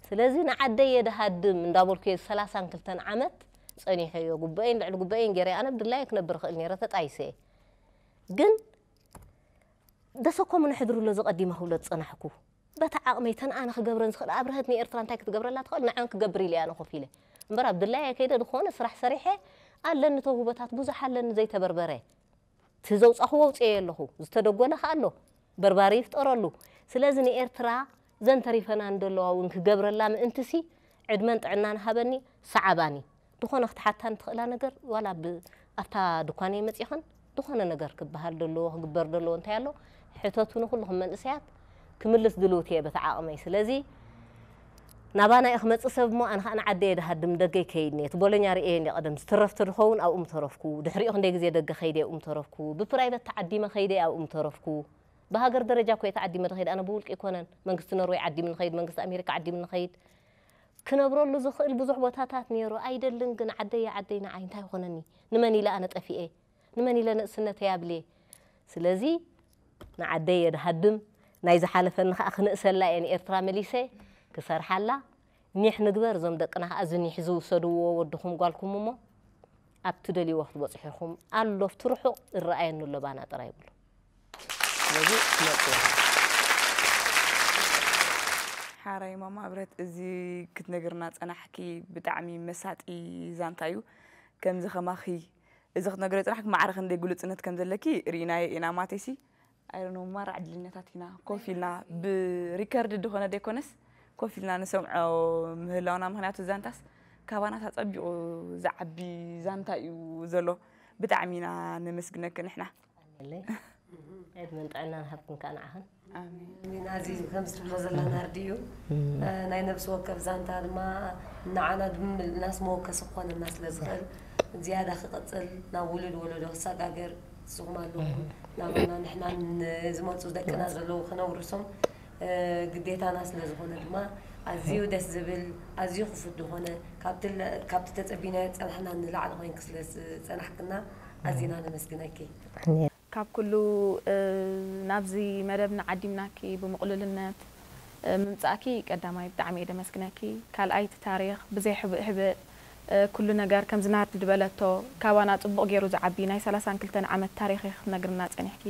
ስለዚ ንዓደየ ድሃድም እንዳበልኩ እየ ሰላሳን ክልተን ዓመት ጸኒሐዮ። ጉበኤን ልዕሊ ጉበኤን ገይረ፣ ኣነ ብድላየ ክነብር እኽእል ነይረ፣ ተጣይሰ እየ። ግን ደሰኮም ንሕድሩ ኣሎ ዝቐዲመ ክብሎ ዝጸናሕኩ። በታ ዓቕመይ ተን ኣነ ክገብረን ዝኽእል ኣብርሀት ንኤርትራ እንታይ ክትገብረላ ትኽእል ንዐን ክገብር ኢለ እየ ኣነ ኮፍ ኢለ። እምበር ኣብ ድላየ ከይደ ዝኾነ ስራሕ ሰሪሐ ኣለኒ ተውህቦታት ብዙሕ ኣለኒ ዘይተበርበረ። እቲ ዘውጻኹዎ ኣውጽኤዮ ኣለኹ። ዝተደጎለ ከኣ ኣሎ። በርባሪ ይፍጠረሉ። ስለዚ ንኤርትራ ዘን ተሪፈናን ዘለዋ እውን ክገብረላ ምእንትሲ ዕድመን ጥዕናን ሃበኒ፣ ሰዓባኒ። ዝኾነ ክትሓታን ትኽእላ ነገር ዋላ ብ-፣ ኣብታ ድኳነይ መጺኽን ዝኾነ ነገር ክበሃል ዘለዎ፣ ክግበር ዘለዎ እንታይ ኣሎ? ሕተቱኒ ኩልኹም መንእሰያት፣ ክምልስ ድልውቲ እየ በቲ ዓቕመይ። ስለዚ ናባና እየ ክመጽእ ሰብ እሞ ኣነ ኸኣ ንዓደየ ድሃድም ደገ ይከይድኒ እየ። እቲ ቦሎኛ ርእየ እንድየ ቀደም፣ ዝተረፍተ ድኸውን ኣብኡ ምተረፍኩ። ድሕሪኡ ክንደይ ግዜ ደገ ከይደ ኣብኡ ምተረፍኩ። ብፕራይበት ተዓዲመ ከይደ ኣብኡ ምተረፍኩ። ብሃገር ደረጃ እኮ እየ ተዓዲመ ድኸይድ፣ ኣነ ብውልቂ ኣይኮነን። መንግስቲ ኖርወይ ዓዲምኒ ኸይድ፣ መንግስቲ ኣሜሪካ ዓዲምኒ ኸይድ። ክነብረሉ ዝኽእል ብዙሕ ቦታታት ነይሩ። ኣይደልን ግን ዓደይ ዓደይ ንዓይ እንታይ ይኾነኒ? ንመን ኢለ ኣነ ጠፊኤ? ንመን ኢለ ንእስነተይ ኣብልየ? ስለዚ ንዓደይ እየ ድሃድም። ናይ ዝሓለፈኒ ኸኣ ክንእሰላ እየ ንኤርትራ መሊሰ ክሰርሓላ። ኒሕ ንግበር፣ እዞም ደቅና ኸኣ እዚ ኒሕ ዝውሰድዎ ወድኹም ጓልኩም እሞ ኣብ ትደልይዎ ክትበጽሑ ኢኹም። ኣሎ ኣብቲ ርሑቕ እረኣየኒ ኣሎ ባና ጥራይ ይብሉ። ስለዚ ትመጽኡ ኢኹም። ሓራይ ማማ ኣብረት፣ እዚ ክትነግርና ጸናሕኪ ብጣዕሚ መሳጢ ዛንታ እዩ። ከምዚ ከማኺ እዚ ክትነግሪ ጸናሕኪ ማዕረ ክንደይ ግሉጽነት ከም ዘለኪ ርኢናዮ ኢና። ማቴሲ ኣይሮኖ ማራ ዕድልኛታት ኢና። ኮፍ ኢልና ብሪከርድ ድኾነ ደይኮነስ ኮፍ ኢልና ንሰምዖ ምህላውና፣ ምኽንያቱ ዛንታስ ካባና ተጸቢቑ ዝዓቢ ዛንታ እዩ ዘሎ። ብጣዕሚ ኢና ነመስግነኪ ንሕና። የለይ። ዕድመን ጥዕናን ሃብኩም ከዓ ንዓኽን። ኣሜን። ሚና እዚ ከምዚ ትብሎ ዘለና ርዲ እዩ። ናይ ነብሲ ወከፍ ዛንታ ድማ ንዓና ብምልናስ መወከሲ ክኾነና ስለ ዝኽእል ዝያዳ ክቕፅል ናብ ውሉድ ወለዶ ክሰጋገር ንስኹም ኣለኹም፣ ናባና ንሕና ንዝመፁ ደቅና ዘለዉ ክነውርሶም ግዴታና ስለ ዝኾነ ድማ ኣዝዩ ደስ ዝብል ኣዝዩ ክፉት ዝኾነ ካብቲ ተፀቢናዮ ዝፀናሕና ንላዕሊ ኮይንኪ ስለ ዝፀናሕክና ኣዚና ነመስግነኪ። ካብ ኩሉ ናብዚ መደብ ንዓዲምናኪ ብምቕሉልነት ምምፃእኪ ቀዳማይ ብጣዕሚ እየ ደመስግነኪ። ካልኣይ እቲ ታሪኽ ብዘይ ሕብእ ሕብእ ኩሉ ነገር ከምዚ ናርዲ ድበለቶ ካባና ፅቡቕ ገይሩ ዝዓቢ ናይ ሰላሳን ክልተን ዓመት ታሪኽ ክትነግርና ፀኒሕኪ።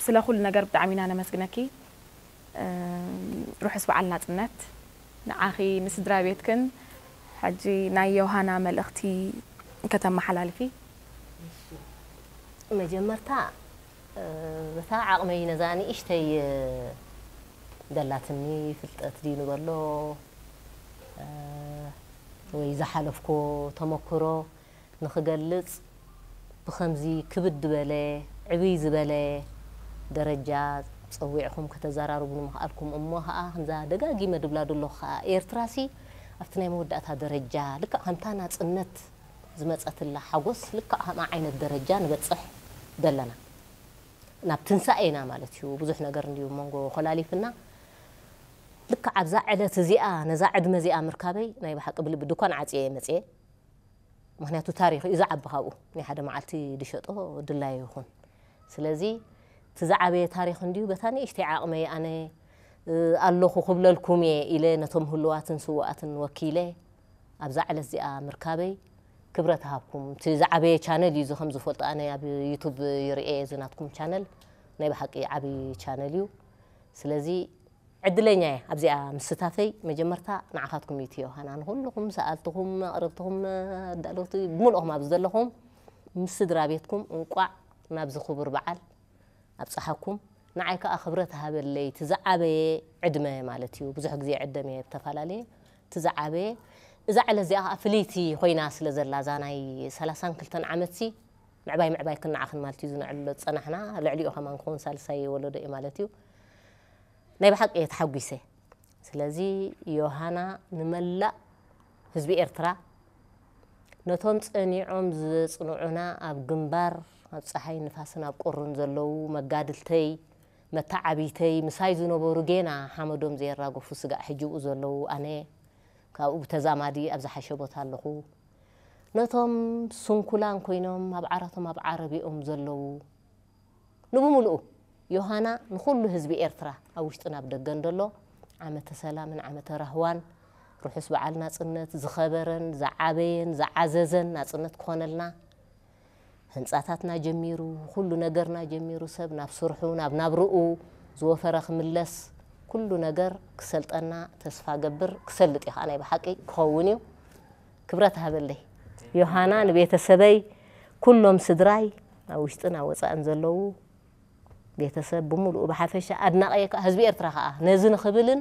ስለ ኩሉ ነገር ብጣዕሚ ኢና ነመስግነኪ። ርሑስ በዓል ናፅነት ንዓኺ ንስድራ ቤትክን። ሕጂ ናይ ዮሃና መልእኽቲ ከተመሓላልፊ። መጀመርታ በታ ዓቕመይ ነዛ ንእሽተይ ደላትኒ ፍልጠት ድዩ ንበሎ ወይ ዝሓለፍኮ ተመክሮ ንኽገልፅ ብኸምዚ ክብድ ዝበለ ዕብይ ዝበለ ደረጃ ፀዊዕኹም ከተዘራርቡ ንምኽኣልኩም እሞ ከዓ ከምዛ ደጋጊመ ድብላ ደለኹ ከዓ ኤርትራሲ ኣብቲ ናይ መወዳእታ ደረጃ ልክዕ ከምታ ናፅነት ዝመፀትላ ሓጎስ ልክዕ ከምኣ ዓይነት ደረጃ ንበፅሕ ደለና ናብ ትንሳኤና ማለት እዩ። ብዙሕ ነገር እንድዩ መንጎ ኮላሊፍና ልክዕ ኣብዛ ዕለት እዚኣ ነዛ ዕድመ እዚኣ ምርካበይ ናይ ብሓቂ ብልቢ ድኳን ዓፅየ እየ መፅየ። ምክንያቱ ታሪኽ እዩ ዝዓቢ ካብኡ ናይ ሓደ መዓልቲ ድሸጦ ድላዩ ይኹን። ስለዚ እቲ ዝዓበየ ታሪኽ እንድዩ በታ ንእሽተይ ዓቕመይ ኣነ ኣለኹ ክብለልኩም እየ ኢለ ነቶም ህሉዋትን ስውኣትን ወኪለ ኣብዛ ዕለት እዚኣ ምርካበይ ክብረት ሃብኩም። እቲ ዝዓበየ ቻነል እዩ እዚ ከም ዝፈልጦ ኣነ ኣብ ዩቱብ ይርእየ እዚ ናትኩም ቻነል ናይ ብሓቂ ዓብዪ ቻነል እዩ። ስለዚ ዕድለኛ እየ ኣብዚኣ ምስታፈይ። መጀመርታ ንዓኻትኩም እዩ እቲ ዮሃና ንኩልኹም ሰኣልትኹም ኣቕረብትኹም ኣዳለውቲ ብምልኦም ኣብዚ ዘለኹም ምስ ስድራ ቤትኩም እንቋዕ ናብዚ ክቡር በዓል ኣብፀሓኩም። ንዓይ ከዓ ክብረት ሃበለይ እቲ ዝዓበየ ዕድመ ማለት እዩ። ብዙሕ ግዜ ዕደም እየ ብተፈላለየ እቲ ዝዓበየ እዛ ዕለት እዚኣ ከዓ ፍልይቲ ኮይና ስለ ዘላ እዛ ናይ ሰላሳን ክልተን ዓመት ሲ ምዕባይ ምዕባይ ክንዓኽን ማለት እዩ ዝነዕልሎ ዝፀናሕና ልዕሊኡ ከማን ክኸውን ሳልሳይ ወለዶ እዩ ማለት እዩ። ናይ ብሓቂ እየ ተሓጒሰ። ስለዚ ዮሃና ንመላእ ህዝቢ ኤርትራ ነቶም ጸኒዖም ዘጽንዑና ኣብ ግንባር ኣብ ጸሓይ ንፋስን ኣብ ቁርን ዘለዉ መጋድልተይ መተዓቢተይ ምሳይ ዝነበሩ ጌና ሓመዶም ዘየራገፉ ስጋዕ ሕጂ ብኡ ዘለዉ ኣነ ካብኡ ብተዛማዲ ኣብ ዝሓሸ ቦታ ኣለኹ። ነቶም ስንኩላን ኮይኖም ኣብ ዓራቶም ኣብ ዓረቢኦም ዘለዉ ንብምልኡ ዮሃና ንኹሉ ህዝቢ ኤርትራ ኣብ ውሽጥን ኣብ ደገን ደሎ ዓመተ ሰላምን ዓመተ ራህዋን ርሑስ በዓል ናጽነት ዝኸበረን ዝዓበየን ዝዓዘዘን ናጽነት ክኾነልና ህንጻታትና ጀሚሩ ኩሉ ነገርና ጀሚሩ ሰብ ናብ ስርሑ ናብ ናብርኡ ዝወፈረ ክምለስ ኩሉ ነገር ክሰልጠና ተስፋ ገብር ክሰልጥ እዩ ከዓ ናይ ብሓቂ ክኸውን እዩ ክብረት ሃበለይ ዮሃና ንቤተሰበይ ኩሎም ስድራይ ኣብ ውሽጥን ኣብ ወፃእን ዘለዉ ቤተሰብ ብምሉኡ ብሓፈሻ ኣድናቐየ ከዓ ህዝቢ ኤርትራ ከዓ ነዚ ንኽብልን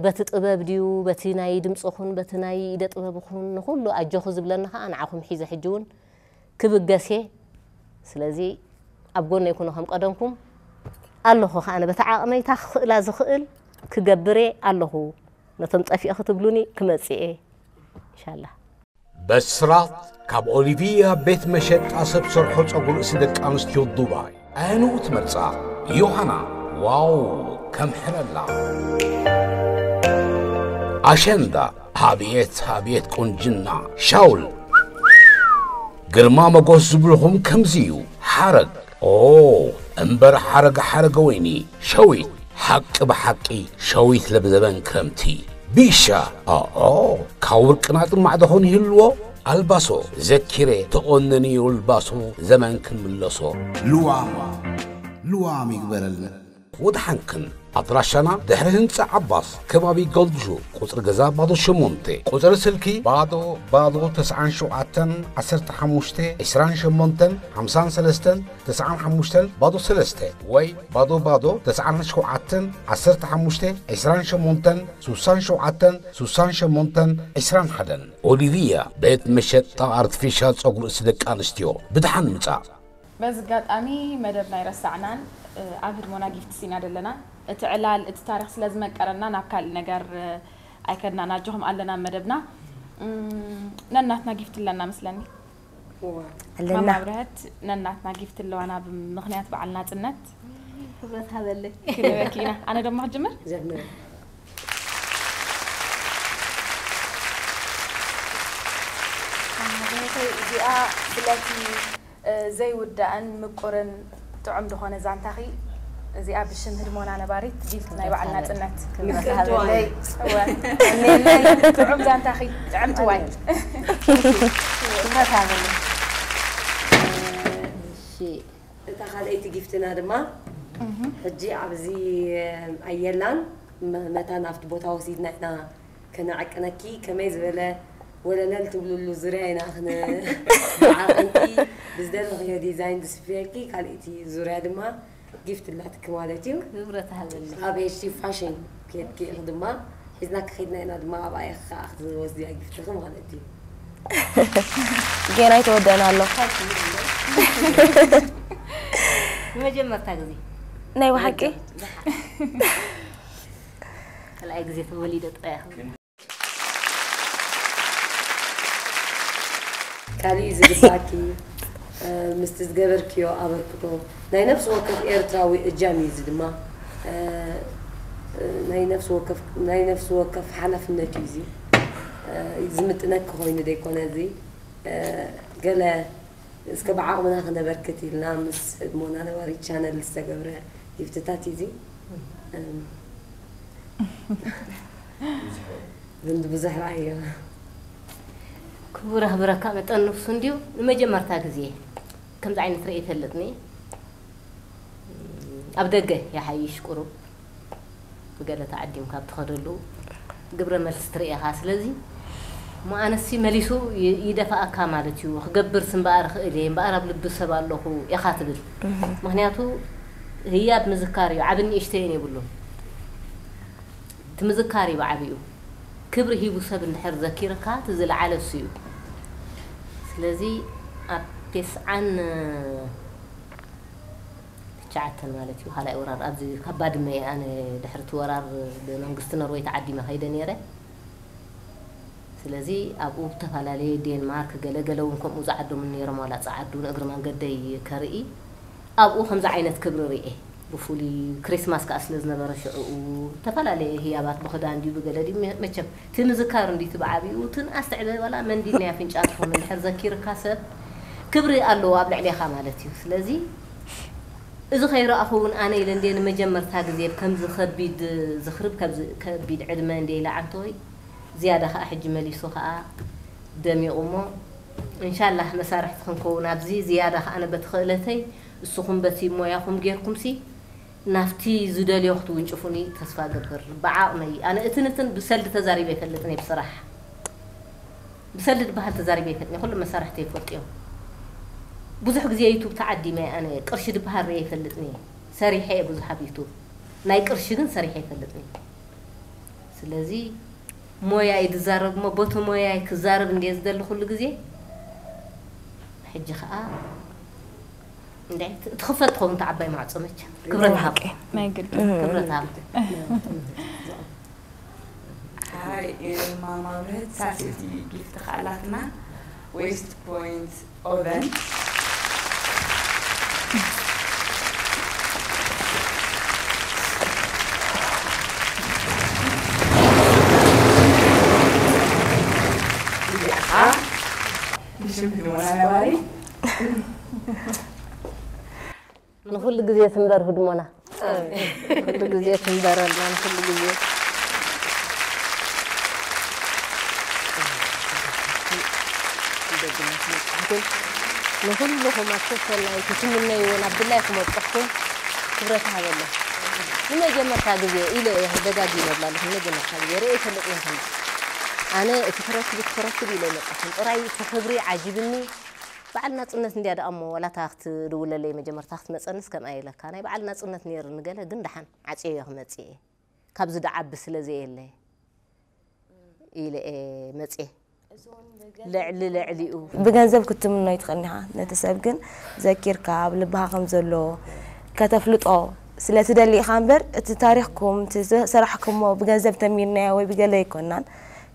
በቲ ጥበብ ድዩ በቲ ናይ ድምፅኹን በቲ ናይ ኢደ ጥበብኹን ንኩሉ ኣጆኹ ዝብለኒ ከዓ ንዓኹም ሒዘ ሕጂ እውን ክብገስ እየ ስለዚ ኣብ ጎነይ ኩኑ ከም ቀደምኩም ኣለኹ ከዓ በቲ ዓቕመይ እታ ክኽእላ ዝኽእል ክገብር እየ ኣለኹ ነቶም ጠፊኦ ክትብሉኒ ክመፅእ እየ እንሻላ በስራት ካብ ኦሊቪያ ቤት መሸጣ ሰብ ሰርሖ ጸጉሪ ርእሲ ደቂ ኣንስትዮ ዱባይ ኣየንኡ ትመርጻ ዮሃና ዋው ከምሕረላ ኣሸንዳ ኣብየት ኣብየት ቁንጅና ሻውል ግርማ መጎስ ዝብልኹም ከምዚ እዩ ሓረግ ኦ እምበር ሓረግ ሓረገ ወይኒ ሸዊት ሓቂ ብሓቂ ሸዊት ለብዘበን ክረምቲ ቢሻ ኦኦ ካብ ውርቅና ጥማዕ ደኾን ይህልዎ ኣልባሶ ዘኪረ ተቆነኒ ኣልባሶ ዘመን ክንምለሶ ልዋም ልዋም ይግበረልና ወድሓንክን ኣድራሻና ድሕሪ ህንጻ ዓባስ ከባቢ ጎልድ ሹ፣ ቁጽሪ ገዛ ባዶ ሸሞንተ፣ ቁጽሪ ስልኪ ባዶ ባዶ ተስዓን ሸውዓተን ዓሰርተ ሓሙሽተ ዕስራን ሸሞንተን ሓምሳን ሰለስተን ተስዓን ሓሙሽተን ባዶ ሰለስተ ወይ ባዶ ባዶ ተስዓን ሸውዓተን ዓሰርተ ሓሙሽተ ዕስራን ሸሞንተን ሱሳን ሸውዓተን ሱሳን ሸሞንተን ዕስራን ሓደን። ኦሊቪያ ቤት መሸጣ ኣርቲፊሻል ጸጉሪ ርእሲ ደቂ ኣንስትዮ። ብድሓን ምጻእ። በዚ ኣጋጣሚ መደብና ኣይረሳዕናን፣ ኣብ ህድሞና ጊፍትስ ኢና ዘለና። እቲ ዕላል፣ እቲ ታሪኽ ስለ ዝመቀረና ናብ ካልእ ነገር ኣይከድናን። ኣጆኹም ኣለና መደብና። እም፣ ነናትና ጊፍት ኣለና መስለኒ። እዋ። ኣለና። ማማ ኣብርሀት ነናትና ጊፍት ኣለዋና ብምኽንያት በዓል ናጽነት። ክብረት ሃበለይ። ክንበኪ ኢና። ኣነ ደሞ ክጅምር? ጀምር። ማማ ኣብርሀተይ፣ እዚኣ ስለቲ እ፣ ዘይውዳእን ምቁርን ጥዑም ዝኾነ ዛንታኺ፣ እዚኣ ብሽም ህድሞና ነባሪት ጊፍት ናይ በዓል ናጽነት። ክብረት ሃበለይ። እወ። ጥዑም ዛንታኺ፣ ጥዕምቲ ዋይ። ክብረት ሃበለይ። እሺ፣ እታ ካልኣይቲ ጊፍትና ድማ ሕጂ ኣብዚ ኣየላን መ-፣ መታን ኣብቲ ቦታ ወሲድና ኢና ከነዕቅነኪ። ከመይ ዝበለ ወለለል ትብልሉ ዙርያ ኢና ክነዓቕንኪ፣ ብዝደለኽዮ ዲዛይን ዝስፍየልኪ። ካልኣይቲ ዙርያ ድማ ጊፍት ኣላትኪ ማለት እዩ። ክብረት ሃበለይ። ኣብ ኤች ዲ ፋሽን ከድኪ ኢኺ ድማ ሒዝናኪ ከይድና ኢና ድማ ኣብኣ ኢኺ ከዓ ክትወስድያ ጊፍትኺ ማለት እዩ። ጌና ኣይተወደእና ኣሎ። ንመጀመርታ ግዜ። ናይ ብሓቂ? ካልኣይ ግዜ ተወሊደ ጥራይ እያ። ካሊእ ዝግባኣኪ፣ እ፣ ምስቲ ዝገበርክዮ ኣበርክቶ ናይ ነፍሲ ወከፍ ኤርትራዊ እጃም እዩ። እዚ ድማ፣ እ፣ እ፣ ናይ ነፍሲ ወከፍ፣ ናይ ነፍሲ ወከፍ ሓላፍነት እዩ። እዚ፣ እ፣ ዝምጥነኪ ኮይኑ ዘይኮነ፣ እዚ፣ እ፣ ገለ እስከ ብዓቕምና ክነበርክት ኢልና ምስ ህድሞና ነባሪት ቻነል ዝተገብረ ጊፍትታት እዩ እዚ። እም፣ ግን ብዙሕ ረኣዮ። ክቡር ኣኽብረካ መጠን ንሱ እንድዩ ንመጀመርታ ግዜ ከምዚ ዓይነት ርእየ ይፈልጥኒ። ኣብ ደገ ይሓይሽ ቁሩብ ብገለ ተዓዲምካ ኣብ ትኸደሉ ግብረ መልሲ ትርእኻ። ስለዚ እሞ ኣነሲ መሊሱ ይ-፣ ይደፍኣካ ማለት እዩ። ክገብርስ እምበኣር እኽእል እየ፣ እምበኣር ኣብ ልቢ ሰብ ኣለኹ ኢኻ ትብል። እህ። ምኽንያቱ ህያብ ምዝካር እዩ፣ ዓብን ንእሽተይን የብሉን። እቲ ምዝካር እዩ ብዓቢኡ። ክብሪ ሂቡ ሰብ እንድሕር ዘኪርካ፣ እቲ ዝለዓለ እሱ እዩ። ስለዚ ኣብ ተስዓን ትሽዓተን ማለት እዩ፣ ካልኣይ ወራር ኣብዚ ካብ ባድመ እየ ኣነ ድሕሪ እቲ ወራር ብመንግስቲ ኖርወይ ተዓዲመ ከይደ ነይረ። ስለዚ ኣብኡ ዝተፈላለየ ዴንማርክ ገለ ገለ እውን ከምኡ ዝዓደሙኒ ነይሮም፣ ዋላ ጸዓዱ ንእግሪ መንገደይ ከርኢ ኣብኡ ከምዚ ዓይነት ክብሪ ርእየ። ብፍሉይ ክሪስማስ ከኣ ስለ ዝነበረ ሽዕኡ ዝተፈላለየ ህያባት ብኽዳን ድዩ ብገለ ድዩ መ-፣ መቸም እቲ ምዝካር እንድዩ እቲ ብዓቢኡ እቲ ንኣስ ትዕበ ዋላ መንዲል ናይ ኣፍንጫ ትኹን እንድሕር ዘኪርካ ሰብ ክብሪ ኣለዎ ኣብ ልዕሌኻ ማለት እዩ። ስለዚ እዚ ከይረኣኹ እውን ኣነ ኢለ እንድየ ንመጀመርታ ግዜ ከምዚ ከቢድ ዝኽሪ፣ ከቢድ ዕድመ እንድየ ኢለ ዓንተወይ ዝያዳ ኸኣ ሕጂ መሊሱ ኸኣ ደሚቑ እሞ እንሻላህ መሳርሕቲ ክንከውን ኣብዚ ዝያዳ ኸኣ ኣነ በቲ ክእለተይ እስኹም በቲ ሞያኹም ጌርኩምሲ ናብቲ ዝደልዮ ክትውንጭፉኒ ተስፋ እገብር። ብዓቕመይ ኣነ እትን እትን ብሰልዲ ተዛሪበ ኣይፈልጥን እየ ብስራሕ። ብሰልዲ ዝበሃል ተዛሪበ ኣይፈልጥን እየ። ኩሎም መሳርሕተይ ይፈልጡ እዮም። ብዙሕ ግዜ ዩቱብ ተዓዲመ እየ ኣነ። ቅርሺ ዝበሃል ርእየ ኣይፈልጥን እየ። ሰሪሐ እየ ብዙሕ ኣብ ዩቱብ። ናይ ቅርሺ ግን ሰሪሐ ኣይፈልጥን እየ። ስለዚ ሞያይ ዝዛረብ እሞ በቲ ሞያይ ክዛረብ እንድየ ዝደሊ ኩሉ ግዜ። ሕጂ ኸኣ እንድዒ ትኽፈት ትኸውን እታ ዓባይ ማዕጾ መቸም። ክብረት ሃብ። ናይ ግድን። ክብረት ሃብ። ሃይ፣ ማማ ብርህት ሳልሰይቲ ጊፍት ከኣላትና፣ ዌስት ፖይንት ኦቨን። እዚኣ ብሽም ህድሞና ነባሪ። ንኹሉ ግዜ ትንበር ህድሞና። ኩሉ ግዜ ትንበረልና፣ ንኹሉ ግዜ። ንኹልኹም ኣብ ሰሰናይ ክትምነይዎ ናብ ድላይኩም ኣብቅሕኩም ክብረት ሃበሎም። ንመጀመርታ ግዜ ኢለ እየ ደጋጊመ እብላ ኣለኹ። ንመጀመርታ ግዜ ርእየ ይፈልጥ ነይሩ። ኣነ እቲ ትረክብ፣ እቲ ትረክብ ኢለ መጻኹም። ጥራይ እቲ ክብሪ ዓጂብኒ። በዓል ናጽነት እንድያ ደኣ እሞ፣ ዋላ እታ ክትድውለለይ መጀመርታ ክትመጸንስ ከምኣ ኢለካ። ናይ በዓል ናጽነት ነይርኒ ገለ፣ ግን ደሓን ዓጽየዮ ክመጽእ እየ። ካብዚ ደዓቢ ስለ ዘየለ ኢለ እየ መጽየ። ልዕሊ ልዕሊኡ። ብገንዘብ ክትምኖ ይትኽእል ኢኻ። ነቲ ሰብ ግን ዘኪርካ፣ ኣብ ልብኻ ከም ዘሎ ከተፍልጦ ስለ ትደሊ ኢኻ እምበር፣ እቲ ታሪኽኩም፣ እቲ ዝሰራሕኩሞ ብገንዘብ ተሚንናዮ ወይ ብገለ ኣይኮናን።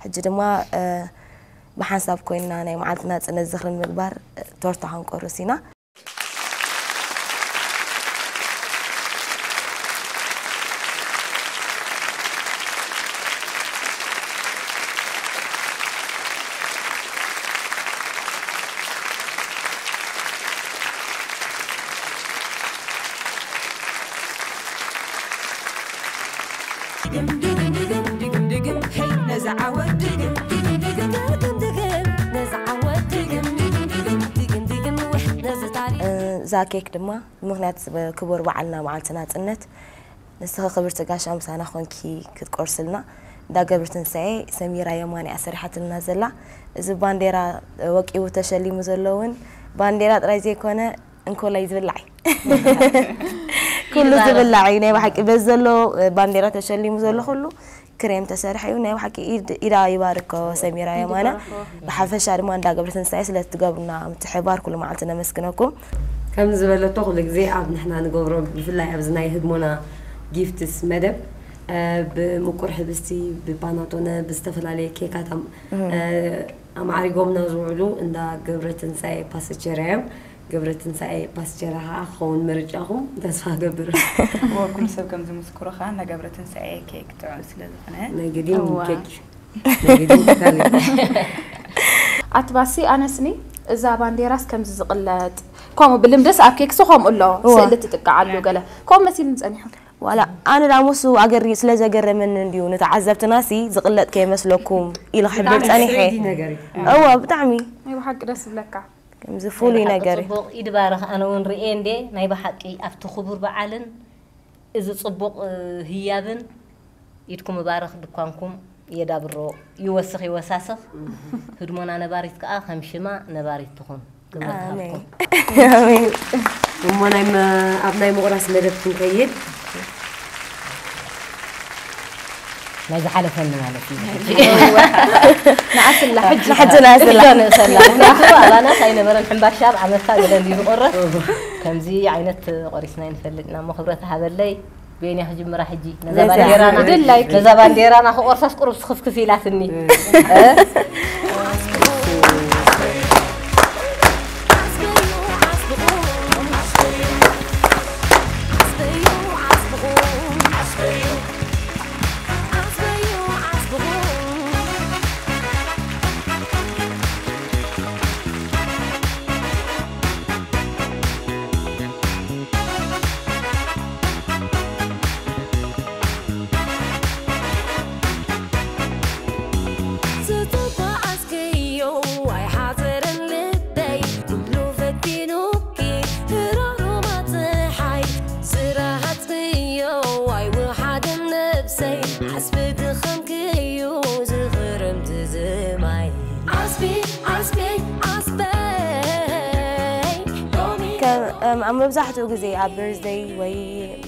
ሕጂ ድማ፣ እ፣ ብሓንሳብ ኮይንና ናይ መዓልቲ ናጽነት ዝኽሪ ንምግባር፣ እ፣ ቶርታ ክንቆርስ ኢና። ድግም ድግም ድግም ድግም ድግም ድግም፣ ሄይ ነዛ ዓወት ድግም ድግም ድግም ድግም፣ ነዛ ዓወት ድግም ድግም ድግም ድግም ድግም፣ ውሕ ነዚ ታሪኽ። እ፣ እዛ ኬክ ድማ ብምኽንያት ክቡር በዓልና መዓልቲ ናጽነት፣ ንስኺ ክብርቲ ጋሻ ምሳና ኾንኪ ክትቆርስልና፣ እንዳ ገብረ ትንሳኤ ሰሚራ የማነ እያ ሰሪሓትልና ዘላ። እዚ ባንዴራ ወቂቡ ተሸሊሙ ዘሎ እውን ባንዴራ ጥራይ ዘይኮነ፣ እንኮላይ ዝብላዕ እዩ። ኩሉ ዝብላዕ እዩ። ናይ ብሓቂ በዚ ዘሎ ባንዴራ ተሸሊሙ ዘሎ ኩሉ ክሬም ተሰርሐ እዩ። ናይ ብሓቂ ኢድ-፣ ኢዳ ይባርኮ ሰሚራ የማነ። ብሓፈሻ ድማ እንዳ ገብረ ትንሳኤ ስለ እትገብሩና ምትሕብባር ኩሉ መዓልቲ ነመስግነኩም። ከም ዝበለቶ ኩሉ ግዜ ኣብ ንሕና ንገብሮ፣ ብፍላይ ኣብዚ ናይ ህድሞና ጊፍትስ መደብ፣ እ፣ ብምቁር ሕብስቲ፣ ብፓናቶነ፣ ብዝተፈላለየ ኬካት ኣም-፣ እ፣ ኣማዕሪጎምና ዝውዕሉ እንዳ ገብረ ትንሳኤ ፓስቸራ እዮም። ገብረ ትንሳኤ ፓስቸራ ከዓ ክኸውን ምርጫኹም ተስፋ ገብር። እወ፣ ኩሉ ሰብ ከም ዝምስክሮ ከዓ እንዳ ገብረ ትንሳኤ ኬክ ጥዑም ስለ ዝኾነ። ናይ ገዲም እወ። ኬክ እዩ። ናይ ገዲም ትካል እዩ። ኣትባሲ ኣነስኒ እዛ ባንዴራስ ከምዚ ዝቕለጥ፣ ከምኡ ብልምድስ ኣብ ኬክሲ ከምኡ ኣሎ፣ እወ። ስእሊ ትጥቃዓሉ ገለ። ከምኡ መሲሉኒ ጸኒሑ። ዋላ ኣነ ዳኣ ምስ ኣገሪ-፣ ስለ ዘገረመኒ እንድዩ ንተዓዘብትናሲ ዝቕለጥ ከይመስለኩም ኢለ ክሕብር ብጣዕሚ ጸኒሐ። ስዊዲ ነገር እዩ። እወ፣ ብጣዕሚ። ናይ ብሓቂ ደስ ዝብለካ። ከምዚ ፍሉይ ናይ ብሓቂ ነገር እዩ። ጽቡቕ፣ ኢድ ባርኽ። ኣነ እውን ርእየ እንዴ፣ ናይ ብሓቂ ኣብቲ ክቡር በዓልን እዚ ጽቡቕ፣ እ፣ ህያብን ኢድኩም ይባርኽ፣ ድኳንኩም የዳብሮ፣ ይወስኽ ይወሳስኽ። ህድሞና ነባሪት ከኣ ከም ሽማ ነባሪት ትኹን። ክብረት ኣሜን። ይሃብኩም። ኣሜን። እሞ ናይ መ-፣ ኣብ ናይ ምቑራስ መደብ ክንከይድ። ናይ ዝሓለፈኒ ማለት እዩ። ንኣስላ፣ ሕጂ። ንሕጂ ንኣስላ። ንእሰላ። ምኽንያቱ ኣባና ኣይነበረን ሕምባሻ ኣብ ዓመትካ ገለ እንድዩ ዝቑረስ። ከምዚ ዓይነት ቆሪስና ኣይንፈልጥና። እሞ ክብረት ሃበለይ። ቤንያ ክጅምራ ሕጂ። ነዛ በዛ። ባንዴራና፣ ድላይኪ። ነዛ ባንዴራና ክቆርሳስ ቁሩብ ስኽፍክፍ ኢላትኒ። እ። እ? ዝተጓዓዝክዮ ኣይሓዘረን ልበይ፣ ኩሉ ፈቲኑኪ፣ ህራሩማ ጸሓይ፣ ስራሃት ክዮ ኣይወሓደን ነብሰይ፣ ዓስቢ ድኻምክዮ ዝኽረምቲ ዝማይ። ዓስቢ፣ ዓስቢ፣ ዓስበይ፣ ሎሚ ከም፣ እም፣ ኣብ መብዛሕትኡ ግዜ ኣብ በርዝደይ ወይ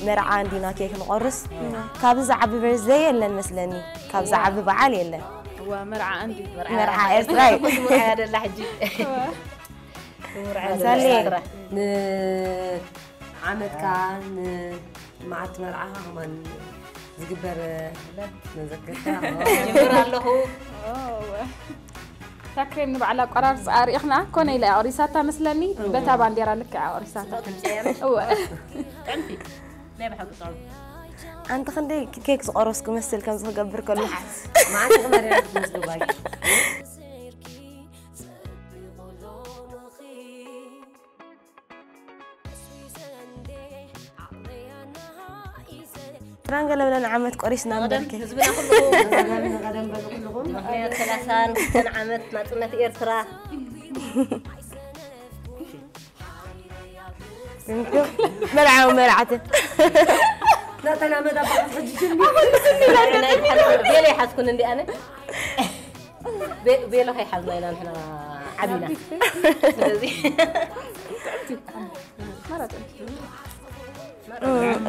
መርዓ እንዲና ኬክ ንቆርስ። እም። ካብዚ ዝዓቢ በርዝደይ የለን መስለኒ። ካብ ዝዓቢ በዓል የለን። እዋ፣ መርዓ እንዲ። መርዓ ኤርትራ እዩ። መርዓ ደላ ሕጂ። እዋ። መርዓ ደላ ሰሌ። ኤርትራ። ንዓመትካ፣ ንመዓልቲ መርዓኻ ከማን ዝግበር መዘከርታ። ጅምር ኣለኹ። እዋ። እታ ክሬም ንባዕላ ኣቆራርጻ ርኢኽና ኮነ ኢላ እያ ቆሪሳታ መስለኒ። እወ። በታ ባንዴራ ልክዕ እያ ቆሪሳታ። ጽቡቕ ድምጺ እያ። እወ። ጥዕምቲ። ናይ ብሓቂ ጥዑም። ኣንቲ ክንደይ ኬክ ዝቆረስኩ መስል ከምዚ ክገብር ከሎ። መዓት ክመርያ ክትመስሉ ባይ። ትራንገለብለን ዓመት ቆሪስና ንቐደም እምበርከ። ህዝብና ኩልኹም። ንቐደም፣ ንቐደም በሉ ኩልኹም። ምኽንያት ሰላሳን ክልተን ዓመት ናጽነት ኤርትራ። መርዓዊ መርዓትን። ናተላመዳ በዓል ሕጂ ጅምሩ። ናይ ሓ-፣ ቤሎ ይሓዝኩን እንዲ ኣነ። ቤ-፣ ቤሎ ከይሓዝና ኢና ንሕና ዓቢና። ስለዚ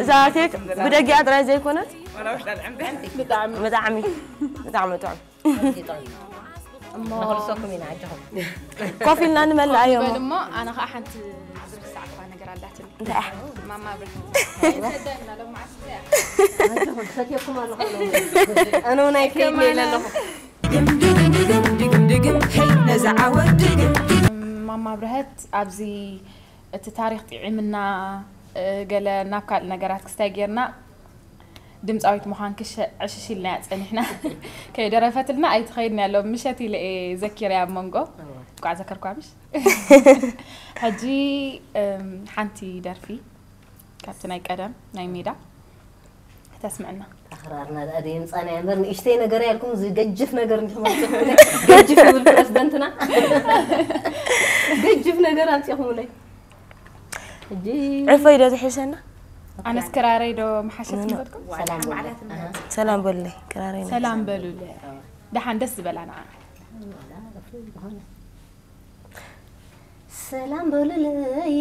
እዛ ኬክ ብደጊኣ ጥራይ ዘይኮነት ብጣዕሚ ብጣዕሚ ጥዑም። ንኽልሰኩም ኢና ኣጆኹም። ኮፍ ኢልና ንመልኣዮ እሞ በል እሞ ኣነ ከዓ ሓንቲ ዝርሳዕ እኳ ነገር ኣላትኒ እንታይ እያ? ማማ ብርሂን ኣጆኹም ፈትየኩም ኣለኹ። ኣነ እውን ኣይከይድን ኢለ ኣለኹ። ድግም ድግም ድግም ድግም ድግም ሄይ ነዛ ዓወት ድግም ማማ ብርሀት ኣብዚ እቲ ታሪክ ጥዒምና እ፣ ገለ ናብ ካልእ ነገራት ክስታይ ጌርና ድምፃዊት ምዃንኪ ሸ- ዕሽሽ ኢልና እያ ፀኒሕና ከይደረፈትልና ኣይትኸይድን እያ ሎም ምሸት ኢለ እየ ዘኪረያ ኣብ መንጎ ቋዕ ዘከርኳ ምሽ ሕጂ እም፣ ሓንቲ ደርፊ ካብቲ ናይ ቀደም ናይ ሜዳ ተስምዕና ኣኽራርና ደኣ ደየምፃና እያ እምበር ንእሽተይ ነገር ያልኩም እዚ ገጅፍ ነገር እንዲኹም ኣምፂኹምለይ። ገጅፍ ይብል ፕረዚደንትና። ገጅፍ ነገር ኣምፂኹምለይ። ሕጂ ዕፈይ ዶ ዝሕሸና? ኣነስ ክራረይ ዶ መሓሸት ንበልኩም ሰላም በሉ። ሰላም በሉለይ ክራረይ ናይ ሰላም በሉለ ደሓን ደስ ዝበላ ንዓ ሰላም በሉለይ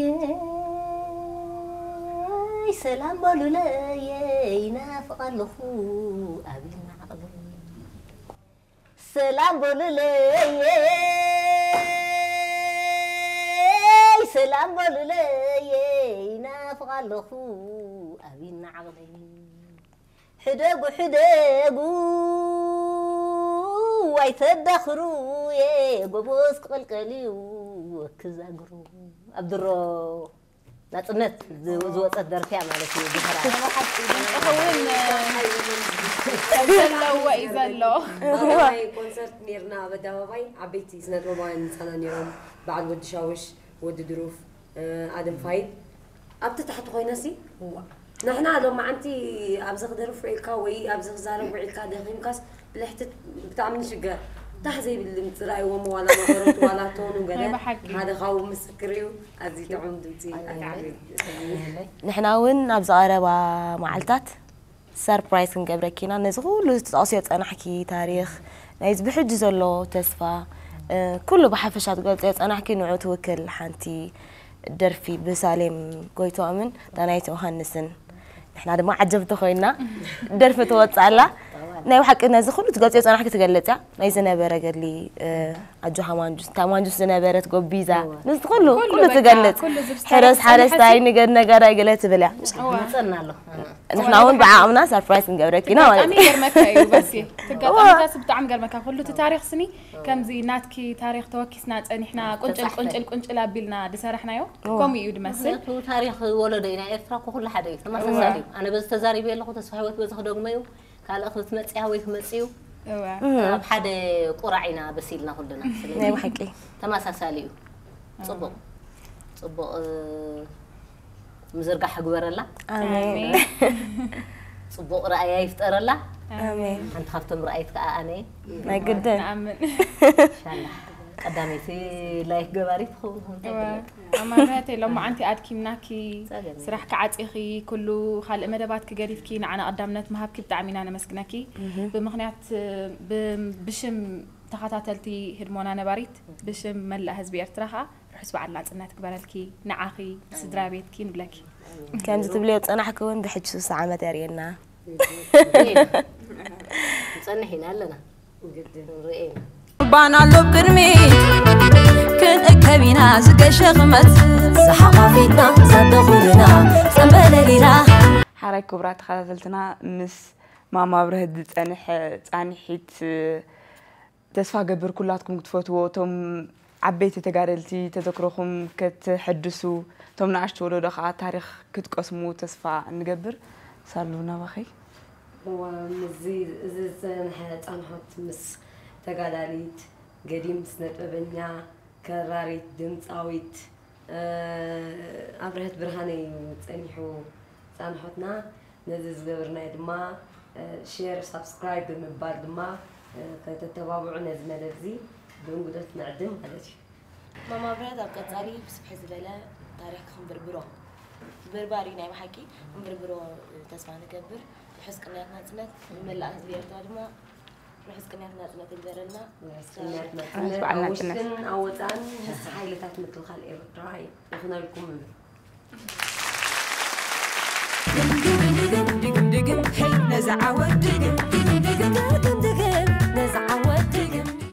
ሰላም በሉለይ ናፍቕ ኣለኹ ኣብልና ዓቕለይ ሰላም በሉለይ ሰላም በሉለይ ናፍቕ ኣለኹ ኣብልና ዓቕለይ ሕደጉ ሕደጉ ኣይተዳኽሩ ጎቦስ ክቕልቀል እዩ ክዛግሩ ኣብ ድሮ ናፅነት ዝወፀት ደርፊያ ማለት እዩ ብሕራ እውን ዘለዎ እዩ ዘሎ ማራማይ ኮንሰርት ነርና ኣብ ኣደባባይ ዓበይቲ ስነጥበባውያን ምፃና ነይሮም በዓል ወዲ ሻውሽ ወዲ ድሩፍ ኣደም ፋይድ ኣብቲ ታሕቲ ኮይነሲ እዋ ንሕና ሎማዓንቲ ኣብዚ ክደርፍ ውዒልካ ወይ ኣብዚ ክዛረብ ውዒልካ ደኺምካስ ብልሕቲ ብጣዕሚ ንሽገር ታሕ ዘይብል ድምፂ ረኣይዎም ዋላ መቐረቱ ዋላ ቶኑ ገለ ሓደ ካብኡ ምስክር እዩ ኣዚ ጥዑም ድምፂ ንሕና እውን ኣብዚ ቀረባ መዓልታት ሰርፕራይዝ ክንገብረኪ ኢና ነዚ ኩሉ ትጠቕስዮ ፀናሕኪ ታሪክ ናይዚ ብሕጂ ዘሎ ተስፋ ኩሉ ብሓፈሻ ትገልፅዮ ፀናሕኪ ንዑ ትውክል ሓንቲ ደርፊ ብሳሌም ጎይቶምን ዳናይት ዮሃንስን ንሕና ድማ ዓጀብቲ ኮይና ደርፊ ትወፅእ ኣላ ናይ ብሓቂ ነዚ ኩሉ ትገልፅዮ ፀናሕኪ ትገልፅ እያ ናይ ዝነበረ ገድሊ ኣጆኻ ማንጁስ እታ ማንጁስ ዝነበረት ጎቢዛ ንዚ ኩሉ ኩሉ ትገልፅ ሕረስ ሓረስታይ ንገድ ነገራይ ገለ ትብል እያ መፀና ኣሎ ንሕና እውን ብዓቕምና ሰርፕራይዝ ክንገብረኪ ኢና ማለት ብጣዕሚ ይገርመካ እዩ በሲ ትጋጣሚታስ ብጣዕሚ ገርመካ ኩሉ እቲ ታሪክ ስኒ ከምዚ ናትኪ ታሪክ ተወኪስና ፀኒሕና ቁንጭል ቁንጭል ቁንጭል ኣቢልና ዝሰራሕናዮ ከምኡ እዩ ድመስል ምክንያቱ ታሪክ ወለዶ ኢና ኤርትራ እኮ ኩሉ ሓደ እዩ ተመሳሳሊ እዩ ኣነ በዚ ተዛሪበ ኣለኹ ተስፋ ህይወት በዚ ክደግሞ እዩ ካልእ ክትመፅያ ወይ ክመፅዩ ኣብ ሓደ ቁራዕ ኢና በሲልና ኩልና ስለዚ ናይ ብሓቂ ተመሳሳሊ እዩ ፅቡቅ ፅቡቅ ምዝርጋሕ ግበረላ ኣሜን ፅቡቅ ረኣያ ይፍጠረላ ኣሜን ሓንቲ ካብቶም ረኣይት ከዓ ኣነ እየ ናይ ግድን ንኣምን ሻላ ቀዳመይቲ ላይክ ገባሪት ትኸውን ኣማርያተይ ሎማዓንቲ ኣድኪምናኪ ስራሕ ክዓፂኺ ኩሉ ካልእ መደባትኪ ገዲፍኪ ንዓና ቀዳምነት ምሃብኪ ብጣዕሚ ኢና ነመስግነኪ ብምክንያት ብሽም ተኸታተልቲ ህድሞና ነባሪት ብሽም መላእ ህዝቢ ኤርትራ ከዓ ርሑስ በዓል ናፅነት ግበረልኪ ንዓኺ ንስድራ ቤትኪ ንብለኪ ከምዚ ትብልዮ ፀናሕኪ እውን ብሕጂ ሱሳ ዓመት የርእየና ንፀንሕ ኢና ኣለና ንርኢ ኢና ባና ኣሎ ቅድሚት ክንእከብ ኢና ዝገሸ ክመፅእ ዝሓቋፊትና ዘደኹልና ፀንበለሊና ሓራይ ክቡራት ተኸታተልትና ምስ ማማ ብርህት ዝፀንሐ ፃንሒት ተስፋ ገብር ኩላትኩም ክትፈትዎ እቶም ዓበይቲ ተጋደልቲ ተዘክሮኹም ክትሕድሱ እቶም ንኣሽቱ ወለዶ ከዓ ታሪክ ክትቀስሙ ተስፋ ንገብር ሳሉ ናባኸይ እዋ ምስዚ እዚ ዝፀንሐ ፃንሖት ምስ ተጋዳሊት ገዲም ስነጥበበኛ ከራሪት ድምፃዊት ኣብርሀት ብርሃነ እዩ ፀኒሑ ፃንሖትና ነዚ ዝገብርናዮ ድማ ሼር ሳብስክራይብ ብምባል ድማ ከተተባብዑ ነዚ መደብ እዚ ብእንግዶት ንዕድም ማለት እዩ ማማ ብረት ኣብ ቀፃሊ ብስፍሕ ዝበለ ታሪክ ክንብርብሮ በርባር እዩ ናይ ብሓቂ። ክንብርብሮ ተስፋ ንገብር። ርሑስ ቅንያት ናጽነት ንመላእ ህዝቢ ኤርትራ ድማ ርሑስ ቅንያት ናጽነት ይግበረልና። ርሑስ ቅንያት ናጽነት ኣብ ውሽጥን ኣብ ወጻእን ምስ ሓይልታት ምክልኻል ኤርትራ ይኹነልኩም ንብል። ድግም ድግም ድግም ድግም ሄይ ነዛ ዓወት